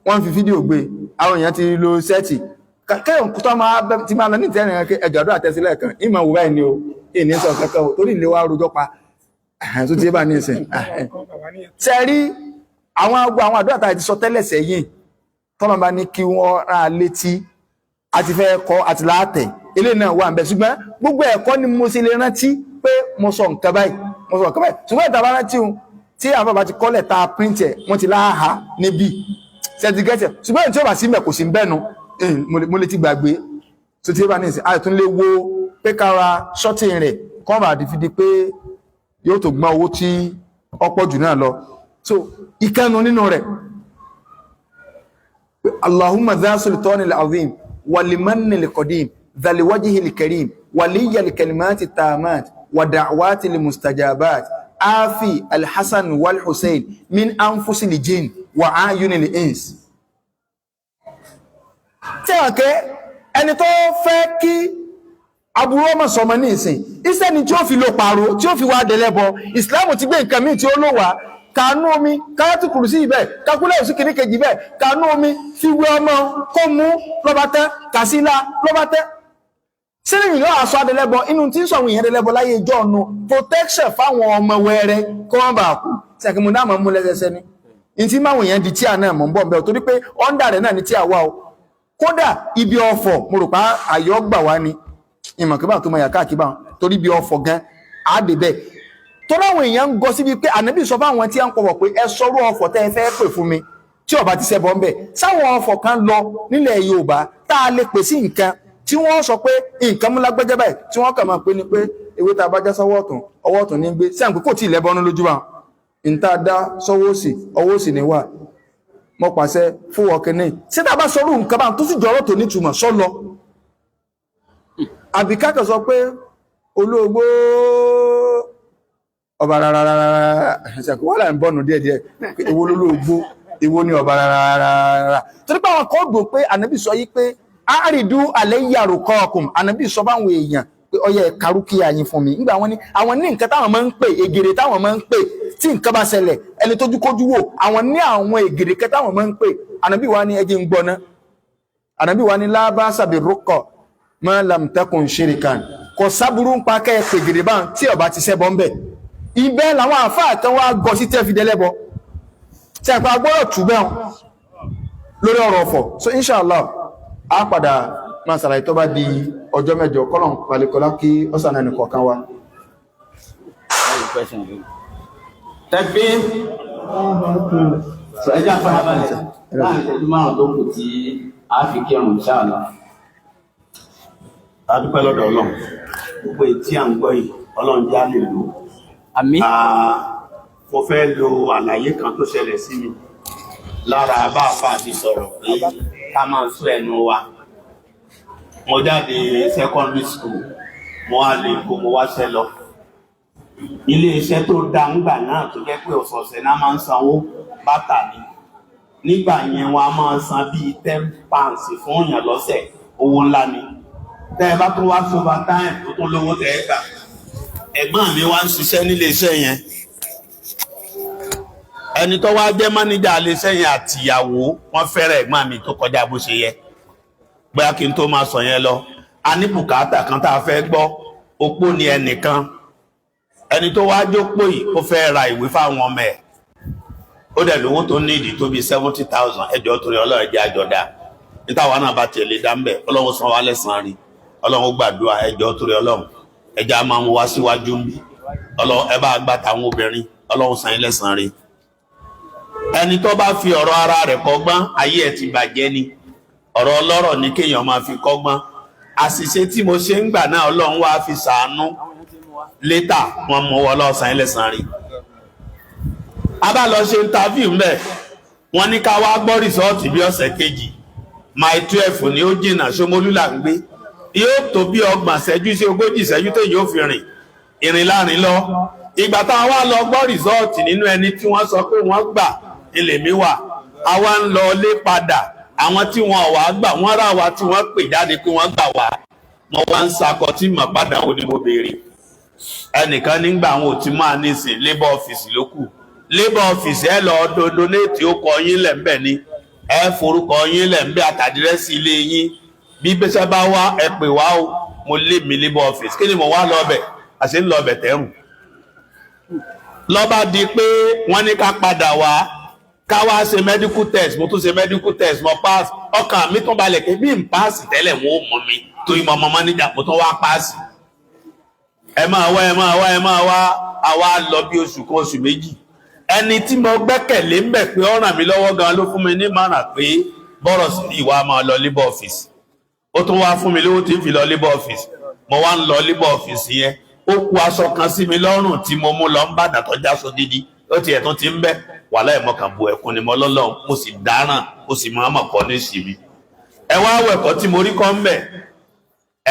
wọ́n fi fídíò gbé, àwọn èèyàn ti lo sẹ́ẹ̀tì kéèyàn tó máa bẹ́ ti máa lọ ní ìtẹ́rìn rẹ̀ ẹjọ́ àdúrà tẹ́sí lẹ́ẹ̀kan ìmọ̀ wò báyìí ni o, ìní sọ kankan o torí ilé wa rojọ́ pa tó ti bá ní ìsìn. Ṣe rí àwọn agbo àwọn àdúrà tá a ti sọ tẹ́lẹ̀ sẹ́yìn tọ́lọ́ bá ní kí wọ́n rán a létí àti fẹ́ kọ́ àti láàtẹ̀ ilé náà wà ń bẹ, ṣùgbọ́n gbogbo ẹ̀kọ́ ni mo ṣe lè rántí pé mo sọ nǹkan báyìí, mo sọ nǹkan báyìí, ṣùgbọ́n ìta bá rántí un tí àwọn bàbá ti kọ́lẹ̀ ta print ẹ̀ wọ́n ti láhà níbí ṣẹ́tìgẹ́tẹ̀, ṣùgbọ́n tí ó bá sí mẹ́ kò sí bẹ́nu mo lè ti gbàgbé tó ti bá ní ìsìn àìtún lè wo pé kára ṣọ́tì rẹ̀ kọ́ bá di fi di pé yóò tó gbọ́n owó tí ọ̀pọ̀ jù náà lọ. So ìkẹnu nínú rẹ̀ Allahumma dha sultanil azim walimanil qadim dhal wajhil karim waliyal kalimati tamat wa da'watil mustajabat afi alhassan wal hussein min anfusil jinn wa ayunil ins. Tí a kẹ́ ẹni tó fẹ́ kí aburú ọmọ sọmọ ní ìsìn iṣẹ́ ni tí ó fi lo pààrọ̀ tí ó fi wá dẹ̀lẹ́bọ, ìsìláàmù ti gbé nǹkan míì tí ó lò wá kàánú omi káyátù kùrù sí ibẹ̀ kakúlẹ̀ òsì kìíní kejì bẹ́ẹ̀ kàánú omi fi wé ọmọ kó mú lọ́ba tẹ́ kàsílà lọ́ba tẹ́ sílẹ̀ ìlú àṣọ adẹlẹ́bọ inú tí ń sọ àwọn èèyàn adẹlẹ́bọ láyé ìjọ ọ̀nà protection fáwọn ọmọ wẹrẹ kó wọ́n bá kú sẹ́kì mo dáàmú mú lẹ́sẹsẹ ni ní tí máwọn èèyàn di tíà náà mọ̀ ń bọ̀ bẹ́ẹ̀ torí pé ọ́ndà rẹ̀ náà ni tíà wà o. Kódà ibi ọ̀fọ̀ mo rò pa àyọ́ gbà wá ni ìmọ̀ kí bá tó mọ yà káàkiri bá torí ibi ọ̀fọ̀ gan àdè bẹ́ẹ̀ tó láwọn èèyàn ń gọ síbi pé ànábì sọ fáwọn tí à ń pọ̀wọ̀ pé ẹ sọ̀rọ̀ ọ̀fọ̀ tẹ́ ẹ fẹ́ pè fún mi tí ó bá ti ṣẹbọ ń bẹ̀ sáwọn ọ̀fọ̀ kan lọ nílẹ̀ Yorùbá tá a lè pè sí nǹkan tí wọ́n sọ pé nǹkan mú lágbẹ́jẹ́ báyìí tí wọ́n kàn máa pè ní pé ewé tá a bá já sọ́wọ́ ọ̀tún ọwọ́ ọ̀tún ní gbé sí àǹkó kò tí ì lẹ́bọnú lójú wa n tá a dá sọ́wọ́ òsì ọwọ́ òsì ní wà mo pàṣẹ fún ọkìnrin ṣé tá a bá sọrú nǹkan bá tó sì jọrọ tó nítumọ̀ sọ lọ àbí ká kàn sọ pé olóògbó ọba rárá ṣàkó wà láì ń bọ̀nù díẹ̀díẹ̀ èwo lolóògbó èwo ni ọba rárá torí pé àwọn kan dùn pé ànábì sọ yí pé àrídú alẹ́ yàrá kọ́ọ̀kùn ànábì sọ fáwọn èèyàn pé ọyẹ kàrúkìá yín fún mi nígbà wọn ni àwọn ní nǹkan táwọn máa ń pè ègèrè táwọn máa ń pè tí nǹkan bá ṣẹlẹ̀ ẹni tójú kójú wò àwọn ní àwọn ègèrè kẹ táwọn máa ń pè ànábì wa ní ẹjẹ ń gbọ́ ná ànábì wa ní lábá sàbí rúkọ máa lam takun ṣirikan kò sábúrú ń pa kẹ́ ẹ pè gèrè bá tí ọba ti ṣẹbọ ń bẹ̀ ibẹ̀ làwọn àfáà kan wá gọ sí tẹ́ fi dẹ́lẹ́bọ tí a pa gbọ́dọ̀ tù bẹ́ẹ̀ lórí ọ̀rọ̀ ọ̀fọ̀. So inshallah a padà máa ṣàlàyé tó bá di ọjọ́ mẹ́jọ kọ́lọ̀n palikọ́lá kí ọ́sàn ẹnì kọ̀ọ̀kan wa. Takbir. So ẹ jẹ́ àfarabalẹ̀ láàrin ìṣẹ́jú márùn-ún tó kù tí a fi kírun inshallah. A dúpẹ́ lọ́dọ̀ Ọlọ́run gbogbo èyí tí à ń gbọ́ yìí Ọlọ́run jẹ́ á lè lò ó. Àmín. Mo fẹ́ lo àlàyé kan tó ṣẹlẹ̀ sí mi lára bá àfáà ti sọ̀rọ̀ pé ká máa sọ ẹnu wa. Mo jáde secondary school, mo wá lè kó mo wáṣẹ́ lọ. Ilé iṣẹ́ tó dá ńgbà náà tó jẹ́ pé ọ̀sọ̀ọ̀sẹ̀ náà máa ń sanwó bátà ni. Nígbà yẹn wọ́n á máa san bíi £10 fún èèyàn lọ́sẹ̀, owó ńlá ni. Tẹ́ ẹ bá tún wá sóba táìmù tó tún lówó tẹ́ ẹ gbà. Ẹ̀gbọ́n mi wá ń ṣiṣẹ́ nílé iṣẹ́ yẹn. Ẹni tó wá jẹ́ mánéjà ilé iṣẹ́ yẹn àtìyàwó wọ́n fẹ́rẹ̀ ẹ̀gbọ́n mi tó kọjá bó ṣe yẹ. Bóyá kí n tó máa sọ yẹn lọ, a ní bùkátà kan tá a fẹ́ gbọ́, opó ni ẹnìkan. Ẹni tó wá jókòó yìí ó fẹ́ ra ìwé fáwọn ọmọ ẹ̀. Ó dẹ̀ lówó tó ní ìdí tó bíi 70,000 ẹjọ́ torí Ọlọ́run jẹ́ àjọ̀dá. Nítawà náà bá tiẹ̀ lè dá ń bẹ̀, Ọlọ́run san wá lẹ́sàn-án rí. Ọlọ́run ó gbàdúrà. Ẹjọ́ torí Ọlọ́run, ẹjẹ́ á máa mú wá síwájú ń bí. Ọlọ́run, ẹ bá gbà táwọn obìnrin, Ọlọ́run san yín lẹ́sàn-án rí. Ẹni tó bá fi ọ̀rọ̀ ara rẹ̀ kọ́gbọ́n, ayé ẹ̀ ti bàjẹ́ ni. Ọ̀rọ̀ ọlọ́rọ̀ ni kéèyàn máa fi kọ́gbọ́n. Àṣìṣe tí mo ṣe ń gbà náà, Ọlọ́run wá fi ṣàánú létà, wọn mú wọ Ọlọ́run san yín lẹ́sàn-án rí. A bá lọ ṣe interview ńbẹ̀, wọ́n ní ká wá gbọ́ result bí ọ̀sẹ̀ kejì. Mile 12 ni, ó jìnnà. Ṣómólú là ń gbé, yóò tó bí 30 ìṣẹ́jú sí 40 ìṣẹ́jú téèyàn ó fi rìn ìrìn láàrin lọ. Ìgbà táwọn wá lọ gbọ́ result, nínú ẹni tí wọ́n sọ pé wọ́n gbà ilé mi wà. Àwa ń lọ lé padà, àwọn tí wọ́n wà gbà, wọ́n rà wá tí wọ́n pè jáde pé wọ́n gbà wá. Mo wá ń sakọ tí mà padà wo ni mo béèrè ẹnìkan nígbà àwọn ò ti máa nísìn labour office ló kù. Labour office, ẹ lọ donate, ó kọ yín lẹ̀ ńbẹ̀ ni, ẹ forúkọ yín lẹ̀ ńbẹ̀ àtàdírẹ́sì ilé yín. Bí bẹ́sẹ̀ bá wá, ẹ pè wá o. Mo lé mi labour office, kí ni mo wá lọ bẹ̀? Àṣẹ ń lọ bẹ̀ tẹ́rùn lọ́ba di pé wọ́n ní ká padà wá, ká wá ṣe medical test. Mo tún ṣe medical test, mo pass. Ọkàn mi tún balẹ̀ pé bí n pass tẹ́lẹ̀, wọ́n ó mọ̀ mi torí mo mọ manager. Mo tún wá pass. Ẹ máa wá, ẹ máa wá, ẹ máa wá. Àwa lọ bí oṣù kan, oṣù 2. Ẹni tí mo gbẹ́kẹ̀lé ń bẹ̀ pé ó ràn mí lọ́wọ́ gan ló fún mi ní mọ̀ràn pé bọ́rọ̀ sí ìwà máa lọ labour office. Ó tún wá fún mi lówó tí ń fi lọ labour office. Mo wá ń lọ labour office yẹn, ó kú aṣọ kan sí mi lọ́rùn tí mo mú lọ ń bàdàn tó jáṣọ dídí. Ó tiẹ̀ tún ti ń bẹ́ wàhálà ẹ̀ mọ́kàn bu ẹ̀kún ni mo lọ́lọ́run, mo sì dáràn, mo sì máa mọ̀ kọ́ ní ìsinmi. Ẹ wá wọ ẹ̀kọ́ tí mo rí kọ́ ń bẹ̀.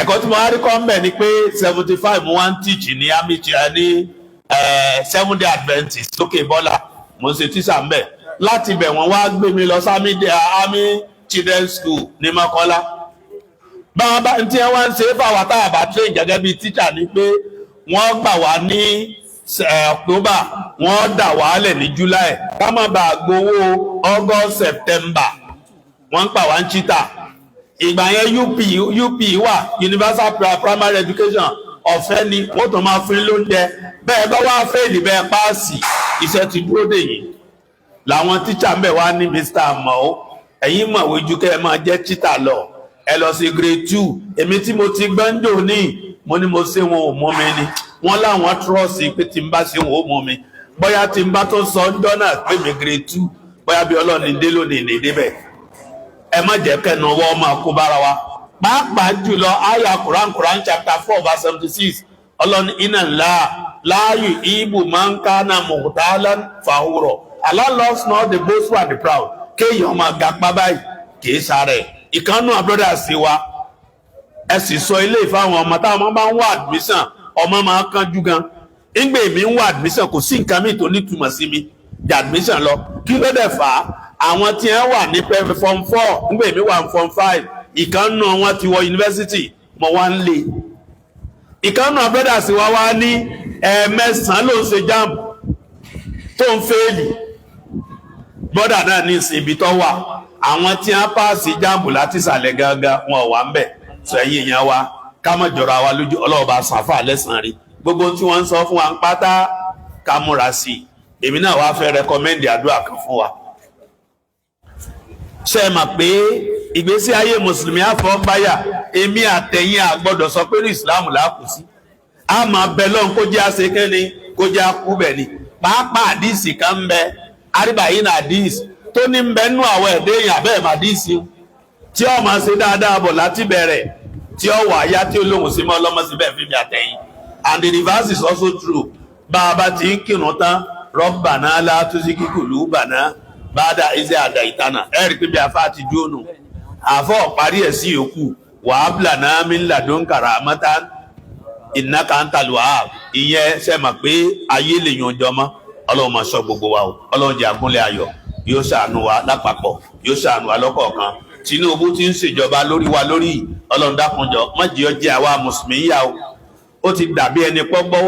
Ẹ̀kọ́ tí mo wá rí kọ́ ń bẹ̀ ni pé 75, mo wá ń teach ní army ní Seven Day Adventist lókè bọ́là. Mo ń ṣe tíṣà ń bẹ̀. Láti bẹ̀, wọ́n wá gbé mi lọ sí Army Children's School ní Mọ́kọ́lá. Báwọn bá tí wọ́n ń ṣe fáwọn táwọn bá train gẹ́gẹ́ bíi tíṣà ni pé wọ́n gbà wá ní October, wọ́n dà wálẹ̀ ní July, ká má bàa gbowó August, September. Wọ́n ń pa wá ń cheater. Ìgbà yẹn, UP UP wà, Universal Primary Education, ọ̀fẹ́ ni. Wọ́n tún máa fún lóúnjẹ. Bẹ́ẹ̀ bá wá fail, bẹ́ẹ̀ pass, iṣẹ́ ti dúró dè yín. Làwọn tíṣà ń bẹ̀ wá ní, "Mr. Amao, ẹ̀yin mọ̀wé ju kẹ́ ẹ máa jẹ́ tíṣà lọ, ẹ lọ sí grade 2." Èmi tí mo ti gbọ́njò ní, mo ní mo ṣe, wọn ò mú mi ni. Wọ́n láwọn trust pé tí n bá ṣe, wọn ò mú mi. Bóyá tí n bá tó sọ ńjọ́ náà pé mi grade 2, bóyá bí Ọlọ́ọ̀ni dé lónìí ní débẹ̀. Ẹ má jẹ́ kẹ́nu ọwọ́ máa kó bára wa, pàápàá jùlọ àyà Quran, Quran chapter 4 verse 76. Ọlọ́ni iná ńlá láàyè ibù máa ń ká náà mukhtalan fakhura. Allah loves not the boastful and the proud. Kéèyàn máa gapá báyìí kì í sáré. Ìkànnù àbúrò sí wa, ẹ sì sọ ilé ìfáwọn ọmọ táwọn ọmọ bá ń wá admission. Ọmọ máa ń kánjú gan. Ńgbè mi ń wá admission, kò sí nǹkan míì tó nítumọ̀ sí mi di admission lọ. Kí ló dẹ̀ fà á? Àwọn tí wọ́n wà ní form 4 ńgbè mi wà ní form 5, ìkànnù wọn ti wọ yunifásitì, mo wá ń lé. Ìkànnù àbúrò sí wa wá ní ẹ̀ẹ̀mẹsàn-án ló ń ṣe JAMB tó ń fail. Bọ́dà náà ní ìsìn ibi tó wà, àwọn tí wọ́n pass JAMB láti ìsàlẹ̀ gangan, wọn ò wá ń bẹ̀. Sọ ẹ̀yìn èèyàn wa, ká má jọra wa lójú. Ọlọ́ọ̀bá sàfà lẹ́sàn-án rí gbogbo tí wọ́n ń sọ fún wa ń pátá, ká múra sí i. Èmi náà wá fẹ́ recommend àdúrà kan fún wa. Ṣe é mọ̀ pé ìgbésí ayé mùsùlùmí àfọ̀nbáyà, èmi àtẹ̀yìn àgbọ́dọ̀ sọ pé ní ìsìlámù làákù sí. A máa bẹ lọ́n kó jẹ́ àṣekẹ́ni, kó jẹ́ àkúbẹ̀ ni. Pàápàá àdìsí kan ń bẹ, àríbáyé náà, àdìsí tó ní ń bẹ nú àwọn ẹ̀dẹ́ èèyàn abẹ́ àdìsí tí ó máa ṣe dáadáa bọ̀ láti bẹ̀rẹ̀, tí ó wà yá, tí ó lóhùn sí mọ́ ọlọ́mọ síbẹ̀ fífi àtẹ̀yìn. And the reverse is also true. Bá a bá ti ń kírun tán, Rabbana la tuzigh qulubana ba'da idh hadaytana, ẹ rí i pé bí afá ti dúró nù, àfọ̀ parí ẹ̀ sí yòókù, wa hab lana min ladunka rahmatan innaka antal wahhab. Ìyẹn ṣe mọ̀ pé ayé lè yan ọjọ́ mọ́. Ọlọ́run máa ṣọ́ gbogbo wa o. Ọlọ́run jẹ́ àgúnlẹ̀ ayọ̀, yóò ṣàánú wa lápapọ̀, yóò ṣàánú wa lọ́kọ̀ọ̀kan. Tinubu ti ń ṣèjọba lórí wa lórí, Ọlọ́run dákunjọ má jẹ́ ó jẹ́ àwa mùsùlùmí yá o. Ó ti dàbí ẹni pọ́ gbọ́wọ́.